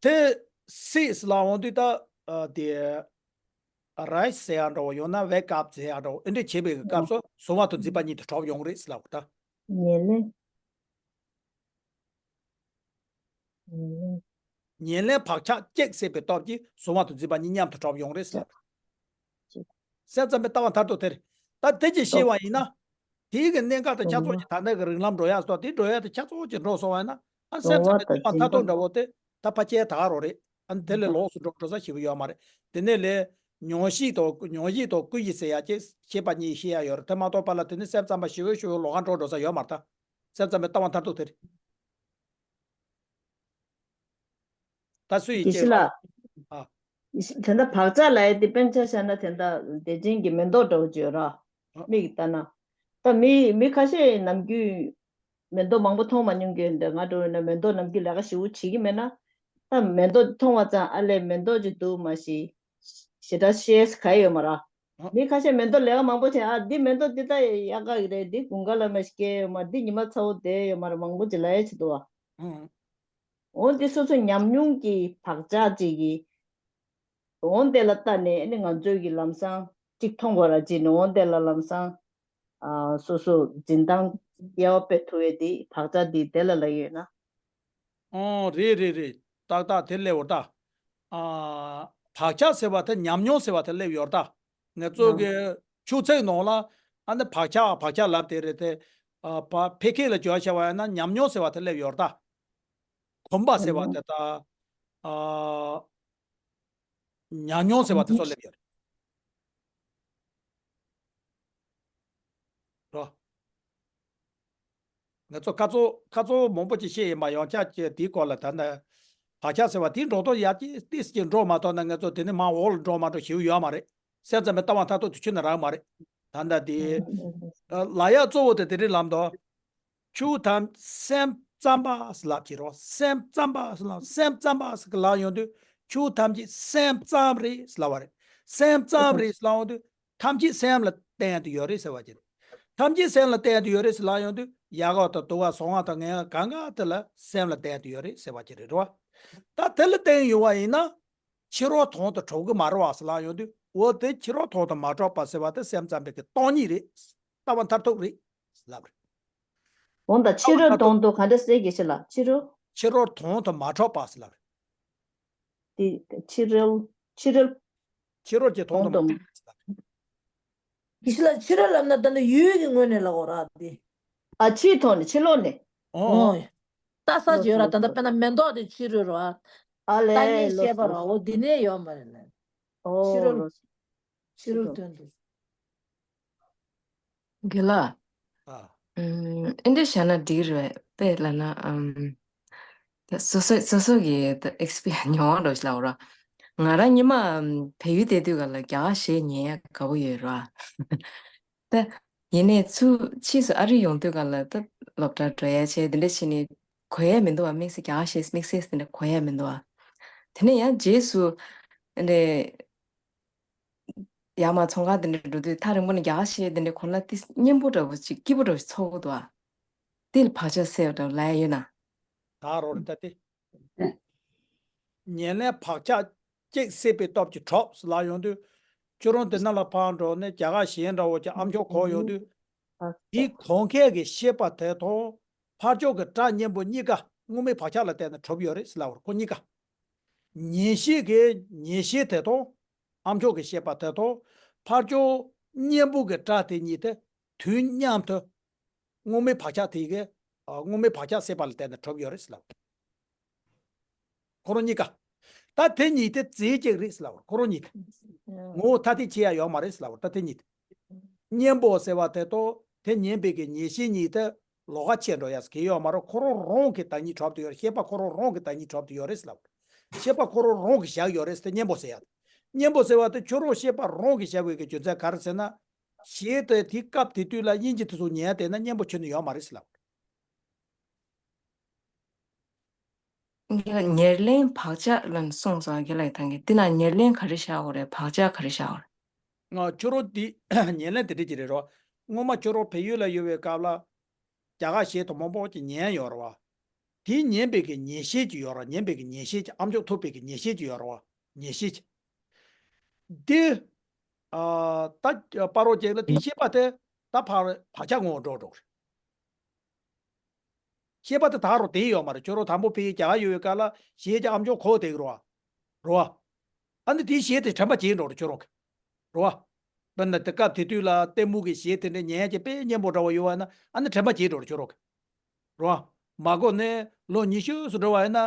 དེ་སིད་ལ་འོང་དུས་ད་ཨ་དེ་རའིས་ཟེར་ཡ་འདྲ་བོ། ཡང་ན་ཝེ་ཀ་ཨབ་ཟེར་ཡ་འདྲ་བོ། ཨེ་འདྲ་བྱེད་པའི་སྐབས་སུ་གཟུང་བ་དང་འཛིན་པ་གཉིས་དེ་གྲུབ་ཡོང་རེད་ཟེར་ལབ་ད། ཉེར་ལེན། ཉེར་ལེན། ཉེར་ལེན་བག་ཆགས་གཅིག་སད་པའི་སྟོབས་ཀྱིས་གཟུང་བ་དང་འཛིན་པ་གཉིས་མཉམ་དུ་གྲུབ་ཡོང་རེད་ཟེར། སེམས་ཙམ་པའི་ལྟ་བ་མཐར་ཐུག་དེ་རེད། ད་དེ་ཅིག་ཤེས་པ་ཡིན་ན། དེའི་གི་གནད་འགག་དང་ཁྱད་མཚར་གྱི་ད་ལྟ་གི་རིང་ལམ་འགྲོ་ཡ་སོགས། དེ་འགྲོ་ཡ་དེ་ཁྱད་མཚར་གྱི་འགྲོ་སོང་བ་ཡིན་ན། ཨ། སེམས་ཙམ་པའི་ལྟ་བ་མཐར་ཐུག་འདྲ་བོ་དེ་ད་ཕལ་ཆེར་ད་ག་རང་རེད། ཨ་ནི་དེ་ལས་ལོགས་སུ་འགྲོ་འགྲོ་ས་ཞེ་པོ་ཡོད་མ་རེད། དེ་ནས་ལས་མྱོང་བཞི་དང་། མྱོང་བཞི་དང་ཀུན་གཞི་ཟེར་ཡ་ཅིག་ཤེས་པ་གཉིས་ཤེས་ཡ་ཡོད་རེད། དེ་མ་གཏོགས་པ་ལ་དེ་ནི་སེམས་ཙམ་པ་ཞེ་པོ་ཞེ་པོ་ལོགས་ཀ་འགྲོ་འགྲོ་ས་ཡོད་མ་རེད་ད། སེམས་ཙམ་པའི་ལྟ་བ་མཐར་ཐུག་དེ་རེད། ད་སུ་ཡིས་དགེ་བཤེས་ལགས། ཨ། དེ་འདྲ་བག་ཆགས་ལབ་ཡ་དེ་དཔེར་ན་ཆ་བཞག་ན་དེ་འདྲ་བདེ་ཆེན་གྱི་མེ་ཏོག་འདྲ་བོ་ཅིག་ཡོད་ར། ཨ། མིག་གིས་ལྟ་ན། ད་མི་མི་ཁ་ཤས་ནམ་རྒྱུན་མེ་ཏོག་མང་པོ་མཐོང་མ་མྱོང་མཁན་འདྲ། ང་འདྲ་བོ་ཡིན་ན་མེ་ཏོག་ནམ་རྒྱུན་ལས་ཀ་ཞེ་པོ་བྱེད་ཀྱི་མེད་ན། ད་མེ་ཏོག་མཐོང་བ་ཙང་ཨ་ལས་མེ་ཏོག་ཅིག་འདུག་མ་གཞི། ཞེ་དྲག་ཤེས་ག་ཡོད་མ་ར། ཨ། མི་ཁ་ཤས་མེ་ཏོག་ལས་ཀ་མང་པོ་བྱས། ཨ། འདི་མེ་ཏོག་འདི་ད་དབྱར་ཁ་གི་རེད། འདི་དགུན་ཁ་ལ་མ་གཞི་སྐྱེ་ཡོད་མ་རེད། འདི་ཉི་མ་ཚ་བོ་བསྡད་ཡོད་མ་རེད། མང་པོ་ཅིག་ལབ་ཡ་བྱེད་འདུག་བ། ཨ། འོ་འདི་སོ་སོ་ཉམས་མྱོང་གི་བག་ཆགས་ཅིག་གིས། འོ་དེ་ལ་ལྟ་ནས་ཨ་ནི་ང་ཚོའི་གི་ལམ་སང་གཅིག་མཐོང་བ་ར་བྱས་ནས། འོ་དེ་ལ་ལམ་སང་ཨ་སོ་སོ་འཛིན་སྟངས་ དབྱེ་བ་དཔེ་ཐུབ་པའི་དེ་བག་ཆགས་འདི་དེ་ལ་ལབ་ཡོད་ན། ཨོ་རེད་རེད་རེད། ཏག་ཏག་དེ་སླེབས་ཡོད་ད། ཨ། བག་ཆགས་ཟེར་བ་དེ་ཉམས་མྱོང་ཟེར་བ་དེ་སླེབས་ཡོད་ད། ང་ཚོ་ཨ་གི་ཆུ་ཚོད་ནང་ལ་ཨ་ནི་བག་ཆགས་བག་ཆགས་ལབ་དེ་རེད་དེ། ཨ། ཕ་ཕལ་སྐད་ལ་བརྗོད་བྱ་བ་ཡིན་ན་ཉམས་མྱོང་ཟེར་བ་དེ་སླེབས་ཡོད་ད། གོམས་པ་ཟེར་བ་དེ་ད། ཨ། ཉམས་མྱོང་ཟེར་བ་དེ་ཚོ་སླེབས་ཡོད་རེད། རོ། ང་ཚོ་ཁ་ཚོ་ཁ་ཚོ་མང་པོ་ཅིག་བཤད་ཡིན་པ། ཡང་བསྐྱར་ཅིག་དེའི་སྐོར་ལ་ད་ནི་བག་ཆགས་ཟེར་བ་དེའི་འགྲོ་སྟངས་ཡག་ཅིག་ཏིས་ཅིག་འགྲོ་མ་ཐུབ་ན་ང་ཚོ་དེ་ནི་མ་འོག་ལ་འགྲོ་མ་འགྲོ་ཞེ་པོ་ཡོད་མ་རེད། སེམས་ཙམ་པའི་ལྟ་བ་མཐར་ཐུག་དེ་ཆུ་ནང་རག་མ་རེད། ད་ལྟ་དེ་ལ་ཡག་གཙོ་བོ་དེ་དེ་རིང་ལམ་དུ། ཆུ་ཐམས་སེམས་ཙམ་པ་ཟེར་ལབ་ཀྱི་རོ། སེམས་ཙམ་པ་ཟེར་ལབ། སེམས་ཙམ་པ་ཟེར་ལབ་ཡོང་དུས་ཆུ་ཐམས་ཅད་སེམས་ཙམ་རེད་ཟེར་ལབ་པ་རེད། སེམས་ཙམ་རེད་ཟེར་ལབ་ཡོང་དུས་ཐམས་ཅད་སེམས་ལ་བརྟེན་དུ་ཡོད་རེད་ཟེར་བ་ཅིག་རེད། ཐམས་ཅད་སེམས་ལ་བརྟེན་དུ་ཡོད་རེད་ཟེར་ལབ་ཡོང་དུས་ཡག་ག་དང་སྡུག་ག་བཟང་ང་དང་ངན་ག་གང་ག་དེ་ལ་སེམས་ལ་བརྟེན་དུ་ཡོད་རེད་ཟེར་བ་ཅིག་རེད་རོ། ད་དེ་ལ་བརྟེན་ཡོང་བ་ཡིན་ན་ཕྱི་རོལ་དོན་དུ་གྲུབ་གི་མ་རེད་བ་ཟེར་ལབ་ཡོང་དུས་འོ་དེ་ཕྱི་རོལ་དོན་དུ་མ་གྲུབ་པ་ཟེར་བ་དེ་སེམས་ཙམ་པའི་གི་སྟོང་ཉིད་རེད། ལྟ་བ་མཐར་ཐུག་རེད་ལབ་རེད། འོ་ད་ཕྱི་རོལ་དོན་དུ་ག་འདྲ་ཟེར་གྱི་ཕྱི་ལ་ཕྱི་རོལ། ཕྱི་རོལ་དོན་དུ་མ་གྲུབ་པ་ཟེར་ལབ་རེད། དེ་ཕྱི་རོལ་ཕྱི་རོལ་ཕྱི་རོལ་གྱི་དོན་དུ་མ་གྲུབ་པ་ཟེར་ལབ་རེད། གི་ཕྱི་ལ་ཕྱི་རོལ་ལབ་ན་ད་ནི་ཡུལ་གྱི་ངོས་ནས་ལབ་དགོས་ར་དེ། ཨ་ཕྱིའི་ཐོག་ནས་ཕྱི་ལོགས་ནས། ཨོ། ལྟ་ས་ཅིག་ཡོད་ར། ད་ལྟ་དཔེར་ན་མེ་ཏོག་དེ་ཕྱི་རོལ་ར། ཨ་ལས་ལྟ་མཁན་ལོ་ཤེས་པ་ར། སོ་སོ། འོ་དེ་ནས་ཡོད་མ་རེད་ལ། ཕྱི་རོལ། ཨོ། ཕྱི་རོལ་དོན་དུ། དགེ་ལགས། ཨ། ཨུམ། ཨེ་འདྲ་བྱས་ན་འགྲིག་རེད་པས་ལབ་ན། ཨམ། ད་སོ་སོ་སོ་སོ་གི་ད་ཨེག་སི་པི་རི་ཡན་སི་མྱོང་བ་འདྲ་ཞིག་ལབ་ར། ང་རང་སྔོན་མ་བལ་ཡུལ་བསྡད་དུས་ག་ལ་རྒྱ་གར་གཞས་ཉན་ཡག་དགའ་པོ་ཡོད་ར། ད་ཡིན་ནའི་ཚུར་ཕྱིས་སུ་ཨ་རི་ཡོང་དུས་ག་ལ་ད་སློབ་གྲྭ་འགྲོ་ཡག་བྱས་དེ་འདྲ་བྱས་ནས་གོ་ཡག་མི་འདུག་བ། དམིགས་བསལ་རྒྱ་གར་གཞས་དམིགས་བསལ་དེ་འདྲ་གོ་ཡག་མི་འདུག་བ། དེ་ནས་ཡང་རྗེས་སུ་ཨ་འདྲ། ཡར་མར་ཚོང་ཁང་དེ་འདྲ་འགྲོ་དུས་ཐག་རིང་པོ་ནས་རྒྱ་གར་གཞས་དེ་འདྲ་གོ་ན་ཏི་སྙན་པོ་འདྲ་པོ་ཅིག་སྐྱིད་པོ་འདྲ་པོ་ཅིག་ཚོར་གི་འདུག་ཨ། དེ་ལ་བག་ཆགས་སད་པ་འདྲ་པོ་ལབ་ཡ་ཡོད་ན། ད་རོ་རེད་ད་དེ། ཉེར་ལེན་བག་ཆགས་གཅིག་སད་པའི་སྟོབས་ཀྱིས་གྲུབ་ཟེར་ལབ་ཡོང་དུས། ཁྱོད་རང་དེ་ནང་ལ་ཕར་འགྲོ་ནས་རྒྱ་གར་གཞས་འདྲ་པོ་ཅིག་ཨ་མཆོག་གོ་ཡོང་དུས། དེ་གོ་མཁན་གྱི་ཤེས་པ་དེ་དང་། ཕར་ཕྱོགས་ཀྱི་སྒྲ་སྙན་པོ་གཉིས་ཀ་དངོས་མེད་བག་ཆགས་ལ་བརྟེན་ནས་གྲུབ་ཡོད་རེད་ཟེར་ལབ་པ་རེད། ཁོ་གཉིས་ཀ། ཉན་ཤེས་ཀྱི་ཉན་ཤེས་དེ་དང་། ཨ་མཆོག་གི་ཤེས་པ་དེ་དང་། ཕར་ཕྱོགས་སྙན་པོ་གི་སྒྲ་དེ་གཉིས་དེ་དུས་མཉམ་དུ་དངོས་མེད་བག་ཆགས་དེ་གི། ཨ། དངོས་མེད་བག་ཆགས་སད་པ་ལ་བརྟེན་ནས་གྲུབ་ཡོད་རེད་ཟེར་ལབ། ཁོ་རང་གཉིས་ཀ། ད་དེ་གཉིས་དེ་རྫས་གཅིག་རེད་ཟེར་ལབ། ཁོ་རང་གཉིས་དེ་ངོ་བོ་ཐ་དད་ཕྱེ་ཡ་ཡོད་མ་རེད་ཟེར་ལབ། ད་དེ་གཉིས་དེ། སྙན་པོ་ཟེར་བ་དེ་དང་དེ་ཉན་པའི་གི་ཉན་ཤེས་གཉིས་དེ་ལོགས་ཀ་ཕྱེ་འགྲོ་ཡ་ཟེར་གི་ཡོད་མ་རེད། ཁོ་རང་རང་གི་བདག་ཉིད་གྲུབ་ཏུ་ཡོད་རེད། ཤེས་པ་ཁོ་རང་རང་གི་བདག་ཉིད་གྲུབ་ཏུ་ཡོད་རེད་ཟེར་ལབ། ཤེས་པ་ཁོ་རང་རང་གིས་བཞག་ཡོད་རེད་ཟེར་དེ་སྙན་པོ་ཟེར་ཡ། སྙན་པོ་ཟེར་བ་དེ་ཁྱོད་རང་ཤེས་པ་རང་གིས་བཞག་པའི་གི་རྒྱུ་མཚན་ག་རེ་ཟེར་ན། གཞས་དེ་དེ་སྐབས་དེ་དུས་ལ་དབྱིན་ཇི་དེ་ཚོ་ཉན་ཡ་དེ་ན་སྙན་པོ་ཁྱོན་ནས་ཡོད་མ་རེད་ཟེར་ལབ། འདི་ལ་ཉེར་ལེན་བག་ཆགས་ལབ་ནས་གསུངས་སོང་། དགེ་ལགས་ཐང་གིས་འདི་ན་ཉེར་ལེན་ག་རེ་བཞག་དགོས་རེད། བག་ཆགས་ག་རེ་བཞག་དགོས་རེད། ང་ཁྱོད་རང་འདི་ཉེར་ལེན་དེ་འདྲ་ཅིག་རེད་རོ། སྔོན་མ་ཁྱོད་རང་བལ་ཡུལ་ལ་ཡོད་པའི་སྐབས་ལ། རྒྱ་གར་གཞས་དེ་མང་པོ་ཅིག་ཉན་ཡོད་རེད་བ། དེ་ཉན་པའི་གི་ཉན་ཤེས་ཅིག་ཡོད་རེད། ཉན་པའི་གི་ཉན་ཤེས་ཅིག་ཨ་མཆོག་ཐུབ་པའི་གི་ཉན་ཤེས་ཅིག་ཡོད་རེད་བ། ཉན་ཤེས་ཅིག་འདི། ཨ། ད་སྤ་རོ་ཅན་ལ་དེ་ཤེས་པ་དེ་ད་ཕར་བག་ཆགས་ངོ་བོ་འགྲོ་འགྲོ་གི་རེད། ཤེས་པ་དེ་ད་རུང་དེ་ཡོད་མ་རེད། ཁྱོད་རང་དང་པོ་ཕ་གིར་རྒྱ་གར་ཡོད་པའི་སྐབས་ལ་གཞས་ཀྱི་ཨ་མཆོག་གོ་བསྡད་ཀྱི་རེད་བ། རེད་བ། ཨ་ནི་དེའི་གཞས་དེ་དྲན་པ་བརྗེད་འགྲོ་རེད་ཁྱོད་རང་གི། རེད་བ། དཔེར་ན་དེ་སྐབས་དེ་དུས་ལ་ལྟད་མོ་གི་གཞས་དེ་འདྲ་ཉན་ཡ་ཅིག་དཔེ་སྙན་པོ་འདྲ་བ་ཡོད་བ་ན་ཨ་ནི་དྲན་པ་བརྗེད་འགྲོ་རེད་ཁྱོད་རང་གི། རེད་བ། མ་གོ་ནས་ལོ་ཉི་ཤུ་ཙམ་འགྲོ་བ་ཡིན་ན་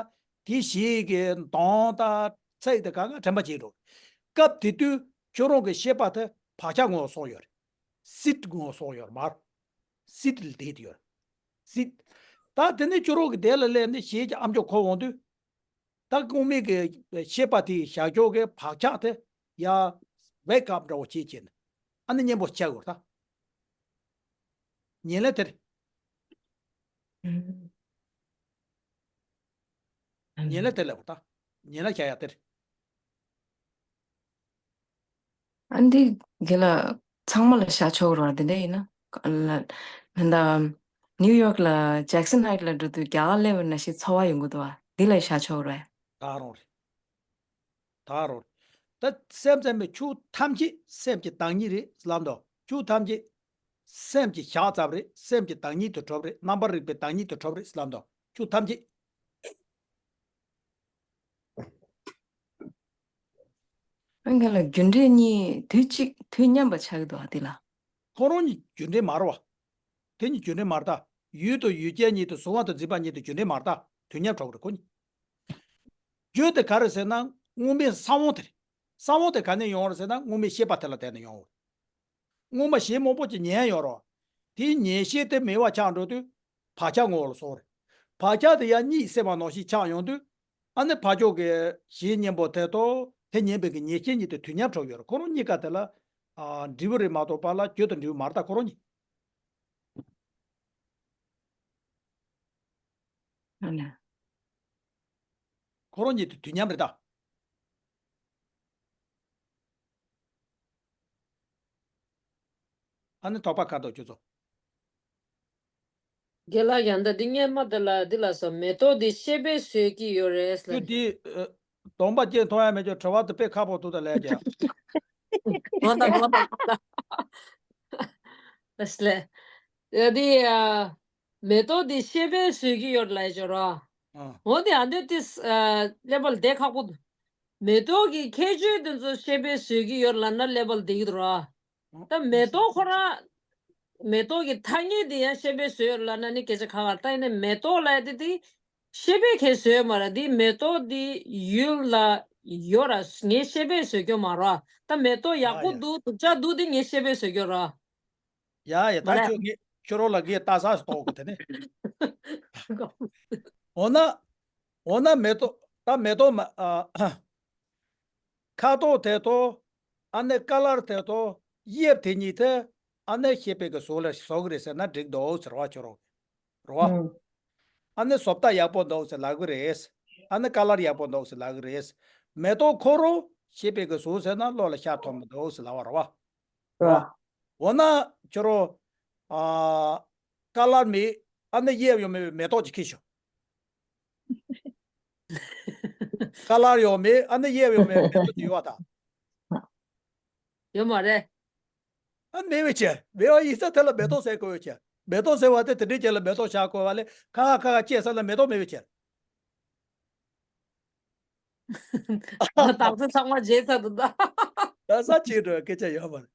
དེའི་གཞས་ཀྱི་གདངས་དང་ཚིག་དེ་གང་ག་དྲན་པ་བརྗེད་འགྲོ། སྐབས་དེ་དུས་ཁྱོད་རང་གི་ཤེས་པ་དེ་བག་ཆགས་ངོ་བོ་སོང་ཡོད་རེད། སིད་ངོ་བོ་སོང་ཡོད་རེད་མ་རེད། སིད་ལ་བསྡད་དེ་ཡོད་རེད། སིད། ད་དེ་ནས་ཁྱོད་རང་གི་དེ་ལ་སླེབས་ནས་གཞས་ཀྱི་ཨ་མཆོག་གོ་འོང་དུས། ད་དངོས་མེད་ཀྱི་ཤེས་པ་དེའི་བཞག་ཕྱོགས་ཀྱི་བག་ཆགས་དེ་ཡ་wake up འདྲ་བོ་བྱེད་བྱེད་ནས་ཨ་ནི་སྙན་པོ་ཆགས་ཡོད་ད། ཉེར་ལེན་དེ་རེད། ཨུམ། ཉེར་ལེན་དེ་ལ་ད་ཉེར་ལེན་བྱ་ཡ་དེ་རེད། ཨ་འདི་དགེ་ལགས་ཚང་མ་ལ་བཞག་ཆོག་རོགས་དེ་འདྲ་ཡིན་ན། ལ་མིན་ད། ནིའུ་ཡོག་ལ་ཇེག་སན་ཧའིཊ་ལ་འགྲོ་དུས་རྒྱ་གར་སླེབས་པ་ནང་བཞིན་ཚོར་བ་ཡོང་གི་འདུག་བ། འདི་ལ་བཞག་ཆོག་རོགས། ད་རུང་རེད། ད་རུང་རེད། ད་སེམས་ཙམ་པའི་ཆོས་ཐམས་ཅད་སེམས་ཀྱི་བདག་ཉིད་རེད་ལབ་འདུག་ཆོས་ཐམས་ཅད། སེམས་ཀྱི་ཞག་ཙམ་རེད། སེམས་ཀྱི་བདག་ཉིད་དུ་གྲུབ་རེད། རྣམ་པར་རིག་པའི་བདག་ཉིད་དུ་གྲུབ་རེད་ལབ་འདུག་ཆོས་ཐམས་ཅད། ཨ་ངས་ལ་རྒྱུ་འབྲས་གཉིས་དུས་གཅིག་དུས་མཉམ་པ་ཆགས་ཀྱི་འདུག་ཨ་དེ་ལ། ཁོ་རང་གཉིས་རྒྱུ་འབྲས་མ་རེད་བ། དེ་གཉིས་རྒྱུ་འབྲས་མ་རེད་ད། ཡུལ་དང་ཡུལ་ཅན་གཉིས་དང་གཟུང་བ་དང་འཛིན་པ་གཉིས་དེ་རྒྱུ་འབྲས་མ་རེད་ད། དུས་མཉམ་གྲུབ་རེད་ཁོ་གཉིས། རྒྱུ་དེ་ག་རེ་ཟེར་ན་དངོས་མེད་གསང་བ་དེ་རེད། གསང་བ་དེ་ག་ནས་ཡོང་བ་རེད་ཟེར་ན་དངོས་མེད་ཤེས་པ་དེ་ལ་བརྟེན་ནས་ཡོང་བ་རེད། སྔོན་མ་གཞན་མང་པོ་ཅིག་ཉན་ཡོད་རེད་བ། དེའི་ཉན་ཤེས་དེ་མེད་པ་ཆགས་འགྲོ་དུས་བག་ཆགས་ངོ་བོ་ལ་སོང་རེད། བག་ཆགས་དེ་ཡང་གཉིད་སད་པ་ནང་བཞིན་ཆགས་ཡོང་དུས། ཨ་ནི་ཕར་ཕྱོགས་ཀྱི་གཞན་གཉེན་པོ་དེ་དང་དེ་ཉན་པའི་གི་ཉན་ཤེས་གཉིས་དེ་དུས་མཉམ་གྲུབ་ཡོད་རེད། ཁོ་རང་གཉིས་ཀ་དེ་ལ་ཨ་འབྲས་བུ་རེད་མ་གཏོགས་པ་ལ་རྒྱུ་དང་འབྲས་བུ་མ་རེད་ད་ཁོ་རང་གཉིས། ཨ་ནི། ཁོ་རང་གཉིས་དེ་དུས་མཉམ་རེད་ད། ཨ་ནི་དོགས་པ་ག་འདུག་ཁྱོད་ཚོ། རྒན་ལགས་ཡང་ད་འདི་སྔན་མ་དེ་ལ་འདི་ལ་སོ་མེ་ཏོག་འདི་ཤེས་པས་བཟོད་ཀྱི་ཡོད་རེད་ལ་ཁྱོད་ནི། འདི་གདོང་པ་སྐྱེས་མཐོང་ཡ་མེད་ཀྱང་དྲི་བ་དེ་དཔེ་ཁག་པོ་འདུག་ད་ལས་ཀྱང་། གོ་ད་གོ་ད་གོ་ད། ལས་ལས། ཡ་འདི་ཡ། མེ་ཏོག་འདི་ཤེས་པས་བཟོད་ཀྱི་ཡོད་ལ་ཡ་ཅོ་ར། འོ་དེ་ཨ་འདི་ཏིས་ཀླད་པ་ལ་བསྡད་ཁག་པོ་འདུག་མེ་ཏོག་གི་ཁྱད་ཆོས་དེ་ཚོ་ཤེས་པས་བཟོད་ཀྱི་ཡོད་ལ་ན་ཀླད་པ་ལ་བསྡད་ཀྱི་འདུག་ར། ད་མེ་ཏོག་ཁོ་རང་། མེ་ཏོག་གི་ཐ་སྙད་དེ་ཡང་ཤེས་པས་བཟོས་ལབ་ན་ནི་སྐད་ཆ་ཁག་ཁག་ད་ཡིན་ནའི་མེ་ཏོག་ལབ་ཡ་དེ་དེ་ཤེས་པས་ཁྱེད་བཟོས་མ་རེད། དེ་མེ་ཏོག་དེ་ཡུལ་ལ་ཡོད་ར་ངས་ཤེས་པས་བཟོས་ཀྱོ་མ་ར། ད་མེ་ཏོག་ཡག་པོ་འདུག་སྡུག་ཅག་འདུག་དེ་ངས་ཤེས་པས་བཟོས་ཀྱོ་ར། ཡ་ཡ་ད་ཁྱོད་ངས་ཁྱོད་རོགས་ལ་ངས་ལྟ་ས་སུ་གཏོགས་གོ་དེ་ནས། འོ་ན། འོ་ན་མེ་ཏོག་ད་མེ་ཏོག་མ་ཨ། ཁ་དོག་དེ་དང་། ཨ་ནི་ཀ་ལར་དེ་དང་། དབྱིབས་དེ་གཉིས་དེ། ཨ་ནི་ཤེས་པའི་གི་གཟུགས་ལ་བཟོ་གི་རེད་ཟེར་ན་འགྲིག་འདུག་ཟེར་བ་ཁྱོད་རང་། རེད་བ། ཨ་ནི་བཟོ་ལྟ་ཡག་པོ་འདུག་ཟེར་ལབ་གི་རེད། ཨ་ནི་ཀ་ལར་ཡག་པོ་འདུག་ཟེར་ལབ་གི་རེད། མེ་ཏོག་ཁོ་རང་ཤེས་པའི་གི་གཟུགས་ཟེར་ན་བློ་ལ་ཤར་ཐོན་མི་འདུག་ཟེར་ལབ་བ་རེད་བ། འོ་ན་ཁྱོད་རང་། ཨ། ཀ་ལར་མེད། ཨ་ནི་དབྱིབས་ཡང་མེད་པའི་མེ་ཏོག་ཅིག་ཁྱེར་ཤོག་ཀ་ལར་ཡང་མེད། ཨ་ནི་དབྱིབས་ཡང་མེད་པའི་མེ་ཏོག་ཅིག་ཡོད་པ་དང་། ཡོད་མ་རེད། ཨ་མེད་པའི་ཕྱིར། མེད་པ་ཡིན་ཙང་དེ་ལ་མེ་ཏོག་ཟེར་དགོས་པའི་ཕྱིར། མེ་ཏོག་ཟེར་བ་དེ་དེ་འདྲའི་ཅིག་ལ་མེ་ཏོག་བཞག་དགོས་པ་ལས་ཁ་ཁ་ཁ་ཁ་བཅད་ས་ལ་མེ་ཏོག་མེད་པའི་ཕྱིར། ད་ཚོ་ཚང་མ་བརྗེད་ཚར་འདུག་ད། ད་ས་ཅིག་འགྲོ་སྐད་ཆ་ཡོད་མ་རེད།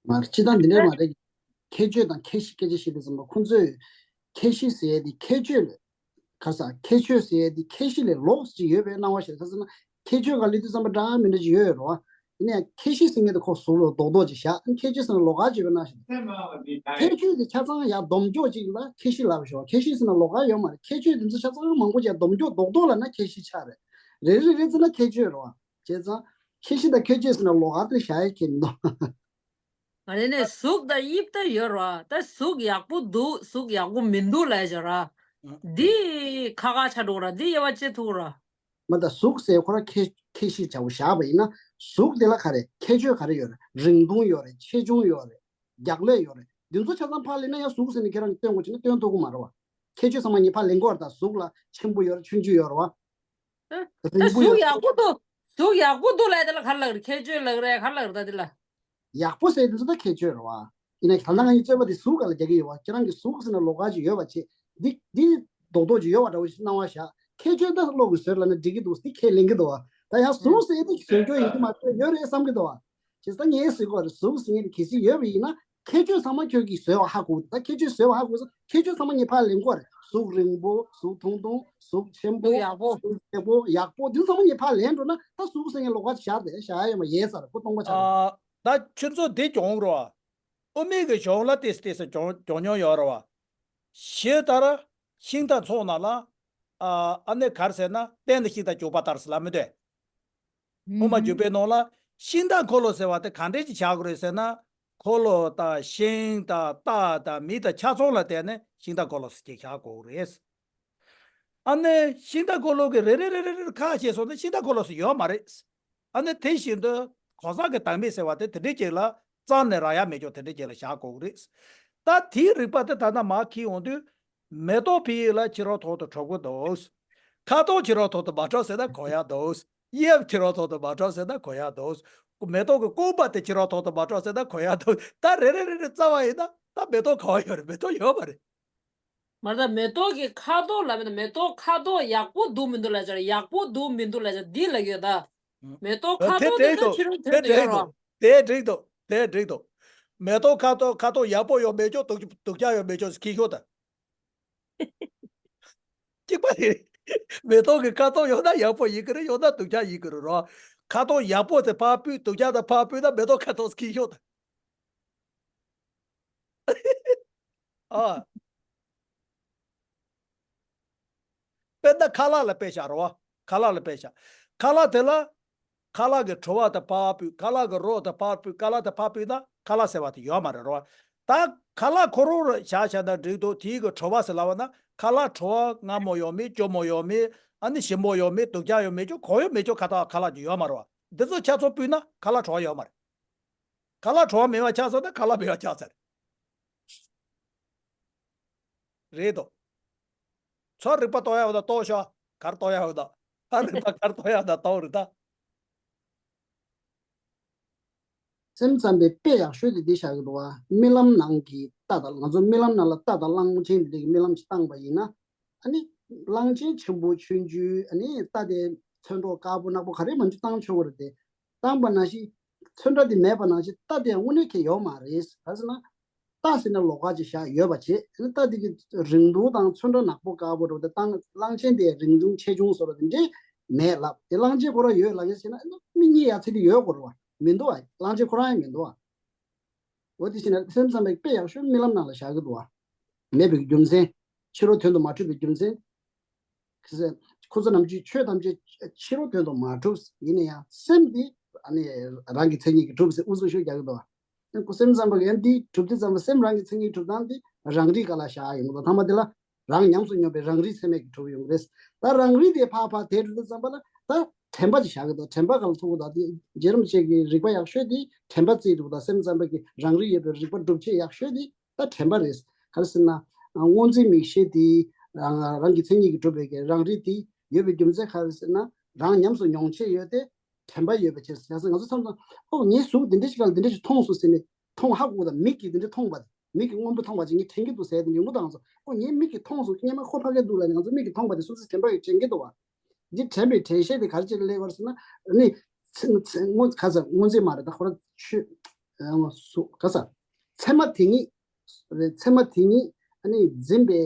མ་རེད། སྤྱིར་བཏང་འདི་འདྲ་མ་རེད། ཁྱད་ཆོས་དང་ཁྱད་གཞི་སྐད་ཆ་བཤད་དུས་ཙམ་པ་ཁོང་ཚོས་ཁྱད་གཞི་ཟེར་ཡས་དེ་ཁྱད་ཆོས་ལ་ཁ་ས་ཁྱད་ཆོས་ཟེར་ཡས་དེ་ཁྱད་གཞི་ལས་ལོགས་ཅིག་ཡོད་པའི་སྣང་བ་ཞིག་རེད། ཁ་ས་ན་ཁྱད་ཆོས་ག་ལས་དུས་ཙམ་པ་འདྲ་མི་འདྲ་ཅིག་ཡོད་རེད་བ། ཡིན་ནའི་ཁྱད་གཞི་ཟེར་མཁན་དེ་ཁོ་གཟུགས་ལ་རྡོག་རྡོག་ཅིག་བཞག་ཨ་ཁྱད་ཆོས་ཟེར་ན་ལོགས་ཀ་ཅིག་ཡོད་པའི་སྣང་ཞིག་ཁྱད་ཆོས་དེ་ཆ་ཚང་ཡང་སྡོམ་འཇོག་ཅིག་ལ་ཁྱད་གཞི་ལབ་ཞོག་ཁྱད་གཞི་ཟེར་ན་ལོགས་ཀ་ཡོད་མ་རེད། ཁྱད་ཆོས་དེ་ཚོ་ཆ་ཚང་མང་པོ་ཅིག་སྡོམ་འཇོག་རྡོག་རྡོག་ལབ་ན་ཁྱད་གཞི་ཆགས་རེད། རེ་རེ་རེ་བརྩིས་ན་ཁྱད་ཆོས་རེད་བ། བྱས་ཙང་ཁྱད་གཞི་དང་ཁྱད་ཆོས་ཟེར་ན་ལོགས་ཀ་དེ་བཞག་ཡ་ཁྱད་མི་འདུག་ང་རེ་ནས་གཟུགས་དང་དབྱིབས་ད་ཡོད་ར། ད་གཟུགས་ཡག་པོ་འདུག་གཟུགས་ཡག་པོ་མི་འདུག་ལབ་བྱ་ར། འདི་ཁ་ཁ་ཆ་འགྲོ་ར། འདི་དབྱེ་བ་ཕྱེ་ཐུབ་ར། མ་ད་གཟུགས་ཟེར་ཁོ་ར་ཁྱད་ཁྱད་གཞི་བྱ་བོ་བཞག་པ་ཡིན་ན་གཟུགས་དེ་ལ་ག་རེ་ཁྱད་ཆོས་ག་རེ་ཡོད་རེད། རིང་ཐུང་ཡོད་རེད། ཆེ་ཆུང་ཡོད་རེད། རྒྱགས་ལས་ཡོད་རེད། འདི་ཚོ་ཆ་ཚང་ཕར་ལེན་ན་ཡང་གཟུགས་ཟེར་ནས་ཁྱེད་རང་གིས་སྟོན་དགོས་བྱུང་ན་སྟོན་ཐུབ་ཀྱི་མ་རེད་བ། ཁྱད་ཆོས་ཚང་མ་ངས་ཕར་ལེན་དགོས་རེད། ད་གཟུགས་ལ་ཆེན་པོ་ཡོད་རེད། ཆུང་ཆུང་ཡོད་རེད་བ། ད་རིང་པོ་གཟུགས་ཡོད་ཡག་པོ་འདུག་གཟུགས་ཡག་པོ་འདུག་ལབ་དེ་ལ་ག་རེ་ལབ་རེད། ཁྱད་ཆོས་ལབ་རེད། ག་རེ་ལབ་རེད་ད་དེ་ལ། ཡག་པོ་ཟེར་དེ་ཚོ་ད་ཁྱད་ཆོས་རེད་བ། ཡིན་ན་ད་ལྟ་ང་གཉིས་རྩོད་པ་དེ་གཟུགས་སྒང་ལ་རྒྱག་གི་ཡོད་བ། ཁྱེད་རང་གིས་གཟུགས་ཟེར་ན་ལོགས་ཀ་ཅིག་ཡོད་པ་བྱས། འདི་འདི་རྡོག་རྡོག་ཅིག་ཡོད་པ་འདྲ་བོ་ཞིག་སྣང་བ་བཞག་ཁྱད་ཆོས་ད་བློ་གིས་བཟོས་ལབ་ན་འགྲིག་གི་འདུག་འདི་ཁས་ལེན་གི་འདུག་བ། ད་ཡང་གཟུགས་ཟེར་དེ་བཟོས་རྒྱུ་ཡིན་གི་མ་རེད། ཡོད་རེད་བསམ་གི་འདུག་བ། བྱས་ཙང་ངས་ཟེར་གོ་རེད། གཟུགས་ཟེར་མཁན་དེ་གལ་སྲིད་ཡོད་པ་ཡིན་ན་ཁྱད་ཆོས་ཚང་མ་ཁྱོད་ཀྱིས་བཟོས་པ་ཧ་གོ། ད་ཁྱད་ཆོས་བཟོས་པ་ཧ་གོ་ས་ཁྱད་ཆོས་ཚང་མ་ངས་ཕར་ལེན་དགོས་རེད། གཟུགས་རིང་པོ། གཟུགས་ཐུང་ཐུང་། གཟུགས་ཆེན་པོ། གཟུགས་ཡག་པོ། གཟུགས་ལེགས་པོ་ཡག་པོ་འདི་ཚང་མ་ངས་ཕར་ལེན་འགྲོ་ན་ད་གཟུགས་ཟེར་མཁན་ལོགས་ཀ་བཞག་དེ་བཞག་ཡ་ཡོད་མ་ཡས་ས་རེད། ཁོ་སྟོང་པ་ཆགས་རེད། ཨ། ད་ཁྱོད་ཚོ་འདི་གྱོང་རོ། དབུ་མའི་གི་གཞུང་ལ་ཏེས་ཏེས་གྱོང་གྱོང་མྱོང་ཡོད་རེད་བ། ཞེས་ལྟར། ཤིང་རྟ་ཚོགས་རྣམས་ལ། ཨ་ཨ་ནི་ག་རེ་ཟེར་ན་རྟེན་དང་ཤིང་རྟ་འཇུག་པ་ལྟར་ཟེར་ལབ་མི་འདུག་དབུ་མ་འཇུག་པའི་ནང་ལ་ཤིང་རྟ་འཁོར་ལོ་ཟེར་བ་དེ་གང་འདྲས་ཅིག་བྱ་དགོས་རེད་ཟེར་ན། འཁོར་ལོ་དང་ཤིང་དང་རྟ་དང་མི་དང་ཆ་ཚང་ལ་བརྟེན་ནས་ཤིང་རྟ་འཁོར་ལོ་ཟེར་ཅིག་བྱ་དགོས་རེད། ཨ་ནི་ཤིང་རྟ་འཁོར་ལོ་གི་རེ་རེ་རེ་རེ་རེ་ཁ་ཕྱེ་སོང་ན་ཤིང་རྟ་འཁོར་ལོ་ཟེར་ཡོད་མ་རེད། ཨ་ནི་དེ་བཞིན་དུ་གང་ཟག་གི་བདག་མེད་ཟེར་བ་དེ་དེ་འདྲའི་ཅིག་ལ་རྩ་ནས་རག་ཡ་མེད་ཀྱང་དེ་འདྲའི་ཅིག་ལ་བཞག་དགོས་ཀྱི་རེད། ད་དེའི་རིགས་པ་དེ་ད་ལྟ་མར་འཁྱེར་ཡོང་དུས་མེ་ཏོག་ཕི་ཡི་ལ་ཕྱི་རོལ་ཐོག་ཏུ་གྲུབ་ཀྱི་འདུག་ཁ་དོག་ཕྱི་རོལ་ཐོག་ཏུ་མ་གྲུབ་ཟེར་ན་གོ་ཡ་འདུག་དབྱིབས་ཕྱི་རོལ་ཐོག་ཏུ་མ་གྲུབ་ཟེར་ན་གོ་ཡ་འདུག་མེ་ཏོག་གི་རྐང་པ་དེ་ཕྱི་རོལ་ཐོག་ཏུ་མ་འཕྲོག་ཟེར་ན་གོ་ཡག་འདུག་ད་རེ་རེ་རེ་རེ་བཙལ་བ་ཡིན་ན་ད་མེ་ཏོག་ག་བ་ཡོད་རེད། མེ་ཏོག་ཡོད་མ་རེད། མ་རེད། ད་མེ་ཏོག་གི་ཁ་དོག་ལབ་ན་མེ་ཏོག་ཁ་དོག་ཡག་པོ་འདུག་མི་འདུག་ལབ་ཅེ་ཡག་པོ་འདུག་མི་འདུག་ལབ་ཅེ་འདི་ལབ་ཡོད་ད། མེ་ཏོག་ཁ་དོག་དེ་འགྲིག་འདུག་དེ་འགྲིག་འདུག་དེ་འགྲིག་འདུག་དེ་འགྲིག་འདུག་མེ་ཏོག་ཁ་དོག་ཁ་དོག་ཡག་པོ་ཡོད་མེད་ཅོག་སྡུག་སྡུག་ཅག་ཡོད་མེད་ཅོག་ཁྱི་ཤོག་ད། གཅིག་པ་རེད། མེ་ཏོག་གི་ཁ་དོག་ཡོད་ན་ཡག་པོ་ཡིན་གི་རེད། ཡོད་ན་སྡུག་ཅག་ཡིན་གི་རེད་རོ། ཁ་དོག་ཡག་པོ་དེ་ཕར་ཕུད། སྡུག་ཅག་དེ་ཕར་ཕུད་ན་མེ་ཏོག་ཁ་དོག་ཁྱི་ཤོག་ད། ཨ། དཔེར་ན་ཁ་ལག་ལ་དཔེ་བཞག་རོ། ཁ་ལག་ལ་དཔེ་བཞག་ཁ་ལག་དེ་ལ། ཁ་ལག་གི་བྲོ་བ་དེ་ཕར་ཕུད། ཁ་ལག་གི་རོ་དེ་ཕར་ཕུད། ཁ་ལག་དེ་ཕར་ཕུད་ན་ཁ་ལག་ཟེར་བ་དེ་ཡོད་མ་རེད་རོ། ད་ཁ་ལག་ཁོ་རང་བཞག་བཞག་ན་འགྲིག་འདུག་དེའི་གི་བྲོ་བ་ཟེར་ལབ་པ་ན་ཁ་ལག་བྲོ་བ་མངར་མོ་ཡོད་མེད། སྐྱོ་མོ་ཡོད་མེད། ཨ་ནི་ཞིམ་པོ་ཡོད་མེད། སྡུག་ཅག་ཡོད་མེད་ཅོག་གང་ཡོད་མེད་ཅོག་ཁ་ལག་ཁ་ལག་ཅིག་ཡོད་མ་རེད་བ། འདི་ཚོ་ཆ་ཚང་ཕུད་ན་ཁ་ལག་བྲོ་བ་ཡོད་མ་རེད། ཁ་ལག་བྲོ་བ་མེད་པ་ཆགས་སོང་ན་ཁ་ལག་མེད་པ་ཆགས་ཚར། རེད་དོ། ཚོར་རིག་པ་གཏོང་ཡག་ཡོད་ན་གཏོང་ཤོག་གར་གཏོང་ཡག་ཡོད་ན། ཚོར་རིག་པ་གར་གཏོང་ཡག་ཡོད་ན་གཏོང་རེད་ད། སེམས་ཙམ་པའི་དཔེ་ཡག་ཤོས་དེ་འདི་བཞག་གི་འདུག་བ། རྨི་ལམ་ནང་གི་རྟ་དང་། ང་ཚོ་རྨི་ལམ་ནང་ལ་རྟ་དང་གླང་ཆེན་དེ་འདྲ་གི་རྨི་ལམ་ཞིག་བཏང་པ་ཡིན་ན། ཨ་ནི་གླང་ཆེན་ཆེན་པོ་ཆུང་ཆུང་། ཨ་ནི་རྟ་དེ་ཚོན་མདོག་དཀར་པོ་ནག་པོ་ག་རེ་མང་ཆེ་བཏང་ཆོག་གི་རེད་དེ། བཏང་པ་ནང་བཞིན་ཚོན་ཁྲ་དེ་མེད་པ་ནང་བཞིན་རྟ་དེ་དངོས་གནས་ཁེ་ཡོད་མ་རེད། ག་ཟེར་ན། རྟ་ཟེར་ན་ལོགས་ཀ་ཅིག་བཞག་ཡོད་པ་བྱས། རྟ་དེ་གི་རིང་ཐུང་དང་ཚོན་ཁྲ་ནག་པོ་དཀར་པོ་འདྲ་བོ་དེ་བཏང་། གླང་ཆེན་དེ་རིང་ཆུང་ཆེ་ཆུང་བཟོ་འདྲ་དེ་འདྲས་མེད་ལབ། དེ་གླང་ཆེན་ཁོ་རང་ཡོད་ལབ་ཡ་བྱས་ན་མིག་གཉིས་ཡ་ཚིག་དེ་ཡོད་དགོས་རེད་བ། མི་འདུག་བ། གླང་ཆེན་ཁོ་རང་ཡང་མི་འདུག་བ། འོ་དེ་བྱས་ན་སེམས་ཙམ་པའི་དཔེ་ཡག་ཤོས་རྨི་ལམ་ནང་ལ་བཞག་གི་འདུག་བ། མེད་པའི་རྒྱུ་མཚན། ཕྱི་རོལ་དོན་དུ་མ་གྲུབ་པའི་རྒྱུ་མཚན། ཁོ་ཚོ་ནམ་རྒྱུན་ཆོས་ཐམས་ཅད་ཕྱི་རོལ་དོན་དུ་མ་གྲུབ། ཡིན་ན་ཡང་སེམས་འདི་ཨ་ནི་རང་གི་མཚན་ཉིད་ཀྱིས་གྲུབ་ཟེར་ཨུ་ཚུགས་ཤོས་རྒྱག་གི་འདུག་བ། ཁོ་སེམས་ཙམ་པ་གིས་ཡང་འདི་གྲུབ་དུས་ཙམ་པ་སེམས་རང་གི་མཚན་ཉིད་གྲུབ་སྟངས་འདི་རང་རིག་ག་ལ་བཞག་ཡོང་གི་འདུག་ཐ་མ་དེ་ལ་རང་ཉམས་སུ་མྱོང་བའི་རང་རིག་ཚད་མས་ཀྱིས་གྲུབ་ཡོང་གི་རེད། ད་རང་རིག་དེ་ཕར་ཕར་དེད་འགྲོ་དུས་ཙམ་པ་ལ་ད་དྲན་པ་ཅིག་བཞག་གི་འདུག་དྲན་པ་ག་ལ་ཐུག་གི་འདུག་དེ་རྗེ་རིན་པོ་ཆེ་གི་རིག་པ་ཡག་ཤོས་དེ་དྲན་པ་རྩིས་འདུག་ད་སེམས་ཙམ་པ་གི་རང་རིག་ཡོད་པའི་རིག་པ་སྒྲུབ་བྱེད་ཡག་ཤོས་དེ། ད་དྲན་པ་རེད། ག་རེ་ཟེར་ན། སྔོ་འཛིན་མིག་ཤེས་དེ་རང་རང་གི་མཚན་ཉིད་ཀྱིས་གྲུབ་པའི་གི་རང་རིག་དེ་ཡོད་པའི་རྒྱུ་མཚན་ག་རེ་ཟེར་ན། རང་ཉམས་སུ་མྱོང་བྱེད་ཡོད་དེ། དྲན་པ་ཡོད་པའི་ཕྱིར། ཡང་སེ་ང་ཚོ་མཚམས་མཚམས་ཨོ་ངའི་གཟུགས་འདི་འདྲ་ཞིག་ལ་འདི་འདྲ་ཞིག་མཐོང་སོང་ཟེར་ནས་མཐོང་ཧ་གོ་ད། མིག་གིས་འདི་འདྲ་མཐོང་བ་དེ། མིག་གིས་སྔོན་པོ་མཐོང་བ་ཅིག་ངས་དྲན་གྱི་འདུག་ཟེར་དེ་ཡོང་གི་འདུག་ང་ཚོ་ཨོ་ངའི་མིག་གིས་མཐོང་སོང་སྔོན་མ་ཁོ་ཕ་གི་འདུག་ལ་ནས་ང་ཚོ་མིག་གིས་མཐོང་བ་དེ་སོ་སོའི་དྲན་པ་གིས་དྲན་གྱི་འདུག་བ། འདི་དྲན་པའི་དྲན་ཤེས་དེ་ག་རེ་བྱས་ནས་སླེབས་པ་རེད་ཟེར་ན། ཨ་ནི། ཚེ་ཚེ་སྔོ་ག་ས་སྔོ་འཛིན་མ་རེད་ད་ཁོ་ར་ཆོས། ཨ་སུ་ག་ས། ཚད་མ་དེ་ཉིད། ཚད་མ་དེ་ཉིད་ཨ་ནི་འཛིན་པའི་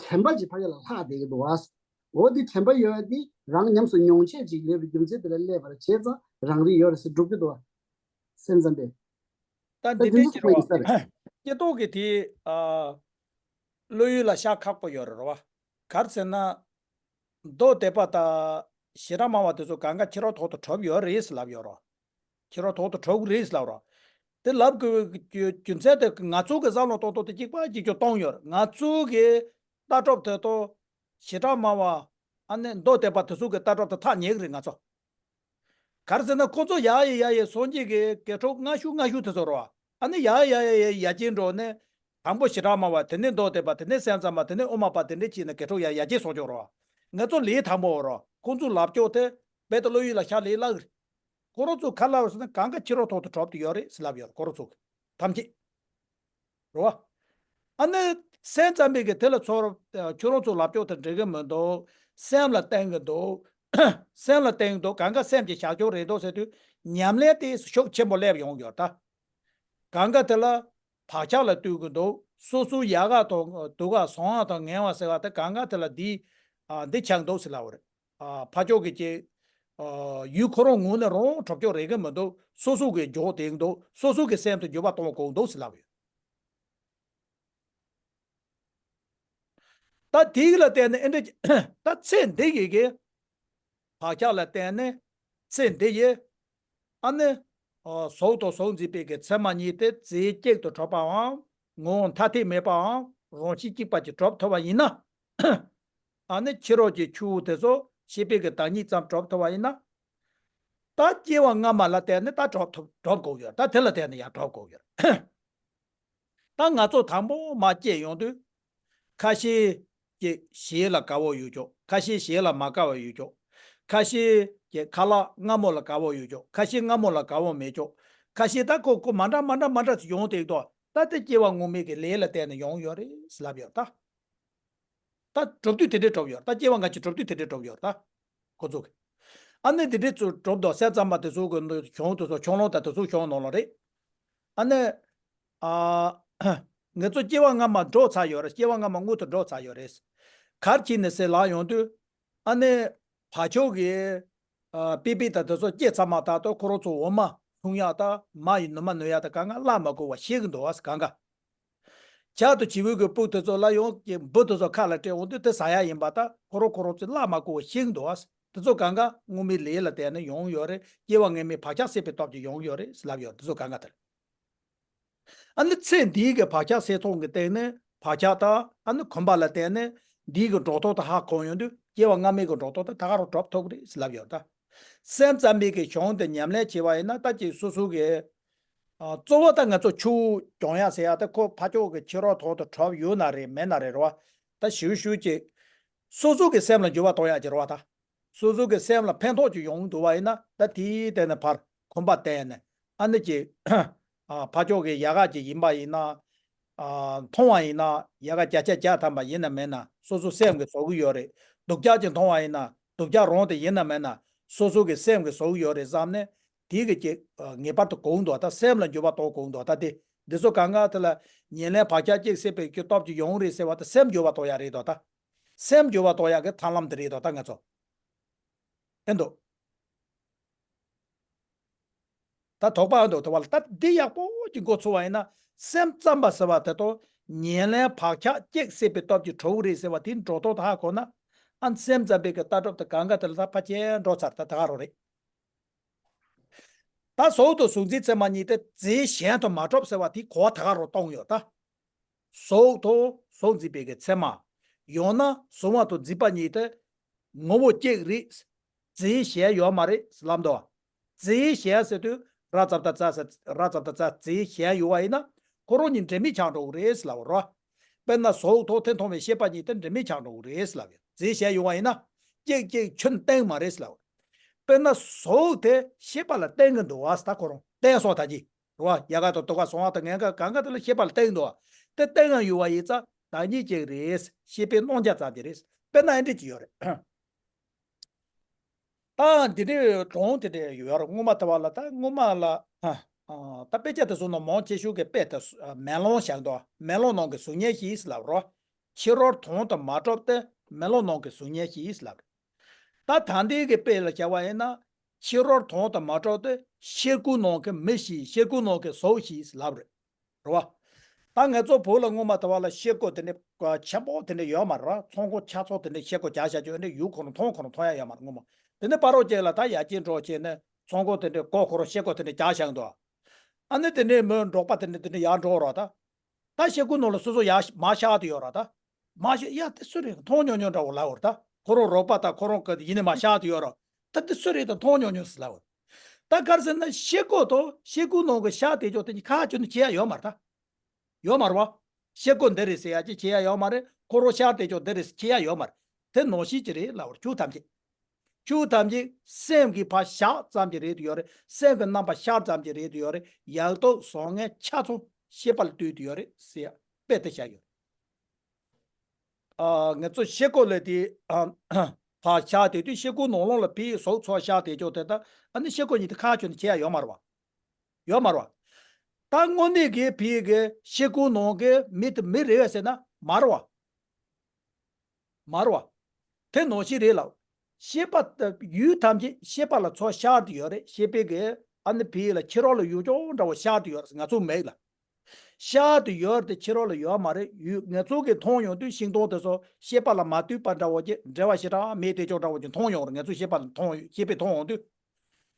དྲན་པ་ཅིག་ཕ་གི་ལ་ལྷག་བསྡད་ཀྱི་འདུག་བ། འོ་འདི་དྲན་པ་ཡོད་ཡ་འདི་རང་ཉམས་སུ་མྱོང་བྱེད་ཅིག་ཡོད་པའི་རྒྱུ་མཚན་དེ་ལ་སླེབས་པ་རེད། བྱས་ཙང་རང་རིག་ཡོད་རེད་ཟེར་སྒྲུབ་ཀྱི་འདུག་བ། སེམས་ཙམ་པས། ད་འདི་འདྲའི་ཕྱིར་རོ། སྐྱེ་ཐོག་གི་དེ། ཨ། བློ་ཡུལ་ལ་ཤར་ཁག་པོ་ཡོད་རེད་རོ། ག་རེ་ཟེར་ན། མདོ་སྡེ་པ་དང་བྱེ་བྲག་སྨྲ་བ་དེ་ཚོ་གང་ག་ཕྱི་རོལ་ཐོག་ཏུ་གྲུབ་ཡོད་རེད་ཟེར་ལབ་ཡོད་རོ། ཕྱི་རོལ་ཐོག་ཏུ་གྲུབ་ཀྱི་རེད་ཟེར་ལབ་རོ། དེ་ལབ་དགོས་རྒྱུ་རྒྱུ་མཚན་དེ་ང་ཚོ་གི་བསམ་བློ་གཏོང་སྟངས་དེ་གཅིག་པ་གཅིག་རྐྱང་གཏོང་ཡོད་རེད། ང་ཚོ་གི་ལྟ་གྲུབ་དེ་དང་བྱེ་བྲག་སྨྲ་བ། ཨ་ནི་མདོ་སྡེ་པ་དེ་ཚོ་གི་ལྟ་གྲུབ་དེ་ཐག་ཉེ་གི་རེད་ང་ཚོ། ག་རེ་ཟེར་ན་ཁོ་ཚོ་ཡར་ཡི་ཡར་ཡི་སངས་རྒྱས་ཀྱི་དགེ་ཕྲུག་སྔ་ཤོས་སྔ་ཤོས་དེ་ཚོ་རེད་བ། ཨ་ནི་ཡར་ཡི་ཡར་ཡི་ཡར་ཡར་རྒྱས་འགྲོ་ནས། དང་པོ་བྱེ་བྲག་སྨྲ་བ། དེ་ནས་མདོ་སྡེ་པ། དེ་ནས་སེམས་ཙམ་པ། དེ་ནས་དབུ་མ་པ། དེ་འདྲས་བྱས་ནས་དགེ་ཕྲུག་ཡར་ཡར་རྒྱས་སོང་ཆོག་རེད་བ། ང་ཚོ་ལས་དང་པོ་རེད་བ། ཁོང་ཚོ་ལབ་ཕྱོགས་དེ་རྦད་དེ་བློ་ཡུལ་ལ་ཤར་ལས་སླ་གི་རེད། ཁོ་རང་ཚོ་ག་ལབ་ཟེར་ན་གང་ག་ཕྱི་རོལ་ཐོག་ཏུ་གྲུབ་ཏུ་ཡོད་རེད་ཟེར་ལབ་ཡོད་རེད། ཁོ་རང་ཚོ་གི་ཐམས་ཅད། རེད་བ། ཨ་ནི་སེམས་ཙམ་པས་ཀྱི་དེ་ལ་ཚོར། ཁྱོད་རང་ཚོ་ལབ་ཕྱོགས་དེ་འགྲིག་གི་མི་འདུག་སེམས་ལ་བརྟེན་གི་འདུག་སེམས་ལ་བརྟེན་གི་འདུག་གང་ག་སེམས་ཀྱི་བཞག་ཕྱོགས་རེད་འདུག་ཟེར་དུས་ཉམས་ལེན་དེ་ཤུགས་ཆེན་པོ་སླེབས་ཡོང་གི་ཡོད་ད། གང་ག་དེ་ལ་བག་ཆགས་ལ་ལྟོས་གི་འདུག་སོ་སོའི་ཡག་ག་དང་སྡུག་ག་བཟང་བ་དང་ངན་བ་ཟེར་བ་དེ་གང་ག་དེ་ལ་འདི། ཨ། འདི་ཆགས་འདུག་ཟེར་ལབ་པ་རེད། ཨ། ཕར་ཕྱོགས་ཀྱི་ཅིག་ཨ། ཡུལ་ཁོ་རང་ངོས་ནས་རང་གྲུབ་ཕྱོགས་རེད་གི་མི་འདུག་སོ་སོ་གི་འཇོག་བསྡད་འདུག་སོ་སོ་གི་སེམས་དེ་འགྱུར་བ་གཏོང་དགོས་འདུག་ཟེར་ལབ་ཡོད། ད་དེ་ལ་བརྟེན་ནས་ཨེ་འདྲ། ད་ཚེ་འདི་ཡི་གི་བག་ཆགས་ལ་བརྟེན་ནས་ཚེ་འདི་ཡི། ཨ་ནི། ཨ། གཟུགས་དང་གཟུགས་འཛིན་པའི་གི་མཚན་མ་གཉིས་དེ་རྫས་གཅིག་ཏུ་གྲུབ་པའམ་ངོ་བོ་ཐ་དད་མེད་པའམ་རང་བཞིན་གཅིག་པ་ཅིག་གྲུབ་ཐུབ་པ་ཡིན་ན། ཨ་ནི་ཕྱི་རོལ་གྱི་ཆོས་དེ་ཚོ་ཤེས་པའི་གི་བདག་ཉིད་ཙམ་གྲུབ་ཐུབ་པ་ཡིན་ན། ད་སྐྱེ་བ་སྔ་མ་ལ་བརྟེན་ནས་ད་གྲུབ་ཐུབ་གྲུབ་དགོས་ཡོད། ད་དེ་ལ་བརྟེན་ནས་ཡང་གྲུབ་དགོས་ཡོད། ད་ང་ཚོ་དང་པོ་མར་སྐྱེས་ཡོང་དུས། ཁ་ཤས་ཀྱི་ཞེ་ལ་དགའ་བོ་ཡོད་ཀྱོག་ཁ་ཤས་ཞེ་ལ་མ་དགའ་བ་ཡོད་ཀྱོག་ཁ་ཤས་ཀྱི་ཁ་ལག་སྔ་མོ་ལ་དགའ་བོ་ཡོད་ཀྱོག་ཁ་ཤས་སྔ་མོ་ལ་དགའ་བོ་མེད་ཀྱོག་ཁ་ཤས་ད་ཁོ་ཁོ་མ་འདྲ་མ་འདྲ་མ་འདྲ་ཚོ་ཡོང་དེ་དོ། ད་དེ་སྐྱེ་བ་སྔོན་མའི་གི་ལས་ལ་བརྟེན་ནས་ཡོང་ཡོད་རེད་ལབ་ཡོད་ད། ད་གྲུབ་དུས་དེ་འདྲས་གྲུབ་ཡོད་ད། སྐྱེ་བ་སྔ་ཕྱི་གྲུབ་དུས་དེ་འདྲས་གྲུབ་ཡོད་ད། ཁོ་ཚོ་གི། ཨ་ནི་དེ་འདྲས་ཚོ་གྲུབ་དོ་སེམས་ཙམ་པ་དེ་ཚོ་གི་གཞུང་དེ་ཚོ་ཁྱུང་ལུང་དང་དེ་ཚོ་གཞུང་ནང་ལ་རེད། ཨ་ནི། ཨ། ང་ཚོ་སྐྱེ་བ་སྔ་མ་འགྲོ་ཚར་ཡོད་རེད། སྐྱེ་བ་སྔ་མ་སྔོན་དུ་འགྲོ་ཚར་ཡོད་རེད། གར་ཕྱིན་ནས་ཟེར་ལབ་ཡོང་དུས། ཨ་ནི། བ་ཕྱུགས་ཀྱི། ཨ། པི་པི་དང་དེ་ཚོ་སྐྱེས་ཚར་མ་ཐག་ཏུ་ཁོ་རང་ཚོ་འོ་མ་འཐུང་ཡག་དང་མ་ཡི་ནུ་མ་ནུ་ཡག་དང་གང་ག་བླ་མ་དགོས་པ་ཤེས་ཀྱི་འདུག་ཨ་གང་ག་ཇ་དང་བྱི་བའི་གི་སྤུ་དེ་ཚོ་ལ་ཡོང་གི་འབུ་དེ་ཚོ་ཁ་ལ་སྤྲད་འོང་དུས་དེ་ཟ་ཡག་ཡིན་པ་དང་ཁོ་རང་ཁོ་རང་ཚོས་བླ་མ་དགོས་པ་ཤེས་ཀྱི་འདུག་ཨ། དེ་ཚོ་གང་ག་སྔོན་མའི་ལས་ལ་བརྟེན་ནས་ཡོང་ཡོད་རེད། སྐྱེ་བ་སྔོན་མའི་བག་ཆགས་སད་པའི་སྟོབས་ཀྱིས་ཡོང་ཡོད་རེད་ལབ་ཡོད། དེ་ཚོ་གང་ག་དེ་རེད། ཨ་ནི་ཚེ་འདིའི་གི་བག་ཆགས་སད་ཐོག་གི་སྟེང་ནས་བག་ཆགས་དང་ཨ་ནི་གོམས་པ་ལ་བརྟེན་ནས་འདིའི་གི་འགྲོ་ལྡོག་དེ་ཧ་གོ་ཡོང་དུས་སྐྱེ་བ་སྔ་མའི་གི་འགྲོ་ལྡོག་དེ་ད་ག་རང་གྲུབ་ཐུབ་རེད་ལབ་ཡོད་ད། སེམས་ཙམ་པའི་གི་གཞུང་དེ་ཉམས་ལེན་བྱས་པ་ཡིན་ན་ད་ཅིག་སོ་སོ་གི། ཨ། གཙོ་བོ་ད་ང་ཚོ་ཆུ་གྱོང་ཡག་ཟེར་ཡག་དེ་ཁོ་ཕ་ཕྱོགས་གི་ཕྱི་རོལ་ཐོག་ཏུ་གྲུབ་ཡོད་ན་རེད་མེད་ན་རེད་རེད་བ། ད་ཞུ་ཞུ་ཅིག་སོ་སོ་གི་སེམས་ལ་འགྱུར་བ་གཏོང་ཡག་ཅིག་རེད་བ་ད། སོ་སོ་གི་སེམས་ལ་ཕན་ཐོགས་ཅིག་ཡོང་འདུག་བ་ཡིན་ན་ད་དེའི་སྟེང་ནས་ཕར་གོམས་པ་བསྟེན་ནས་ཨ་ནི་ཅི། ཨ། ཕ་ཕྱོགས་ཀྱི་ཡལ་ག་ཅིག་ཡིན་པ་ཡིན་ན། ཨ། མཐོང་བ་ཡིན་ན་ཡལ་ག་བརྒྱ་ཆ་བརྒྱ་ཐམ་པ་ཡིན་ན་མིན་ན་སོ་སོ་སེམས་ཀྱིས་བཟོ་གི་ཡོད་རེད། སྡུག་ཅག་ཅིག་མཐོང་བ་ཡིན་ན་སྡུག་ཅག་རང་དེ་ཡིན་ན་མིན་ན་སོ་སོ་གི་སེམས་ཀྱིས་བཟོ་གི་ཡོད་རེད་བསམ་ནས་དེ་གི་ཅིག་ངེས་པར་དུ་གོ་གི་འདུག་ད་སེམས་ལ་འགྱུར་བ་གཏོང་གི་འདུག་ད་དེ་འདི་ཚོ་གང་ག་དེ་ལ་ཉེར་ལེན་བག་ཆགས་གཅིག་སད་པའི་གི་སྟོབས་ཀྱིས་ཡོང་རེད་ཟེར་བ་དེ་སེམས་འགྱུར་བ་གཏོང་ཡག་རེད་དོ་ད། སེམས་འགྱུར་བ་གཏོང་ཡག་གི་ཐབས་ལམ་དེ་རེད་དོ་ད་ང་ཚོ། ཨེ་འདུག་ད་དོགས་པ་ཨེ་འདུག་དོགས་པ་ལ་ད་འདི་ཡག་པོ་ཅིག་མགོ་ཚོས་པ་ཡིན་ན་སེམས་ཙམ་པ་ཟེར་བ་དེ་དང་ཉེར་ལེན་བག་ཆགས་གཅིག་སད་པའི་སྟོབས་ཀྱིས་གྲུབ་རེད་ཟེར་བ་དེ་འགྲོ་ལྡོག་ད་ཧ་གོ་ན་ཨ་སེམས་ཙམ་པའི་གི་ལྟ་གྲུབ་དེ་གང་ག་དེ་ལ་ད་ཕལ་ཆེར་འགྲོ་ཚར་ད་ད་ག་རང་རེད། ད་གཟུགས་དང་གཟུགས་འཛིན་ཚད་མ་གཉིས་དེ་རྫས་གཞན་དུ་མ་གྲུབ་ཟེར་བ་དེ་གོ་བ་ད་ག་རང་གཏོང་ཡོད་ད། གཟུགས་དང་གཟུགས་འཛིན་པའི་གི་ཚད་མ། ཡང་ན་གཟུང་བ་དང་འཛིན་པ་གཉིས་དེ་ངོ་བོ་གཅིག་རེད། རྫས་གཞན་ཡོད་མ་རེད་ལབ་འདུག་རྫས་གཞན་ཟེར་དུས་ར་ཙ་བཏགས་རྩ་ཟེར་ར་ཙ་བཏགས་རྩ་རྫས་གཞན་ཡོད་པ་ཡིན་ན་ཁོ་རང་གཉིས་འབྲེལ་མེད་ཆགས་འགྲོ་གི་རེད་ལབ་རོ། དཔེར་ན་གཟུགས་དང་དེ་མཐོང་བའི་ཤེས་པ་གཉིས་དེ་འབྲེལ་མེད་ཆགས་འགྲོ་གི་རེད་ལབ་ཡོད། རྫས་གཞན་ཡོད་པ་ཡིན་ན་གཅིག་གཅིག་ཁྱོན་གཏན་མ་རེད་ལབ། དཔེར་ན་གཟུགས་དེ་ཤེས་པ་ལ་བརྟེན་གི་འདུག་བ་ད་ཁོ་རང་བརྟེན་སོང་ད་ཅི། རེད་བ། ཡལ་ག་དང་དུ་བ་གཟུང་བ་དང་ངན་ག་གང་ག་དེ་ལ་ཤེས་པ་ལ་བརྟེན་འདུག་བ། དེ་བརྟེན་ཡང་ཡོད་བ་ཡིན་ཙང་བདག་ཉིད་ཅིག་རེད། ཤེས་པའི་རྣམ་གཞག་ཙམ་ཅིག་རེད། དཔེར་ན་ཨེ་འདྲ་ཅིག་ཡོད་རེད། ད་འདི་འདྲའི་གྲོང་དེ་འདྲ་ཡོད་རེད། སྔོན་མ་དུ་བ་ལ་ད་སྔོན་མ་ལ་ཨ་ད་དཔེ་ཆ་དེ་ཚོ་ནང་མང་ཆེ་ཤོས་ཀྱི་དཔེ་དེ་མེ་ལོང་བཞག་འདུག་མེ་ལོང་ནང་གི་གཟུགས་བརྙན་ཞིག་ལབ་རོ། ཕྱི་རོལ་དོན་དུ་མ་གྲུབ་སྟེ་མེ་ལོང་ནང་གི་གཟུགས་བརྙན་ཞིག་ལབ་རེད། ད་ད་ལྟའི་གི་དཔེ་ལ་བྱ་བ་ཡིན་ན་ཕྱི་རོལ་དོན་དུ་མ་གྲུབ་སྟེ་ཤེལ་སྒོ་ནང་གི་མི་ཞིག་ཤེལ་སྒོ་ནང་གི་གཟུགས་ཤིག་ལབ་རེད། རེད་བ། ད་ང་ཚོ་བོད་ལ་སྔོན་མ་དུ་བ་ལ་ཤེལ་སྒོ་དེ་འདྲ་ཆེན་པོ་དེ་འདྲ་ཡོད་མ་རེད་བ། ཚོང་སྒོ་ཆ་ཚང་དེ་འདྲ་ཤེལ་སྒོ་རྒྱག་བཞག་རྒྱུ་འདྲ་ཡུལ་ཁོ་རང་མཐོང་ཁོ་རང་མཐོང་ཡ་ཡོད་མ་རེད་སྔོན་མ། དེ་ནས་ཕ་རོལ་ཅིག་ལ་ད་ཡར་རྒྱས་འགྲོ་བྱས་ནས་ཚོང་སྒོ་དེ་འདྲ་སྒོ་ཁོ་རང་ཤེལ་སྒོ་དེ་འདྲ་རྒྱག་བཞག་འདུག་ཨ་ནི་དེ་ནས་མོའི་འབྲོག་པ་དེ་འདྲ་དེ་འདྲ་ཡར་འགྲོ་རོགས་ད། ད་ཤེལ་སྒོ་ནང་ལ་སོ་སོ་ཡར་མར་ཤར་དུ་ཡོད་ར་ད། མར་ཤར་ཡ་དེ་སུ་རེད་མཐོང་ཉོག་ཉོག་འདྲ་བོ་ལབ་ཡོད་ར་ད། ཁོ་རང་རོགས་པ་དང་ཁོ་རང་གི་ཡིན་ནི་མར་ཤར་དུ་ཡོད་ར། ད་དེ་སུ་རེད་ད་མཐོང་ཉོག་ཉོག་ཟེར་ལབ་ཡོད། ད་ག་རེ་ཟེར་ན་ཤེལ་སྒོ་དང་ཤེལ་སྒོ་ནང་གི་ཤར་དེ་ཅོག་དེ་གཉིས་ཁ་ཁྱོན་ནས་ཕྱེ་ཡ་ཡོད་མ་རེད་ད། ཡོད་མ་རེད་བ། ཤེལ་སྒོ་འདི་རེད་ཟེར་ཡ་ཅིག་ཕྱེ་ཡ་ཡོད་མ་རེད། ཁོ་རང་ཤར་དེ་ཅོག་འདི་རེད་ཟེར་ཕྱེ་ཡ་ཡོད་མ་རེད། དེ་ནང་བཞིན་ཅིག་རེད་ལབ་ཡོད་ར་ཆོས་ཐམས་ཅད། ཆོས་ཐམས་ཅད་སེམས་ཀྱི་ཕར་བཞག་ཙམ་གྱི་རེད་དུ་ཡོད་རེད། སེམས་ཀྱི་རྣམ་པ་ཤར་ཙམ་གྱི་རེད་དུ་ཡོད་རེད། ཡག་སྡུག་བཟང་ངན་ཆ་ཚང་ཤེས་པ་ལ་ལྟོས་དུ་ཡོད་རེད་ཟེར་ཡ་དཔེ་དེ་བཞག་ཡོད། ཨ། ང་ཚོ་ཤེལ་སྒོ་ལས་དེ་ཨ། ཕར་བཞག་དེ་དུས་ཤེལ་སྒོ་ནང་ལོགས་ལ་ཕའི་གཟུགས་ཚོ་ཤར་དེ་ཅོག་དེ་ད་ཨ་ནི་ཤེལ་སྒོ་གཉིས་དེ་ཁ་ཁྱོན་ནས་ཕྱེ་ཡ་ཡོད་མ་རེད་བ། ཡོད་མ་རེད་བ། ད་དངོས་གནས་ཀྱི་ཕའི་གི་ཤེལ་སྒོ་ནང་གི་མི་དེ་མི་རེད་བས་ཟེར་ན་མ་རེད་བ། མ་རེད་བ། དེ་ནང་བཞིན་རེད་ལགས། ཤེས་པ་ཡུལ་ཐམས་ཅད་ཤེས་པ་ལ་ཚོ་ཤར་དུ་ཡོད་རེད། ཤེས་པའི་གི་ཨ་ནི་ཕའི་ལ་ཕྱི་རོལ་ལ་ཡུལ་ཅོག་འདྲ་བོ་ཤར་དུ་ཡོད་རེད་ང་ཚོ་མིག་ལ། ཤར་དུ་ཡོད་རེད་དེ་ཕྱི་རོལ་ལ་ཡོད་མ་རེད། ཡུལ་ང་ཚོ་གི་མཐོང་ཡོང་དུས་ཤིང་སྡོང་དེ་ཚོ་ཤེས་པ་ལ་མ་ལྟོས་པ་འདྲ་བོ་ཅིག་འབྲེལ་བ་ཞེ་དྲག་མེད་དེ་ཅོག་འདྲ་བོ་ཅིག་མཐོང་ཡོང་རེད། ང་ཚོ་ཤེས་པ་ལ་མཐོང་ཤེས་པས་མཐོང་ཡོང་དུས།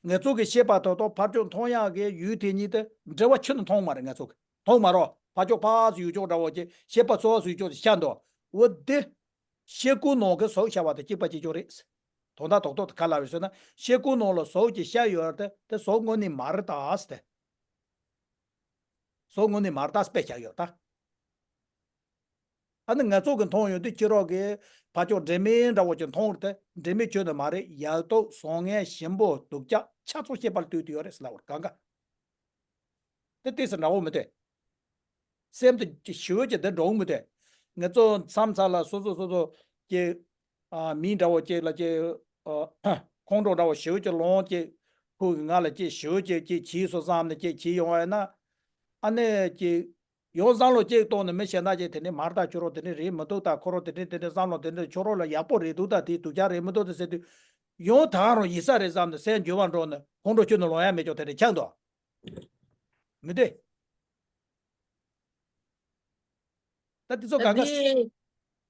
ང་ཚོ་གི་ཤེས་པ་དོ་དོ་ཕར་ཕྱོགས་མཐོང་ཡག་གི་ཡུལ་དེ་གཉིས་དེ་འབྲེལ་བ་ཁྱོན་ནས་མཐོང་མ་རེད་ང་ཚོ་གི། མཐོང་མ་རོགས། ཕར་ཕྱོགས་ཕར་ཚུར་ཡུལ་ཕྱོགས་འདྲ་བོ་ཅིག་ཤེས་པ་ཚོ་ཚུར་ཡུལ་ཕྱོགས་དེ་ཤར་འདུག་འོ་དེ། ཤེལ་སྒོ་ནང་གི་གཟུགས་ཤར་བ་དང་གཅིག་པ་གཅིག་རྐྱང་རེད། དོན་དག་རྡོག་རྡོག་དེ་ག་ལ་བས་ཟེར་ན་ཤེལ་སྒོ་ནང་ལ་གཟུགས་ཅིག་ཤར་ཡོད་རེད་དེ་དེ་གཟུགས་དངོས་གནས་མ་རེད་ད་ཟེར་ཏེ། གཟུགས་དངོས་གནས་མ་རེད་ད་ཟེར་དཔེ་བཞག་ཡོད་ད། ཨ་ནི་ང་ཚོ་གི་མཐོང་ཡོང་དུས་ཕྱི་རོལ་གི་ཕ་ཕྱོགས་འབྲེལ་མེད་འདྲ་བོ་ཅིག་མཐོང་བར་ཐལ། འབྲེལ་མེད་ཁྱོན་ནས་མ་རེད། ཡག་སྡུག་བཟང་ངན་ཞིམ་པོ་སྡུག་ཅག་ཆ་ཚང་ཤེས་པར་ལྟོས་དུ་ཡོད་རེད་ཟེར་ལབ་པར་གང་ག་དེ་ཏོག་ཙམ་འདྲ་བོ་མི་འདུག་སེམས་དེ་ཞི་བའི་ཀྱི་དེ་འགྲོ་གི་མི་འདུག་ང་ཚོ་མཚམས་མཚམས་ལ་སོ་སོ་སོ་སོ་ཀྱི་ཨ་མི་འདྲ་བོ་ཅིག་ལ་ཅིག་ཨ་ཁོང་ཁྲོ་འདྲ་བོ་ཞི་བའི་ཀྱི་ལོང་ཅིག་ཁོ་གི་ང་ལ་ཅིག་ཞི་བའི་ཀྱི་ཅིག་བྱས་སོང་བསམ་ནས་ཅིག་བྱས་ཡོང་བ་ཡིན་ན། ཨ་ནི་ཅིག་ཡང་བསམ་བློ་ཅིག་གཏོང་ནས་མི་གཞན་དག་ཅིག་དེ་ནས་མར་ད་ཁྱོད་རང་དེ་འདྲ་རེད་མི་འདུག་ད་ཁོ་རང་དེ་འདྲ་དེ་འདྲ་བསམ་བློ་དེ་འདྲ་ཁྱོད་རང་ལ་ཡག་པོ་རེད་འདུག་ད་དེ་སྡུག་ཅག་རེད་མི་འདུག་ད་ཟེར་དུས། ཡང་ད་རང་ཡིན་ས་རེད་བསམ་ནས་སེམས་འགྱུར་བ་འགྲོ་ནས་ཁོང་ཁྲོ་ཁྱོན་ནས་ལོང་ཡ་མེད་ཀྱང་དེ་འདྲ་ཆགས་འདུག་མི་འདུག་ད་དེ་ཚོ་གང་ག་འདི་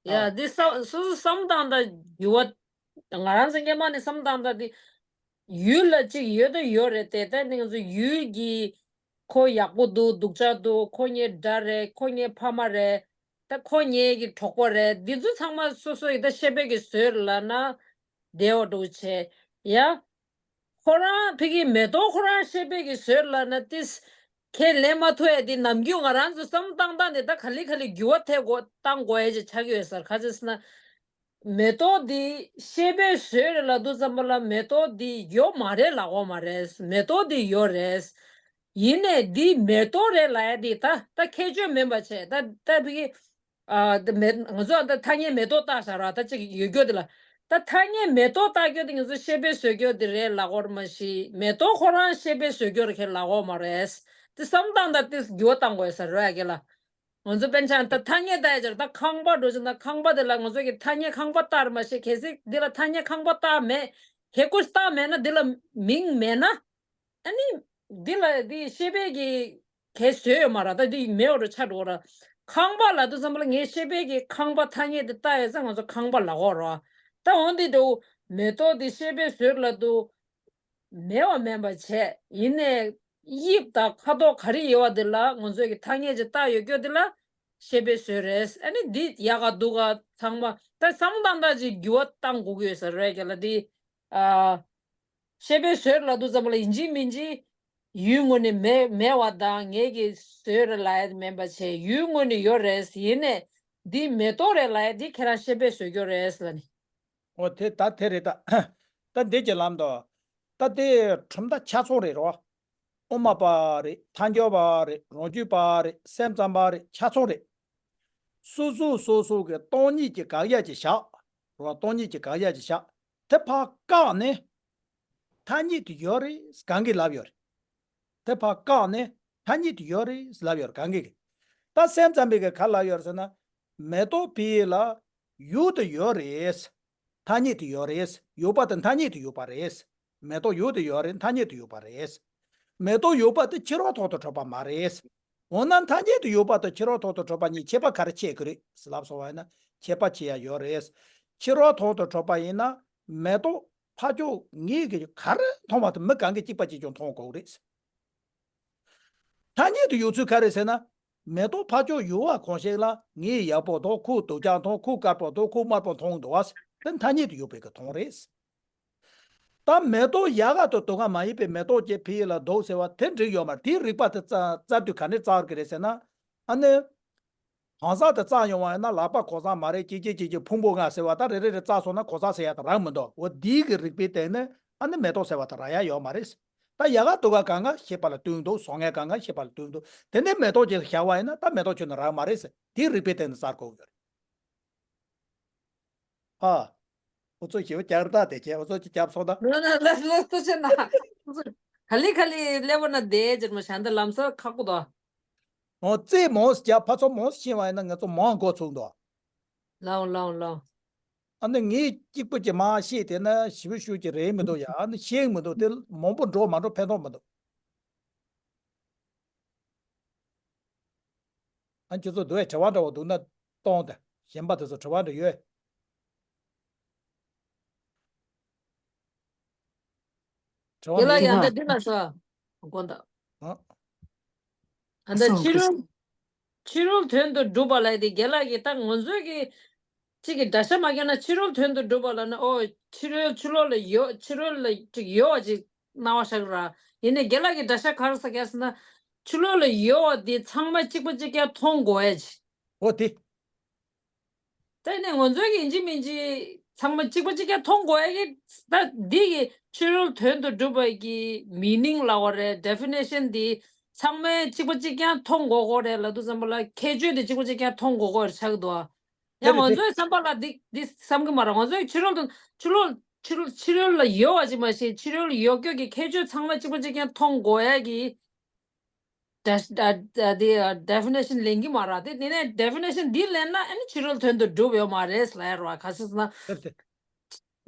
ཡ་ཨ་འདི་བསམ་སོ་སོ་བསམ་སྟངས་དང་འགྱུར་བ། ང་རང་ཚོ་སྔོན་མ་ནས་བསམ་སྟངས་དང་འདི་ཡུལ་ལ་གཅིག་ཡོད་དང་ཡོད་རེད་དེ། ད་ནི་ང་ཚོ་ཡུལ་གྱི་ཁོ་ཡག་པོ་འདུག་སྡུག་ཅག་འདུག་ཁོ་ངའི་དགྲ་རེད། ཁོ་ངའི་ཕ་མ་རེད། ད་ཁོ་ངའི་གི་གྲོགས་པོ་རེད། འདི་ཚོ་ཚང་མ་སོ་སོ་ཡི་ད་ཤེས་པའི་གི་བཟོས་ལབ་ན་བདེ་བ་འདྲ་བོ་བྱས་ཡ། ཁོ་རང་ཕ་གི་མེ་ཏོག་ཁོ་རང་ཤེས་པའི་གི་བཟོས་ལབ་ན་ཏིས་ཁས་ལེན་མ་ཐུབ་ཡ་དེ་ནམ་རྒྱུན་ང་རང་ཚོ་བསམ་བཏང་སྟངས་དེ་ད་ག་ལེ་ག་ལེ་འགྱུར་བ་ཐེབས་དགོས་བཏང་དགོས་ཡ་ཅིག་ཆགས་ཀྱི་ཡོད་ས་རེད། ག་ཅི་ཟེར་ན། མེ་ཏོག་འདི་ཤེས་པའི་བཟོས་རེད་ལབ་དུས་ཙམ་པ་ལ་མེ་ཏོག་འདི་ཡོད་མ་རེད་ལབ་དགོས་མ་རེད། མེ་ཏོག་འདི་ཡོད་རེད། ཡིན་ནའི་འདི་མེ་ཏོག་རེད་ལབ་ཡ་འདི་ད་ད་ཁྱད་ཆོས་མིན་པ་བྱས། ད་ད་ཕ་གི་ཨ་ད་མེ་ང་ཚོ་ད་ཐ་སྙད་མེ་ཏོག་བཏགས་བཞག་ར་ད་ཅིག་ཡོད་རྒྱུ་འདི་ལ། ད་ཐ་སྙད་མེ་ཏོག་བཏགས་རྒྱུ་འདི་ང་ཚོ་ཤེས་པའི་བཟོས་རྒྱུ་འདི་རེད་ལབ་དགོས་རེད་མ་གཞི་མེ་ཏོག་ཁོ་རང་ཤེས་པའི་བཟོས་རྒྱུ་རེད་ཁས་ལབ་དགོས་མ་རེད། དེ་བསམ་སྟངས་ད་དེ་འགྱུར་བ་བཏང་དགོས་ས་རེད་ཡ་གི་ལ། ང་ཚོ་དཔེར་ན་ཆ་ད་ཐ་སྙད་བཏགས་ཡ་ཅིག་ད་ཁང་པ་འགྲོ་ཅིག་ན་ཁང་པ་དེ་ལ་ང་ཚོ་གི་ཐ་སྙད་ཁང་པ་བཏགས་རེད་མ་གཞི་གལ་སྲིད་འདི་ལ་ཐ་སྙད་ཁང་པ་བཏགས་མེད། གལ་སྲིད་བཏགས་མེད་ན་འདི་ལ་མིང་མེད་ན། ཨ་ནི། འདི་ལ་འདི་ཤེས་པའི་གི་གལ་བཟོས་ཡོད་མ་རེད། ད་འདི་མེད་པ་རུ་ཆགས་འགྲོ་ར། ཁང་པ་ལབ་དུས་ཙམ་པ་ལ་ངས་ཤེས་པའི་གི་ཁང་པ་ཐ་སྙད་དེ་བཏགས་ཡོད་ཙང་ང་ཚོ་ཁང་པ་ལབ་དགོས་ར། ད་འོ་འདི་འདྲ་བོ་མེ་ཏོག་འདི་ཤེས་པའི་བཟོས་ལབ་དུས་མེད་པ་མིན་པ་བྱས། ཡིན་ནའི་དབྱིབས་དང་ཁ་དོག་ག་རེ་ཡོད་པ་འདི་ལ་ང་ཚོས་གི་ཐ་སྙད་ཅིག་བཏགས་ཡོད་རྒྱུ་འདི་ལ་ཤེས་པའི་བཟོས་རེད། ཨ་ནི་འདི་ཡག་ག་སྡུག་ག་ཚང་མ་ད་བསམ་སྟངས་ད་ཅིག་འགྱུར་བ་བཏང་དགོས་ཀྱི་ཡོད་ས་རེད་ག་ལ་འདི། ཨ། ཤེས་པའི་བཟོས་ལབ་དུས་ཙམ་པ་ལ་ཡིན་གཅིག་མིན་གཅིག་ཡུལ་ངོས་ནས་མེད་མེད་པ་དང་ངེད་ཀྱི་བཟོས་རེད་ལབ་ཡ་མིན་པ་བྱས་ཡུལ་ངོས་ནས་ཡོད་རེད། ཡིན་ནའི་འདི་མེ་ཏོག་རེད་ལབ་ཡ་འདི་ཁྱེད་རང་ཤེས་པའི་བཟོས་རྒྱུ་རེད་ལབ་ནི། འོ་དེ་ད་དེ་རེད་ད། ད་འདི་གྱི་ལམ་དུ། ད་དེ་གྲུབ་མཐའ་ཆ་ཚང་རེད་རོ། དབུ་མ་པ་རེད། ཐལ་འགྱུར་བ་རེད། རང་རྒྱུད་པ་རེད། སེམས་ཙམ་པ་རེད། ཆ་ཚང་རེད། སོ་སོ་སོ་སོ་གི་སྟོང་ཉིད་ཀྱི་དགག་ཡ་ཅིག་བཞག་རོ། སྟོང་ཉིད་ཀྱི་དགག་ཡ་ཅིག་བཞག་དེ་ཕར་བཀག་ནས། ཐ་སྙད་དུ་ཡོད་རེད་གང་གིས་ལབ་ཡོད་རེད། དེ་ཕར་བཀག་ནས་ཐ་སྙད་དུ་ཡོད་རེད་ལབ་ཡོད་རེད་གང་གིས། ད་སེམས་ཙམ་པས་ག་ལབ་ཡོད་རེད་ཟེར་ན། མེ་ཏོག་ཕ་གི་ལ་ཡོད་དུ་ཡོད་རེད། ཐ་སྙད་དུ་ཡོད་རེད། ཡོད་པ་དེ་ཐ་སྙད་དུ་ཡོད་པ་རེད། མེ་ཏོག་ཡོད་དུ་ཡོད་རེད། ཐ་སྙད་དུ་ཡོད་པ་རེད། མེ་ཏོག་ཡོད་པ་དེ་ཕྱི་རོལ་ཐོག་ཏུ་གྲུབ་པ་མ་རེད། འོ་ན་ཐ་སྙད་དུ་ཡོད་པ་དང་ཕྱི་རོལ་ཐོག་ཏུ་གྲུབ་པ་གཉིས་ཁྱད་པར་ག་རེ་ཕྱེ་གི་རེད་ཟེར་ལབ་སོང་བ་ཡིན་ན་ཁྱད་པར་ཕྱེ་ཡ་ཡོད་རེད། ཕྱི་རོལ་ཐོག་ཏུ་གྲུབ་པ་ཡིན་ན་མེ་ཏོག་ཕར་ཕྱོགས་ངེད་ཀྱིས་ག་རེ་མཐོང་བ་དང་མི་གང་གིས་གཅིག་པ་གཅིག་རྐྱང་མཐོང་དགོས་རེད། ཐ་སྙད་དུ་ཡོད་ཚུལ་ག་རེ་ཟེར་ན། མེ་ཏོག་ཕར་ཕྱོགས་ཡོད་པ་གང་ཞིག་ལ་ངས་ཡག་པོ་མཐོང་། ཁོ་སྡུག་ཅག་མཐོང་། ཁོ་དཀར་པོ་མཐོང་། ཁོ་དམར་པོ་མཐོང་འདུག་བ། དེ་ཐ་སྙད་དུ་ཡོད་པའི་གི་མཐོང་རེད། ད་མེ་ཏོག་ཡག་ག་དང་སྡུག་ག་མ་ཡིན་པའི་མེ་ཏོག་ཅིག་ཕ་གི་ལ་འདུག་ཟེར་བ་དེ་འགྲིག་ཡོད་མ་རེད། དེའི་རིགས་པ་དེ་བཙལ་བཙལ་དུས་ག་ནས་བཙལ་དགོས་རེད་ཟེར་ན། ཨ་ནི། གང་ཟག་དེ་བཙལ་ཡོང་བ་ཡིན་ན་ལག་པ་གང་ཟག་མ་རེད། ཅིག་ཅིག་ཅིག་ཅིག་ཕུང་པོ་ལྔ་ཟེར་བ་ད་རེ་རེ་རེ་བཙལ་སོང་ན་གང་ཟག་ཟེར་ཡ་དེ་རག་མི་འདུག་འོ་འདིའི་གི་རིགས་པའི་སྟེང་ནས་ཨ་ནི་མེ་ཏོག་ཟེར་བ་དེ་རག་ཡ་ཡོད་མ་རེད། ད་ཡག་ག་སྡུག་ག་གང་ག་ཤེས་པ་ལ་ལྟོས་འདུག་བཟང་ངན་གང་ག་ཤེས་པ་ལ་ལྟོས་འདུག་དེ་ནས་མེ་ཏོག་ཅིག་བཞག་པ་ཡིན་ན་ད་མེ་ཏོག་ཁྱོན་ནས་རག་མ་རེད་ཟེར་དེའི་རིགས་པའི་སྟེང་ནས་བཙལ་དགོས་ཀྱི་རེད། ཧ། འུ་ཚོ་ཞེ་པོ་རྒྱག་རེད་ད། དེ་བྱས་འུ་ཚོ་ཅིག་རྒྱབ་སོང་ད། ལོ་ན་ལ་ལ་སོ་ཆེ་ན། ག་ལི་ག་ལི་སླེབས་པ་ན་བསྡད་ཅེར་མ་བྱ་འདི་ལམ་སང་ཁག་པོ་དོ། འོ་རྩེད་མོ་རྒྱབ་ཕར་ཚུར་མོ་ཤེས་པ་ཡིན་ན་ང་ཚོ་མང་འགོ་ཚུགས་འདུག་ལའོ་ལའོ་ལའོ། ཨ་ནི་ངས་གཅིག་པུ་ཅིག་མ་ཤེས་དེ་ན་ཞེ་པོ་ཤུགས་ཀྱི་རེད་མི་འདུག་ཡ། ཨ་ནི་ཤེས་མི་འདུག་དེ་མང་པོ་འགྲོ་མ་འགྲོ་ཕན་ཐོགས་མི་འདུག་ཨ་ཁྱོད་ཚོ་འདུག་ཨེ་དྲི་བ་འདྲ་བོ་འདུག་ན་གཏོང་དང་། གཞན་པ་དེ་ཚོ་དྲི་བ་འདྲ་ཡོད། དྲི་བ་དེ་ལ་མེད་ཡང་ན་ན། འདི་ལ་ས། དགོངས་དག་ཨ། ཨ་ད་ཕྱི་རོལ། ཕྱི་རོལ་དོན་དུ་སྒྲུབ་པ་ལ་དེ་རྒན་ལགས་ཀྱིས་ད་ང་ཚོའི་གི་གཅིག་གི་འདྲ་ཆ་མ་ཁྱེར་ན་ཕྱི་རོལ་དོན་དུ་སྒྲུབ་པ་ལ་ནི་ཨོ་ཕྱི་རོལ་ཕྱི་ལོགས་ལ་ཡོད་ཕྱི་རོལ་ལ་གཅིག་ཡོད་པ་ཅིག་སྣང་བ་ཤར་གི་ར། ཡིན་ནའི་རྒན་ལགས་ཀྱི་འདྲ་ཆ་ག་རེ་ཟེར་ག་ཟེར་ན། ཕྱི་ལོགས་ལ་ཡོད་པ་དེ་ཚང་མ་གཅིག་པ་གཅིག་རྐྱང་མཐོང་དགོས་ཡ་ཅིག་འོ་དེ། ད་ནི་ང་ཚོའི་གི་ཡིན་གཅིག་མིན་གཅིག་ཚང་མ་གཅིག་པ་གཅིག་རྐྱང་མཐོང་དགོས་ཡ་གི། ད་འདི་གི་ཕྱི་རོལ་དོན་དུ་གྲུབ་པ་གི་མི་ནིང་ལབ་དགོས་རེད། ཌེ་ཕི་ནེ་ཤན་འདི་ཚང་མས་གཅིག་པ་གཅིག་རྐྱང་མཐོང་དགོས་དགོས་རེད་ལབ་དུས་ཙམ་པ་ལ་ཁྱད་ཆོས་དེ་གཅིག་པ་གཅིག་རྐྱང་མཐོང་དགོས་དགོས་རེད་ཆགས་འདུག་ཨ། ཡང་དེ་རེད་ང་དེ། ཚོའི་བསམ་པ་ལ་འདི་འདི་བསམ་གི་མ་རེད། ང་ཚོའི་ཕྱི་རོལ་དུ་ཕྱི་རོལ་ཕྱི་རོལ་ཕྱི་རོལ་ལ་ཡོད་པ་ཅིག་མ་ཤེས། ཕྱི་རོལ་ཡོད་རྒྱུ་གི་ཁྱད་ཆོས་ཚང་མ་གཅིག་པ་གཅིག་རྐྱང་མཐོང་དགོས་ཡ་གི་ཌེ་ཌེ་ཌེ་ཕི་ནེ་ཤན་ལེན་གི་མ་རེད། དེ་དེ་ནས་ཌེ་ཕི་ནེ་ཤན་འདི་ལེན་ན་ཨ་ནི་ཕྱི་རོལ་དོན་དུ་གྲུབ་ཡོད་མ་རེད་ལབ་ཡ་རེད་བ། ག་ཟེར་ན།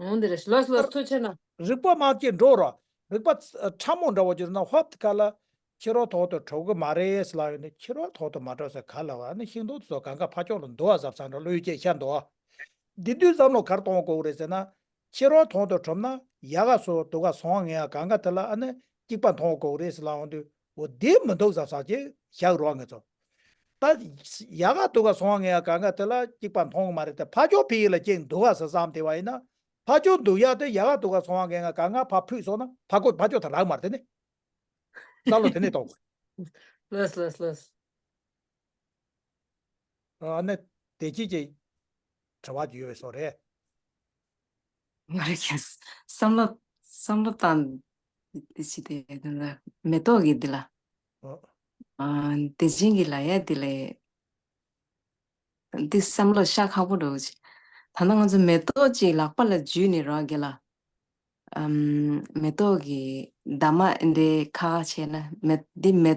འོང་འདི་རེད། ལོས་ལོས་ཐུགས་ཆེ་ན། རིག་པ་མ་སྐྱེས་འགྲོ་རོགས། རིག་པ་ཕྲ་མོ་འདྲ་བོ་གྱུར་ན་ཧོབ་ཏེ་ཁ་ལ་ཕྱི་རོལ་དོན་དུ་གྲུབ་གི་མ་རེད་ལབ་ཡོད་ནི། ཕྱི་རོལ་དོན་དུ་མ་གྲུབ་ཟེར་ག་ལབ་པ་ནི་ཤིང་སྡོང་དེ་ཚོ་གང་ག་ཕར་ཕྱོགས་ལ་འདུག་བ་ཟབ་ས་འདྲ་བློ་ཡུལ་སྐྱེས་ཤར་འདུག་བ། འདི་དུས་བསམ་བློ་ག་རེ་གཏོང་དགོས་རེད་ཟེར་ན། ཕྱི་རོལ་དོན་དུ་གྲུབ་ན་ཡ་ག་སོ་དུ་ག་སོང་ངེ་ཡ་གང་ག་དེ་ལ་ཨ་ནི་གཅིག་པ་མཐོང་དགོས་རེད་ཟེར་ལབ་འོང་དུས། འོ་དེ་མི་འདུག་ཟབ་ས་ཅིག་བཞག་རོགས་ངེད་ཚོ། ད་ཡ་ག་དུ་ག་སོང་ངེ་ཡ་གང་ག་དེ་ལ་གཅིག་པ་མཐོང་གི་མ་རེད་དེ། ཕ་ཇོ་ཕི་ཡི་ལ་གཅིག་འདུག་ག་ཟེར་བསམ་དེ་བ་ཡིན་ན། ཕ་ཇོ་འདུག་ཡ་དེ་ཡ་ག་དུ་ག་སོང་ངེ་ཡ་གང་ག་ཕ་ཕུད་སོང་ན་ཕ་གོ་ཕ་ཇོ་ད་རག་མ་རེད་དེ་ནི། བསམ་བློ་དེ་ནས་གཏོང་དགོས། ལོས་ལོས་ལོས། ཨ་ནི་དེ་ཅི་ཅི་དྲི་བ་ཅིག་ཡོད་པའི་བཟོ་རེད། ང་རེ་ཁྱེད་བསམ་བློ་བསམ་བློ་བཏང་དེ་ཅི་དེ་མེ་ཏོག་གི་འདི་ལ། ཨོ། ཨ་དེ་ཅན་གྱི་ལ་ཡ་འདི་ལས་འདི་བསམ་བློ་ཤ་ཁག་པོ་འགྲོ་གི། ད་ལྟ་ང་ཚོ་མེ་ཏོག་ཅིག་ལག་པ་ལ་འཇུས་ནས་རོགས་རྒྱལ་ལ། ཨམ། མེ་ཏོག་གི་འདབ་མ་འདི་ཁ་ཁ་བྱས་ན་མེ་འདི་མེ་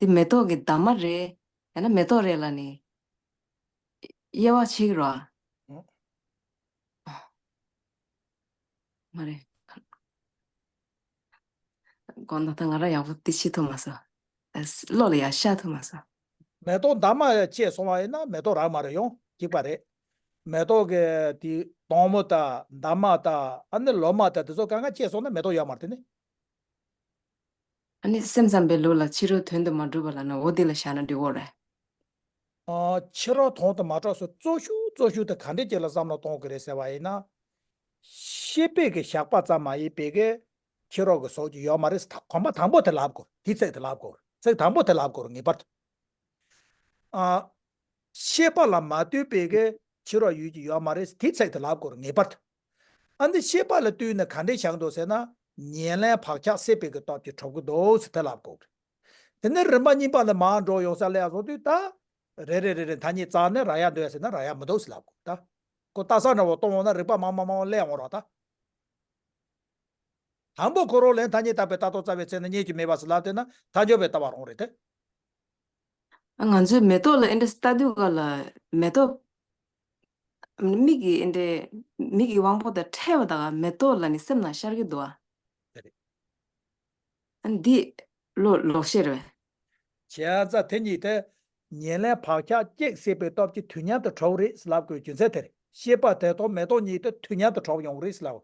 འདི་མེ་ཏོག་གི་འདབ་མ་རེད། ཡང་ན་མེ་ཏོག་རེད་ལབ་ནས་དབྱེ་བ་ཕྱེ་གི་རོགས། ཨོ། མ་རེད། དགོངས་དག་ད་ང་རང་ཡག་པོ་འདི་ཤེས་ཐུབ་མ་སོང་། ཨ་བློ་ལ་ཡག་ཤར་ཐུབ་མ་སོང་། མེ་ཏོག་འདབ་མ་བཅད་སོང་བ་ཡིན་ན་མེ་ཏོག་རག་མ་རེད། ཡང་གཅིག་པ་རེད། མེ་ཏོག་གི་དེ་སྡོང་མོ་དང་འདབ་མ་དང་ཨ་ནི་ལོ་མ་དང་དེ་ཚོ་གང་ག་བཅད་སོང་ན་མེ་ཏོག་ཡོད་མ་རེད་དེ་ནི། ཨ་ནི་སེམས་ཙམ་པའི་ལུགས་ལ་ཕྱི་རོལ་དོན་དུ་མ་གྲུབ་པ་ལབ་ན་འོ་འདི་ལ་བཞག་ན་འགྲིག་གི་རེད། ཨ་ཕྱི་རོལ་དོན་དུ་མ་གྲུབ་སོགས་གཙོ་ཤོས་གཙོ་ཤོས་དེ་ག་འདྲས་ཅིག་ལ་བསམ་བློ་གཏོང་དགོས་རེད་ཟེར་བ་ཡིན་ན། ཤེས་པའི་གི་བཞག་པ་ཙམ་མ་ཡིན་པའི་གི་ཕྱི་རོལ་གི་ཟོག་ཅིག་ཡོད་མ་རེད་ཟེར། གོམ་པ་དང་པོ་དེ་ལབ་དགོས། དེ་ཚིག་དེ་ལབ་དགོས། ཚིག་དང་པོ་དེ་ལབ་དགོས་ངེས་པར་དུ། ཨ། ཤེས་པ་ལ་མ་ལྟོས་པའི་གི་ཕྱི་རོལ་ཡུལ་ཅིག་ཡོད་མ་རེད་ཟེར། དེ་ཚིག་དེ་ལབ་དགོས་ངེས་པར་དུ། ཨ་འདི་ཤེས་པ་ལ་ལྟོས་ནས་ག་འདྲས་བཞག་འདུག་ཟེར་ན། ཉེར་ལེན་བག་ཆགས་སྲེད་པའི་གི་སྟོབས་ཀྱིས་གྲུབ་ཀྱི་འདུག་ཟེར་དེ་ལབ་དགོས། དེ་ནས་རིམ་པ་གཉིས་པ་ལ་མར་འགྲོ་ཡོང་ས་ལ་ཡ་བཟོ་དུས་ད། རེ་རེ་རེ་རེ་མཐའ་གཉིས་བཙལ་ནས་རག་ཡ་འདུག་ཟེར་ན་རག་ཡ་མི་འདུག་ཟེར་ལབ་དགོས་ད། ཁོ་ལྟ་ས་འདྲ་བོ་གཏོང་འོང་ན་རིག་པ་མང་མང་མང་མང་སླེབས་འོང་རོགས་ད། དང་པོ་ཁོ་རང་ལན་མཐའ་གཉིས་བརྟག་པའི་ལྟ་རྟོག་རྩ་བའི་ཚེ་ན་རྙེད་རྒྱུ་མེད་པ་ཟེར་ལབ་དེ་ན་ཐལ་འགྱུར་བའི་ལྟ་བ་རང་རེད་དེ། ང་ཚོས་མེ་ཏོག་ལ་ཨེ་འདྲ་ལྟ་དུས་ག་ལ་མེ་ཏོག་མིག་གིས་ཨེ་འདྲ་མིག་གི་དབང་པོ་དང་ཕྲད་པ་དང་མེ་ཏོག་ལ་ནི་སེམས་ནང་ཤར་གྱི་འདུག་ཨ། དེ་རེད། ཨ་འདི་ལོ་ལོག་ཤེས་རེད། བྱས་ཙང་དེ་གཉིས་དེ་ཉེར་ལེན་བག་ཆགས་གཅིག་སྲེད་པའི་སྟོབས་ཀྱིས་དུས་མཉམ་དུ་གྲུབ་རེད་ལབ་དགོས་རྒྱུ་མཚན་དེ་རེད། ཤེས་པ་དེ་དང་མེ་ཏོག་གཉིས་དེ་དུས་མཉམ་དུ་གྲུབ་ཡོང་རེད་ལབ།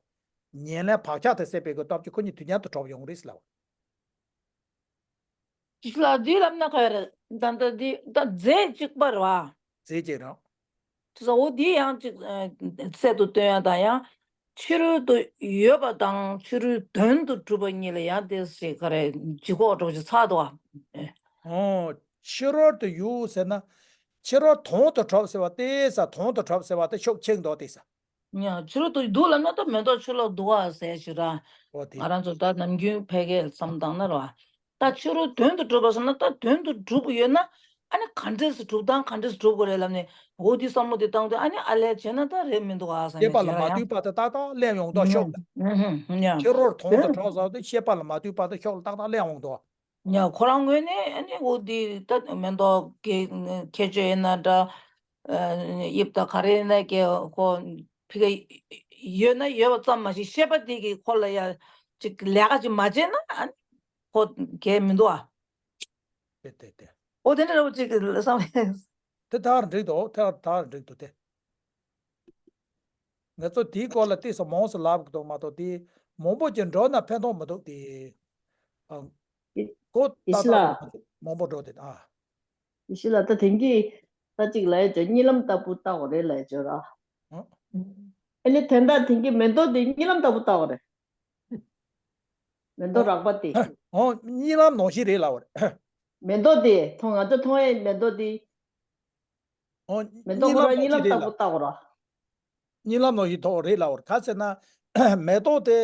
ཉེར་ལེན་བག་ཆགས་དེ་སྲེད་པའི་གི་སྟོབས་ཀྱིས་ཁོ་གཉིས་དུས་མཉམ་དུ་གྲུབ་ཡོང་རེད་ལབ། ལ་དུས་ལབ་ན་ག་རེ། ད་ལྟ་འདི་ད་རྫས་གཅིག་པ་རེད་བ། རྫས་གཅིག་རང་། དེ་ཚོ་འོ་འདི་ཡང་གཅིག་ཨ་ཚད་དུ་བཏོན་ཡ་དང་ཡང་། ཕྱི་རོལ་དུ་ཡོད་པ་དང་ཕྱི་རོལ་དོན་དུ་གྲུབ་པ་གཉིས་ལ་ཡང་དེ་ཞིག་ག་རེ་ལྗིད་ཁོག་འདྲ་བོ་ཞིག་ཚ་འདུག་བ། ཨོ། ཕྱི་རོལ་དུ་ཡོད་ཟེར་ན། ཕྱི་རོལ་དོན་དུ་གྲུབ་ཟེར་བ་དེ་ས་དོན་དུ་གྲུབ་ཟེར་བ་དེ་ཤུགས་ཆེན་འདུག་དེ་ས། ཡང་ཕྱི་རོལ་དུ་འདུག་ལབ་ན་ད་མེ་ཏོག་ཕྱི་ལོགས་འདུག་ཨ་ཟེར་ཞིག་ར། འོ་དེ། ང་རང་ཚོ་ད་ནམ་རྒྱུན་ཕལ་སྐད་བསམ་བཏང་ན་ར། ད་ཕྱི་རོལ་དོན་དུ་གྲུབ་པ་སོང་ན་ད་དོན་དུ་གྲུབ་ཡོད་ན་ཨ་ནི་ག་འདྲས་སུ་གྲུབ་དང་ག་འདྲས་སུ་གྲུབ་དགོས་རེད་ལབ་ནས་འོ་དེ་བསམ་བློ་དེ་བཏང་དུས་ཨ་ནི་ཨ་ལས་བྱས་ན་ད་རེད་མི་འདུག་ཨ་བསམ་ཤེས་པ་ལ་མ་ལྟོས་པ་དེ་ཏག་ཏག་སླེབས་ཡོང་དོ་ཤོག་ལ། ཕྱི་རོལ་དོན་དུ་གྲུབ་ཟེར་དུས་ཤེས་པ་ལ་མ་ལྟོས་པ་དེ་ཤོག་ལ་ཏག་ཏག་སླེབས་ཡོང་དོ། ཡང་ཁོ་རང་ངོས་ནས་ཨ་ནི་འོ་འདི་ད་མེ་ཏོག་གི་ཁྱད་ཆོས་ཡིན་ན་འདྲ། ཨ་དབྱིབས་དང་ག་རེ་ཡིན་ན་ཀྱེ་ཁོ་ཕི་ག་ཡོད་ན་ཡོད་པ་ཙམ་མ་ཞིག་ཤེས་པ་དེ་གི་ཁོ་ལ་ཡ་ཅིག་ལས་ཀ་ཅིག་མ་བྱས་ན་ཨ་ནི་ཁོ་གལ་མི་འདུག་ཨ། དེ་དེ་དེ། འོ་དེ་འདྲ་འདྲ་བོ་ཅིག་བསམ། དེ་ཐག་འགྲིག་འདུག་དེ་ཐག་འགྲིག་འདུག་དེ། ང་ཚོ་དེའི་སྐོར་ལ་ཏོག་ཙམ་མང་ཙམ་ལབ་དགོས་འདུག་མ་གཏོགས་དེ་མང་པོ་ཅིག་འགྲོ་ན་ཕན་ཐོགས་མི་འདུག་དེ། ཨ། ཡེ་གོ་ཡེ་ཤེས་ལགས། ཏག་ཏག་མང་པོ་འགྲོ་དེ་ཨ། ཡེ་ཤེས་ལགས་ད་དེང་གི་ད་ཅིག་ལབ་ཡ་ཅིག་གཉིད་ལམ་ལྟ་བུ་ལྟ་བ་རེད་ལབ་ཡ་ཅིག་ར། ཨ། ཨ་ནི་དེ་འདྲ་དེང་གི་མེ་ཏོག་དེ་གཉིད་ལམ་ལྟ་བུ་ལྟ་བ་རེད། མེ་ཏོག་རགས་པ་དེ། ཨོ་གཉིད་ལམ་ནང་བཞིན་རེད་ལབ་པ་རེད། མེ་ཏོག་དེ་མཐོང་ང་ཚོ་མཐོང་ཡ་མེ་ཏོག་དེ། ཨོ། མེ་ཏོག་ཁོ་རང་གཉིད་ལམ་ལྟ་བུ་ལྟ་བ་རེད། གཉིད་ལམ་ནང་བཞིན་མཐོང་རེད་ལབ་པ་རེད། ག་ཟེར་ན། མེ་ཏོག་དེ་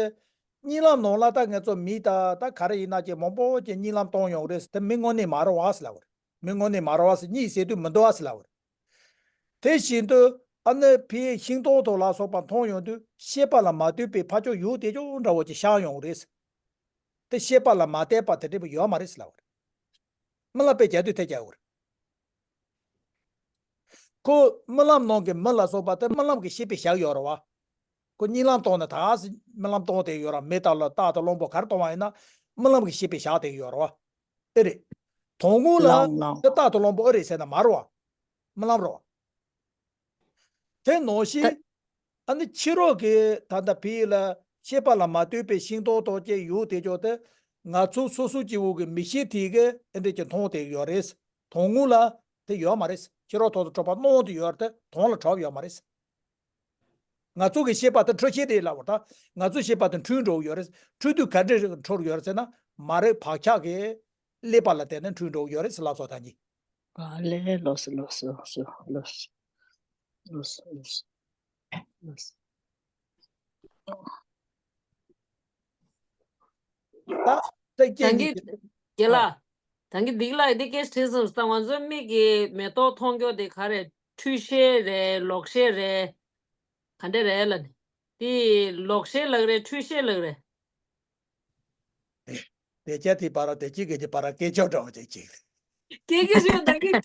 གཉིད་ལམ་ནང་ལ་ད་ང་ཚོ་མི་དང་ད་ག་རེ་ཡིན་ན་ཅིག་མང་པོ་ཅིག་གཉིད་ལམ་གཏོང་ཡོང་རེད་ཟེར། དེ་མི་དངོས་གནས་མ་རེད་བ་ཟེར་ལབ་པ་རེད། མི་དངོས་གནས་མ་རེད་བ་ཟེར། གཉིད་སད་དུས་མི་འདུག་བ་ཟེར་ལབ་པ་རེད། དེ་བཞིན་དུ་ཨ་ནི་ཕའི་ཤིང་ཏོག་ཏོག་ལ་སོགས་པ་མཐོང་ཡོང་དུས་ཤེས་པ་ལ་མ་ལྟོས་པའི་ཕ་ཕྱོགས་ཡུལ་དེ་ཅོག་འདྲ་བོ་ཅིག་ཤར་ཡོང་རེད། དེ་ཤེས་པ་ལ་མ་ལྟོས་པ་དེ་འདྲ་བོ་ཡོད་མ་རེད་ཟེར་ལབ་པ་རེད། རྨི་ལམ་དཔེ་རྒྱག་དུས་དེ་རྒྱག་དགོས་རེད། ཁོ་རྨི་ལམ་ནང་གི་མི་ལ་སོགས་པ་དེ་རྨི་ལམ་གྱི་ཤེས་པའི་ཞག་ཡོད་རེད་བ། ཁོ་གཉིད་ལམ་གཏོང་ནས་ད་རྨི་ལམ་གཏོང་དེ་ཡོད་ར། མེ་ལྟ་ལ་རྟ་དང་གླང་པོ་ག་རེ་གཏོང་བ་ཡིན་ན་རྨི་ལམ་གྱི་ཤེས་པའི་ཞག་དེ་ཡོད་རེད་བ། ཨེ་རེད། དོན་དངོས་ལ་ལའང་ལའང་དེ་རྟ་དང་གླང་པོ་ཨེ་རེད་ཟེར་ན་མ་རེད་བ། རྨི་ལམ་རེད་བ། དེ་ནང་བཞིན་ད་ཨ་ནི་ཕྱི་རོལ་གྱི་ད་ལྟ་ཕི་ལ་ཤེས་པ་ལ་མ་ལྟོས་པའི་ཤིང་ཏོག་ཏོག་ཅིག་ཡོད་དེ་ཅོག་དེ་ང་ཚོ་སོ་སོ་སྐྱེ་བོ་གི་མིག་ཤེས་དེ་གིས་ཨེ་འདྲ་ཅིག་མཐོང་དེ་ཡོད་རེད། དོན་དངོས་ལ་དེ་ཡོད་མ་རེད། ཕྱི་རོལ་ཐོག་ཏུ་གྲུབ་པ་སྣང་དུ་ཡོད་རེད་དེ་དོན་ལ་གྲུབ་ཡོད་མ་རེད། ང་ཚོ་གི་ཤེས་པ་དེ་འཕྲོ་ཤེས་རེད་ལབ་པ་ད། ང་ཚོ་ཤེས་པ་དེ་འཁྲུལ་འགྲོ་གི་ཡོད་རེད། འཁྲུལ་དུས་ག་འདྲ་འཁྲུལ་ཡོད་རེད་ཟེར་ན་མ་རེད། བག་ཆགས་ཀྱི་ཀླད་པ་ལ་བརྟེན་ནས་འཁྲུལ་འགྲོ་གི་ཡོད་རེད་ཟེར་ལབ་སོང་ད་གཉིས། ཨ་ལས་ལོས་སོ་ལོས་སོ་ལོས་སོ་ལོས་སོ་ལོས་སོ་ལོས་སོ། ད་ད་ཀྱེ་ད་གིན་རྒན་ལགས། ད་གིན་འདི་ལ་འདི་སྐད་དྲིས་སོང་ད། ང་ཚོའི་མིག་གིས་མེ་ཏོག་མཐོང་རྒྱུ་དེ་ག་རེ། འཁྲུལ་ཤེས་རེད། ལོག་ཤེས་རེད། ག་འདྲ་རེད་ལབ་ནས། དེ་ལོག་ཤེས་ལབ་རེད། འཁྲུལ་ཤེས་ལབ་རེད། དེ་སྐད་དེ་བར་ར་དེ་གཅིག་གི་གཅིག་བར་ར་སྐད་ཆ་འདྲ་བ་ཅིག་ཅིག་སྐད་ཆ་ཞུ་ད་གི་ལ་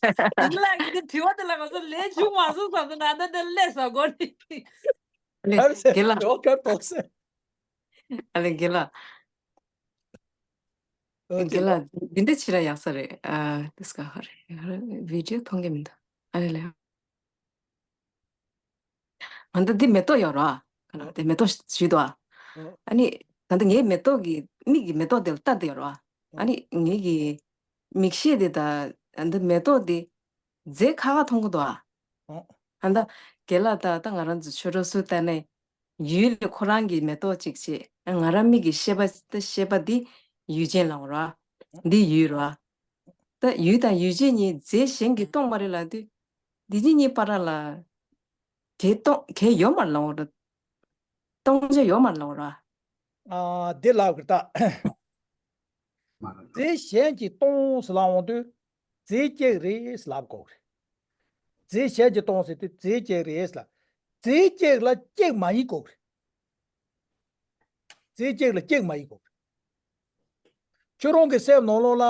གི་དྲི་བ་དེ་ལ་ང་ཚོ་ལན་བྱུང་མ་སོང་བསམ་སོང་ན་ད་དེ་ལས་ས་གོ་ནི། ཨ་ལེ་ག་ལ། དྲི་བ་གར་གཏོང་སེ། ཨ་ལེ་ག་ལ། ཨོ་ག་ལ་འདི་འདྲ་ཕྱི་ར་ཡག་ས་རེད། ཨ་དེ་སྐ་ཧ་རེ་ཧ་རེ་བི་ཌིའོ་མཐོང་གི་མི་འདུག་ཨ་ལེ་ལེ། ང་ད་འདི་མེ་ཏོག་ཡོད་ར། ག་ལ་དེ་མེ་ཏོག་ཞུས་དོ། ཨ་ནི་ད་ལྟ་ངའི་མེ་ཏོག་གི་མིག་གི་མེ་ཏོག་དེ་ལ་ལྟ་དེ་ཡོད་ར། ཨ་ནི་ངའི་གི་མིག་ཤེས་དེ་ད་ད་མེ་ཏོག་དེ་རྫས་ཁ་ཁ་མཐོང་གི་འདུག་ཨ། ཨ་ད་ག་ལ་ད་ད་ང་རང་ཚོ་ཆོས་གྲོགས་སུ་ལྟ་ནས་ཡུལ་ལ་ཁོ་རང་གི་མེ་ཏོག་ཅིག་བྱས། ང་རང་མིག་གི་ཤེས་པ་ད་ཤེས་པ་འདི་ཡུལ་ཅན་ལ་འོ་ར། འདི་ཡུལ་ར། ད་ཡུལ་དང་ཡུལ་ཅན་གཉིས་རྫས་གཞན་གྱིས་སྟོང་མ་རེད་ལབ་དུས། འདི་གཉིས་གཉིས་བར་ལ་གལ་གཏོང་གལ་ཡོད་མ་རེད་ལབ་འོ་ར། སྟོང་ཆ་ཡོད་མ་རེད་ལབ་འོ་ར། ཨ་འདི་ལབ་གི་ད། རྫས་གཞན་གྱིས་སྟོང་ཟེར་ལབ་འོང་དུས་རྫས་གཅིག་རེད་ཟེར་ལབ་དགོས་རེད། རྫས་གཞན་གྱིས་སྟོང་ཟེར་དུས་རྫས་གཅིག་རེད་ཟེར་ལབ། རྫས་གཅིག་ལ་གཅིག་མ་ཡིན་དགོས་རེད། རྫས་གཅིག་ལ་གཅིག་མ་ཡིན་དགོས་རེད། ཁྱོད་རང་གི་སེམས་ནང་ལོགས་ལ་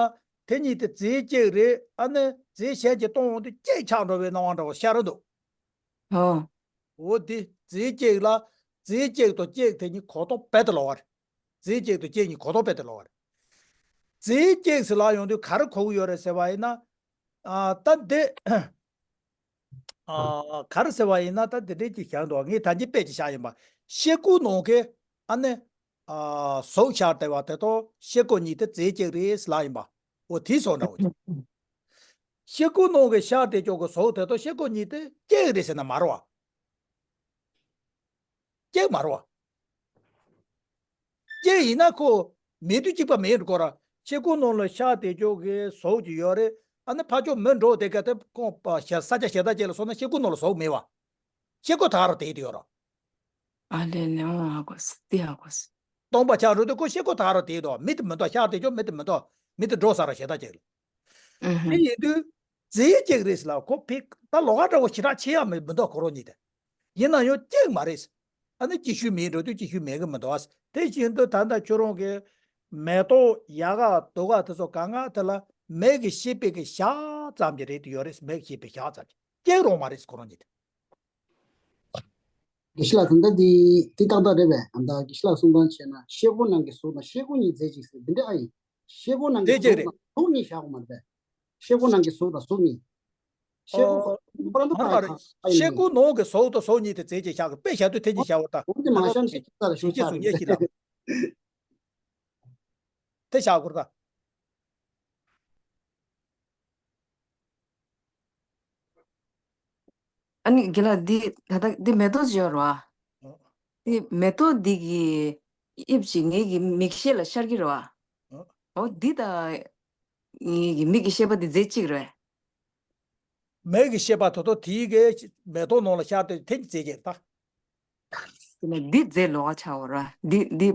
དེ་གཉིས་དེ་རྫས་གཅིག་རེད། ཨ་ནི་རྫས་གཞན་གྱིས་སྟོང་འོང་དུས་གཅིག་ཆགས་འགྲོ་བའི་སྣང་བ་འདྲ་བོ་ཤར་འདུག་ཨོ། འོ་དེ་རྫས་གཅིག་ལ་རྫས་གཅིག་དང་གཅིག་དེ་གཉིས་གོ་རྟོགས་རྦད་དེ་ལོག་པ་རེད། རྫས་གཅིག་དང་གཅིག་གཉིས་གོ་རྟོགས་རྦད་དེ་ལོག་པ་རེད། རྫས་གཅིག་ཟེར་ལབ་ཡོང་དུས་ག་རེ་གོ་གི་ཡོད་རེད་ཟེར་བ་ཡིན་ན། ཨ་ད་འདི་ཨ་ག་རེ་ཟེར་བ་ཡིན་ན་ད་འདི་འདྲས་ཅིག་བཞག་འདུག་ངས་ད་གིན་དཔེ་ཅིག་བཞག་ཡིན་པ། ཤེལ་སྒོ་ནང་གི་ཨ་ནི་ཨ་ཟོག་ཤར་བསྡད་པ་དེ་དང་ཤེལ་སྒོ་གཉིས་དེ་རྫས་གཅིག་རེད་ཟེར་ལབ་ཡིན་པ། འོ་དེའི་ཟོག་འདྲ་བོ་ཅིག་ཤེལ་སྒོ་ནང་གི་ཤར་བསྡད་ཅོག་གི་ཟོག་དེ་དང་ཤེལ་སྒོ་གཉིས་དེ་གཅིག་རེད་ཟེར་ན་མ་རེད་བ། གཅིག་མ་རེད་བ། གཅིག་ཡིན་ན་ཁོ་མེད་དུས་གཅིག་པ་མེད་འགྲོ་གོ་ར། ཤེལ་སྒོ་ནང་ལ་ཤར་བསྡད་ཅོག་གི་ཟོག་ཅིག་ཡོད་རེད། ཨ་ནི་ཕར་ཕྱོགས་མི་འགྲོ་བསྡད་ག་དེ་ཁོང་པ་ཤ་ས་ཆ་གཞན་དག་ཅིག་ལ་སོང་ན་ཤེལ་སྒོ་ནང་ལ་ཟོག་མེད་བ། ཤེལ་སྒོ་ད་ག་རང་བསྡད་དེ་ཡོད་ར། ཨ་ལེ་ལེ་ཨོ་ཧ་གོ་སི་ཏི་ཧ་གོ་སི། སྟོང་པ་ཆགས་འགྲོ་དུས་ཁོ་ཤེལ་སྒོ་ད་ག་རང་བསྡད་དོ། མི་དེ་མི་འདུག་ཤར་བསྡད་ཅོག་མི་དེ་མི་འདུག་མི་དེ་འགྲོ་ས་ར་གཞན་དག་ཅིག་ལ། ཨུ་ཧུ། དེ་ཡིན་དུས་རྫས་གཅིག་རེད་ཟེར་ལ་ཁོ་ཕིག་ད་ལོགས་ཀ་འདྲ་བོ་ཞེ་དྲག་ཆེ་ཡ་མི་མི་འདུག་ཁོ་རང་གཉིས་དེ། ཡིན་ན་ཡང་གཅིག་མ་རེད། ཨ་ནི་གཅིག་ཤུལ་མེད་འགྲོ་དུས་གཅིག་ཤུལ་མེད་གི་མི་འདུག་ཨ། དེ་བཞིན་དུ་ད་ལྟ་ཁྱོད་རང་གི་མེ་ཏོག་ཡག་ག་སྡུག་ག་དེ་ཚོ་གང་ག་དེ་ལ་མིག་གིས་ཤེས་པའི་གི་ཞག་ཙམ་གྱི་རེད་དུ་ཡོད་རེད། མིག་གིས་ཤེས་པའི་ཞག་ཙམ་གྱི་གཅིག་རང་མ་རེད་ཁོ་རང་གཉིས་དེ། དགེ་བཤེས་ལགས་ད་ལྟ་འདི་འདི་ཏག་ཏག་རེད་པས། ཨ་ད་དགེ་བཤེས་ལགས་གསུང་སྟངས་བྱས་ན་ཤེལ་སྒོ་ནང་གི་གཟུགས་དང་ཤེལ་སྒོ་གཉིས་རྫས་གཅིག་ཟེར་འདི་འདྲ་ཨ་ཡིན། ཤེལ་སྒོ་ནང་གི་དེ་གཅིག་གཟུགས་རེད། དང་གཟུགས་གཉིས་བཞག་དགོས་མ་རེད་པས། ཤེལ་སྒོ་ནང་གི་གཟུགས་དང་གཟུགས་གཉིས། ཤེལ་སྒོ་ཨོ། ཁོ་རང་དུ་མ་ཕར་རེད་ཁ་ཁ་ཡིན་ཤེལ་སྒོ་ནང་གི་གཟུགས་དང་གཟུགས་གཉིས་དེ་རྫས་གཅིག་བཞག་གི་དཔེ་བཞག་དུས་དེ་གཅིག་བཞག་པ་དང་། འོ་དེ་མ་ཤར་ནས་ཅི་ཙ་ལ་ཞིག་ཆ་ཚུགས་ཉེ་ཞིག་ལ་དེ་བཞག་དགོས་རེད་ད། ཨ་ནི་དགེ་ལགས་འདི་ད་ལྟ་འདི་མེ་ཏོག་ཅིག་ཡོད་རེད་བ། འདི་མེ་ཏོག་འདི་གི་དབྱིབས་ཅིག་ངེད་ཀྱི་མིག་ཤེས་ལ་ཤར་གྱི་རེད་བ། འོ་འདི་དང་ངེད་ཀྱི་མིག་གི་ཤེས་པ་འདི་རྫས་གཅིག་རེད། མིག་གི་ཤེས་པ་དོ་དོ་དེའི་གི་མེ་ཏོག་ནང་ལ་ཤར་ཏེ་དེ་ཉིད་རྫས་བཅས་ད། དེ་ནས་འདི་རྫས་ལོགས་ཀ་ཆགས་པ་རེད་བ། འདི་འདི་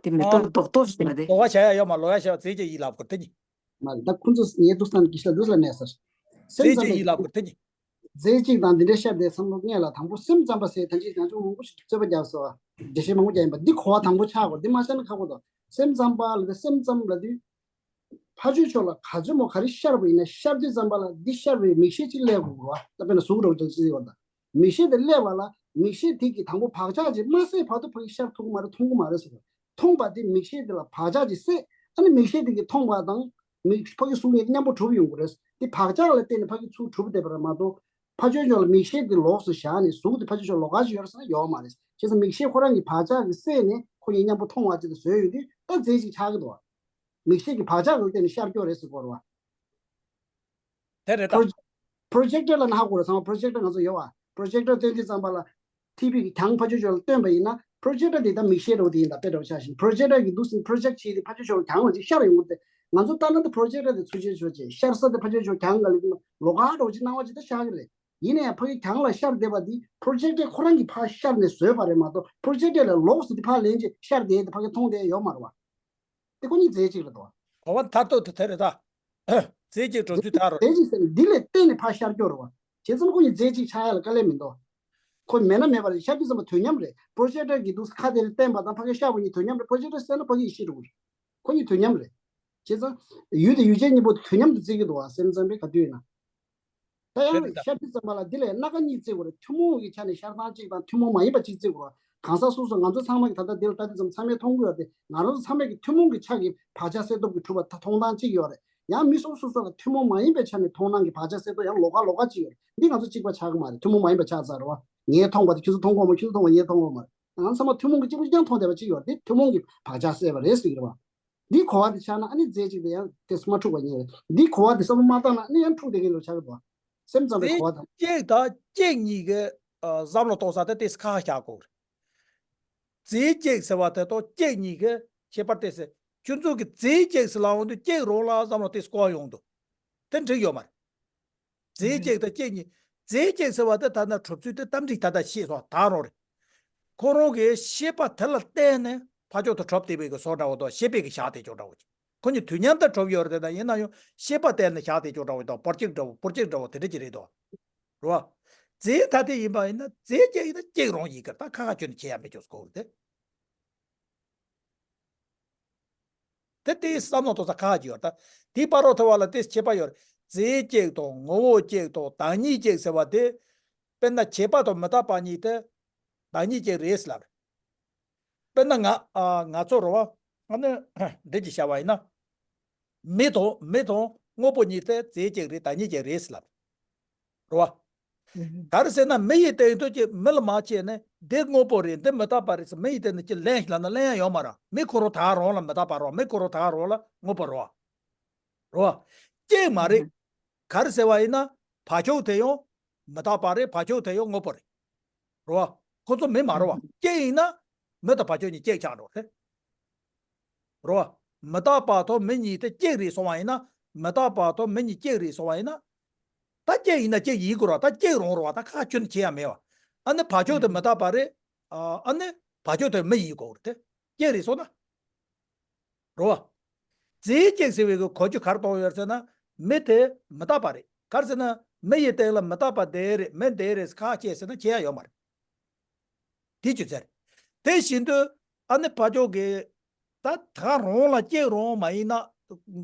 འདི་མེ་ཏོག་རྡོག་རྡོག་ཞིག་ལ་དེ། ལོགས་ཀ་བྱ་ཡ་ཡོད་མ་ལོགས་ཀ་བྱ་བ་རྫས་བཅས་ཡིན་ལབ་དགོས་དེ་ཉིད། མ་ད་ཁོང་ཚོ་ངའི་འདུག་སྟངས་ཀྱི་ཤ་འདུག་ལ་གནས་སར། སེམས་རྫས་ཙམ་བཅས་པའི་ཡིན་ལབ་དགོས་དེ་ཉིད། རྫས་གཅིག་དང་འདི་འདྲའི་ཤར་བསྡད་བསམ་བློ་སྔས་ལ་དང་པོ་སེམས་ཙམ་པ་ཟེར་ད་ཅི་ཡང་ཅུང་མང་པོ་ཞིག་རྩོད་པ་རྒྱག་སོ། འགྲེལ་བཤད་མང་པོ་རྒྱག་ཡིན་པ་འདི་གོ་བ་དང་པོ་ཆགས་དགོས། འདི་མ་ཤར་ན་ཁག་པོ་དང་སེམས་ཙམ་པ་ལ་དེ་སེམས་ཙམ་ལ་དུས། ཕ་ཆོས་ཕྱོགས་ལ་ག་ཚོད་མོ་ག་རེ་ཤར་བ་ཡིན་ན་ཤར་དུས་ཙམ་པ་ལ་འདི་ཤར་བའི་མིག་ཤེས་གཅིག་སླེབས་དགོས་རེད་བ། ད་དཔེར་ན་གཟུགས་རོགས་ཅན་ཅི་ཡོད་ད། མིག་ཤེས་དེ་སླེབས་པ་ལ་མིག་ཤེས་དེ་གིས་དང་པོ་བག་ཆགས་ཅིག་མ་སད་བར་དུ་ཕ་གི་ཤར་ཐུབ་ཀྱི་མ་རེད་མཐོང་གི་མ་རེད་ཟེར་བ། མཐོང་བ་དེ་མིག་ཤེས་དེ་ལ་བག་ཆགས་ཅིག་སད། ཨ་ནི་མིག་ཤེས་དེ་གིས་མཐོང་བ་དང་མིག་ཕ་གི་གཟུགས་གཉིས་མཉམ་པོ་གྲུབ་ཡོང་གི་རེད། དེ་བག་ཆགས་ལ་བརྟེན་ནས་ཕ་གི་ཚུར་གྲུབ་བསྡད་པ་རེད་མ་གཏོགས། ཕ་ཆོས་ཕྱོགས་ལ་མིག་ཤེས་དེ་ལོགས་སུ་བཞག་ནས་གཟུགས་དེ་ཕ་ཆོས་ཕྱོགས་ལོགས་ཀ་ཅིག་ཡོད་རེད་ཟེར་ན་ཡོད་མ་རེད། བྱས་ཙང་མིག་ཤེས་ཁོ་རང་གི་བག་ཆགས་ཀྱིས་སད་ནས་ཁོ་གཉིས་མཉམ་པོ་མཐོང་བ་ཅིག་ཏུ་བཟོས་ཡོང་དུས་ད་རྫས་ཅིག་ཆགས་ཀྱི་འདུག་བ། མིག་ཤེས་ཀྱི་བག་ཆགས་ཀྱི་སྟེང་ནས་ཤར་སྐྱོ་རེད་ཟེར་གོ་རེད་བ། དེ་རེད་ད། པྲོ་ཇེག་ཊར་ལ་ནག་གོ་རེད་ཚང་མ། པྲོ་ཇེག་ཊར་ང་ཚོ་ཡོད་བ། པྲོ་ཇེག་ཊར་སྟོན་དུས་ཙམ་པ་ལ་ཊི་བི་གི་གྱང་ཕ་ཆོས་ཕྱོགས་ལ་སྟོན་པ་ཡིན་ན་པྲོ་ཇེག་ཊར་དེ་ད་མིག་ཤེས་འདྲ་བོ་དེ་ཡིན་ད་དཔེ་འདྲ་བོ་ཆགས་ཤིང་། པྲོ་ཇེག་ཊར་གྱི་འདུག་སེ་པྲོ་ཇེག་བྱས་ཏེ་ཕ་ཆོས་ཕྱོགས་ལ་གྱང་ལ་ཅིག་ཤར་ཡོང་གི་རེད། ང་ཚོ་ལྟ་ན་ད་པྲོ་ཇེག་ཊར་དེ་ཚུར་ཕྱོགས་ཕྱོགས་བྱས་ཤར་ས་དེ་ཕ་ཆོས་ཕྱོགས་གྱང་ག་ལ་ཡིན་ན་ལོགས་ཀ་འདྲ་བོ་ཅིག་སྣང་བ་ཅིག་ད་ཤར་གི་རེད། ཡིན་ནའང་ཕ་གི་གྱང་ལ་ཤར་བསྡད་པ་འདི་པྲོ་ཇེག་ཊར་ཁོ་རང་གིས་ཕར་ཤར་ནས་བཟོས་པ་རེད་མ་གཏོགས་པྲོ་ཇེག་ཊར་ལ་ལོགས་སུ་དེ་ཕར་ལེན་བྱས་ཤར་བསྡད་དེ་ཕ་གི་མཐོང་བསྡད་ཡོད་མ་རེད་བ། དེ་ཁོ་གཉིས་རྫས་གཅིག་རེད་དོ། གོ་བ་མཐར་ཐུག་ཏུ་དེ་རེད་ད། རྫས་གཅིག་གྲུབ་ཚུལ་དག་རེད། རྫས་གཅིག་ཟེར་ནས་འདི་ལས་བརྟེན་ནས་ཕར་ཤར་སྐྱོ་རེད་བ། བྱས་ཙང་ཁོ་གཉིས་རྫས་གཅིག་ཆགས་ཡ་ལ་དཀའ་ལས་མི་འདུག་ཁོ་མེད་ན་མེད་པ་རེད། ཤར་དུས་ཙམ་པ་དུས་མཉམ་རེད། པྲོ་ཇེག་ཊར་གྱི་འདུག་ཁ་དེ་ལ་བསྟན་པ་དང་ཕ་གི་ཤར་བ་གཉིས་དུས་མཉམ་རེད། པྲོ་ཇེག་ཊར་བསད་ན་ཕ་གི་ཡེ་ཤེས་འགྲོ་གི་རེད། ཁོ་གཉིས་དུས་མཉམ་རེད། བྱས་ཙང་ཡུལ་དེ་ཡུལ་ཅན་གཉིས་པོ་དུས་མཉམ་དུ་བརྩི་གི་འདུག་བ། སེམས་ཙམ་པས་ག་དུས་ཡིན་ན། ད་ཡང་ཤར་དུས་ཙམ་པ་ལ་འདི་ལས་སྣ་ཁ་གཉིས་བརྩི་དགོས་རེད། ཐུན་མོང་གི་ཆ་ནས་ཤར་སྟངས་གཅིག་དང་ཐུན་མོང་མ་ཡིན་པ་གཅིག་བརྩི་དགོས་རེད། གང་ཟག་སོ་སོ་ང་ཚོ་ཚང་མ་གི་ད་ལྟ་འདི་ལ་ལྟ་དུས་ཙམ་ཚང་མས་མཐོང་གི་ཡོད་དེ། ང་རང་ཚོ་ཚང་མས་ཀྱི་ཐུན་མོང་གི་ཆ་གི་བག་ཆགས་སད་སྟོབས་ཀྱིས་གྲུབ་པ་ད་མཐོང་སྟངས་གཅིག་ཡོད་རེད། ཡང་མི་སོ་སོ་སོ་ལ་ཐུན་མོང་མ་ཡིན་པའི་ཆ་ནས་མཐོང་སྟངས་ཀྱི་བག་ཆགས་སད་སྟོབས་ཡང་ལོགས་ཀ་ལོགས་ཀ་གཅིག་ཡོད་རེད། འདི་ང་ཚོ་གཅིག་པ་ཆགས་ཀྱི་མ་རེད། ཐུན་མོང་མ་ཡིན་པ་ཆགས་ཚར་རེད་བ། ངས་མཐོང་བ་དེ་ཁྱོད་ཚོ་མཐོང་གི་མ། ཁྱོད་ཚོ་མཐོང་བ་ངས་མཐོང་གི་མ་རེད། ང་ཚང་མ་ཐུན་མོང་གི་གཅིག་པ་གཅིག་རྐྱང་མཐོང་བསྡད་པ་གཅིག་ཡོད་རེད། དེ་ཐུན་མོང་གི་བག་ཆགས་སད་པ་རེད་ཟེར་གྱི་རེད་བ། འདི་གོ་བ་དེ་ཆགས་ན་ཨ་ནི་རྫས་གཅིག་དེ་ཡང་དེ་མ་འཁྲུག་པ་ཉིད་རེད། འདི་གོ་བ་དེ་བསམ་བློ་མ་བཏང་ན་ཨ་ནི་ཡང་འཁྲུག་བསྡད་མཁན་ལོ་ཆགས་ཀྱི་འདུག་སེམས་ཙམ་པའི་གོ་བ་དང་། རྫས་གཅིག་དང་སྐྱེ་གཉིས་ཀྱི་བསམ་བློ་གཏོང་ས་དེ་ཏོག་ཙམ་ཁ་ཁ་བཞག་དགོས་རེད། རྫས་གཅིག་ཟེར་བ་དེ་དང་སྐྱེ་གཉིས་ཀྱི་ཁྱད་པར་ཏོག་ཙམ། ཁྱོད་ཚོ་གི་རྫས་གཅིག་ཟེར་ལབ་ཡོང་དུས་སྐྱེ་རང་ལ་བསམ་བློ་ཏོག་ཙམ་འཁོར་ཡོང་འདུག་དེ་འགྲིག་ཡོད་མ་རེད། རྫས་གཅིག་དང་སྐྱེ་གཉིས། རྫས་གཅིག་ཟེར་བ་དེ་ད་ལྟ་གྲུབ་ཚུལ་དེ་རྟ་མགྲིན་ད་ལྟ་ཤེས་སོང་ད་རང་རེད། ཁོ་རང་གི་ཤེས་པ་དེ་ལ་བརྟེན་ནས་ཕ་ཕྱོགས་དུ་གྲུབ་བསྡད་པའི་གི་བཟོ་འདྲ་བོ་དང་ཤེས་པའི་གི་བཞག་བསྡད་ཅོག་འདྲ་བོ་ཅིག་ཁོ་གཉིས་དུས་མཉམ་དུ་གྲུབ་ཡོད་རེད་དེ། ད་ཡིན་ན་ཡང་ཤེས་པ་བརྟེན་ནས་བཞག་བསྡད་ཅོག་འདྲ་བོ་དང་པར་གཅིག་འདྲ་བོ་པར་གཅིག་འདྲ་བོ་དེ་འདྲ་ཅིག་རེད་དོ། རེད་བ། རྫས་ཐ་དད་ཡིན་པ་ཡིན་ན་རྫས་གཅིག་ཡིན་ན་གཅིག་རང་ཡིན་གི། ད་ཁ་ཁ་ཁྱོན་ནས་བྱེད་ཡ་མེད་ཅོག་གོ་རེད་དེ། དེ་ལྟའི་བསམ་བློ་གཏོང་ས་ཁག་ཅིག་ཡོད་རེད། ད་དེའི་བར་རོ་ཐོ་བ་ལ་དེ་ཁྱད་པར་ཡོད་རེད། རྫས་གཅིག་དང་ངོ་བོ་གཅིག་དང་བདག་ཉིད་གཅིག་ཟེར་བ་དེ། དཔེར་ན་བྱས་པ་དང་མི་རྟག་པ་གཉིས་དེ་བདག་ཉིད་གཅིག་རེད་ཟེར་ལབ་རེད། དཔེར་ན་ང་ཨ་ང་ཚོ་རེད་བ། ཨ་ནི་འདྲི་ཅིག་བྱ་བ་ཡིན་ན། མི་དང་མི་དང་དངོས་པོ་གཉིས་དེ་རྫས་གཅིག་རེད། བདག་ཉིད་གཅིག་རེད་ཟེར་ལབ་རེད། རེད་བ། ག་རེ་ཟེར་ན་མི་ཡི་སྟེང་དུ་ཅིག་མི་ལ་མ་བྱས་ནས་འདི་དངོས་པོ་རེད་འདི་མི་རྟག་པ་རེད་ཟེར་མི་ཡི་སྟེང་ནས་ཅིག་ལན་ཞིག་ལབ་ན་ལན་ཡང་ཡོད་མ་རེད། མི་ཁོ་རང་ད་རང་ལ་མི་རྟག་པ་རེད་བ། མི་ཁོ་རང་ད་རང་ལ་དངོས་པོ་རེད་བ། རེད་བ། གཅིག་མ་རེད། ག་རེ་ཟེར་བ་ཡིན་ན་བ་ཕྱུགས་དེ་ཡང་མི་རྟག་པ་རེད། བ་ཕྱུགས་དེ་ཡང་དངོས་པོ་རེད། རེད་བ། ཁོ་ཚོ་མི་མ་རེད་བ། གཅིག་ཡིན་ན་མི་དང་བ་ཕྱུགས་གཉིས་གཅིག་ཆགས་འགྲོ་རེད། རེད་བ། མི་རྟག་པ་དང་མི་གཉིས་དེ་གཅིག་རེད་སོང་བ་ཡིན་ན། མི་རྟག་པ་དང་མི་གཉིས་གཅིག་རེད་སོང་བ་ཡིན་ན། ད་གཅིག་ཡིན་ན་གཅིག་ཡིན་དགོས་རེད་བ། ད་གཅིག་རང་རེད་བ། ད་ཁ་ཁྱོན་ནས་བྱེད་ཡ་མེད་བ། ཨ་ནི་བ་ཕྱུགས་དེ་མི་རྟག་པ་རེད། ཨ་ནི་བ་ཕྱུགས་དེ་མི་ཡིན་དགོས་རེད་དེ། གཅིག་རེད་སོང་ན། རེད་བ། རྫས་གཅིག་ཟེར་བའི་གི་གོ་རྒྱུ་ག་རེ་གཏོང་ཡོད་ཟེར་ན། མི་དེ་མི་རྟག་པ་རེད། ག་རེ་ཟེར་ན་མི་ཡི་སྟེང་ལ་མི་རྟག་པ་དེ་རེད་མི་དེ་རེད་ཁ་ཁྱེད་ཟེར་ན་བྱེད་ཡ་ཡོད་མ་རེད། དེ་ཅི་ཟེར། དེ་བཞིན་དུ་ཨ་ནི་བ་ཕྱུགས་ཀྱི་ད་ད་རང་ལ་གཅིག་རང་མ་ཡིན་ན།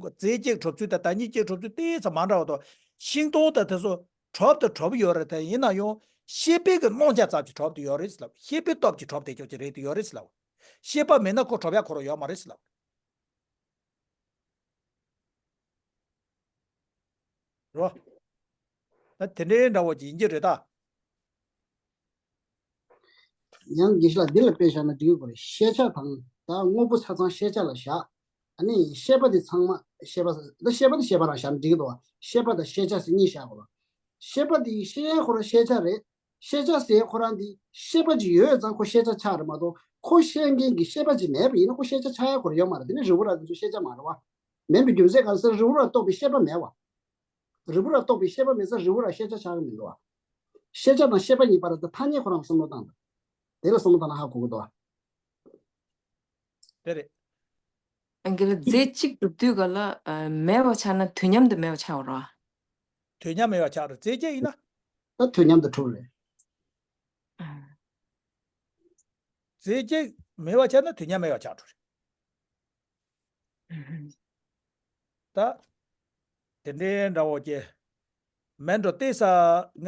རྫས་གཅིག་གྲུབ་ཚུལ་དང་བདག་ཉིད་གཅིག་གྲུབ་ཚུལ་ཏོག་ཙམ་མ་འདྲ་བ་དང་། ཤིང་སྡོང་དང་དེ་ཚོ་གྲུབ་དང་གྲུབ་ཡོད་རེད་དེ། ཡིན་ན་ཡང་ཤེས་པའི་གི་སྣང་ཆ་ཙམ་གྱིས་གྲུབ་དེ་ཡོད་རེད་ཟེར་ལབ། ཤེས་པའི་སྟོབས་ཀྱིས་གྲུབ་དེ་ཅོག་ཅིག་རེད་དེ་ཡོད་རེད་ཟེར་ལབ། ཤེས་པ་མེད་ན་ཁོ་གྲུབ་ཡ་ཁོ་རང་ཡོད་མ་རེད་ཟེར་ལབ། རོ། ད་དེ་འདྲའི་འདྲ་བོ་ཅིག་ཡིན་གྱི་རེད་ད། ཡང་དགེ་བཤེས་ལགས་འདི་ལ་དཔེ་བཞག་ན་འགྲིག་གི་རེད། ཤེས་བྱ་དང་ད་དངོས་པོ་ཆ་ཚང་ཤེས་བྱ་ལ་བཞག་ཨ་ནི་ཤེས་པ་དེ་ཚང་མ་ཤེས་པ་ད་ཤེས་པ་དེ་ཤེས་པ་རང་བཞག་ན་འགྲིག་གི་འདུག་ཤེས་པ་དང་ཤེས་བྱ་ཟེར་གཉིས་བཞག་དགོས་ལ། ཤེས་པ་དེ་ཤེས་ཡ་ཁོ་རང་ཤེས་བྱ་རེད། ཤེས་བྱ་ཟེར་ཁོ་རང་དེ་ཤེས་པ་ཅིག་ཡོད་ཙང་ཁོ་ཤེས་བྱ་ཆགས་རེད་མ་གཏོགས་ཁོ་ཤེས་མཁན་གྱི་ཤེས་པ་ཅིག་མེད་པ་ཡིན་ན་ཁོ་ཤེས་བྱ་ཆགས་ཡ་ཁོ་རང་ཡོད་མ་རེད། དེ་ནི་རི་བོ་ར་དེ་ཚོ་ཤེས་བྱ་མ་རེད་བ། མིན་པའི་རྒྱུ་མཚན་གང་ཟེར་རི་བོ་ར་རྟོགས་པའི་ཤེས་པ་མེད་བ། རིལ་བུ་ར་རྟོགས་པའི་ཤེས་པ་མེད་ཙང་རིལ་བུ་ར་ཤེས་བྱ་ཆགས་ཀྱི་མི་འདུག་བ། ཤེས་བྱ་དང་ཤེས་པ་གཉིས་བར་དུ་ཐ་སྙད་ཁོ་རང་བསམ་བློ་བཏང་དང་། དེ་ལ་བསམ་བློ་བཏང་ན་ཧ་གོ་གི་འདུག་བ། དེ་རེད། ཨང་གི་ལ་རྫས་གཅིག་གྲུབ་དུས་ག་ལ་ཨ་མེད་པ་ཆགས་ན་དུས་མཉམ་དུ་མེད་པ་ཆགས་པ་རེད་བ། དུས་མཉམ་མེད་པ་ཆགས་རེད། རྫས་བརྒྱད་ཡིན་ན། ད་དུས་མཉམ་དུ་གྲུབ་རེད། ཨ། རྫས་བརྒྱད་མེད་པ་ཆགས་ན་དུས་མཉམ་མེད་པ་ཆགས་འགྲོ་རེད། ཨ། ད། དེ་འདྲའི་འདྲ་བོ་ཀྱི། མེད་འགྲོ་སྟེ་ས།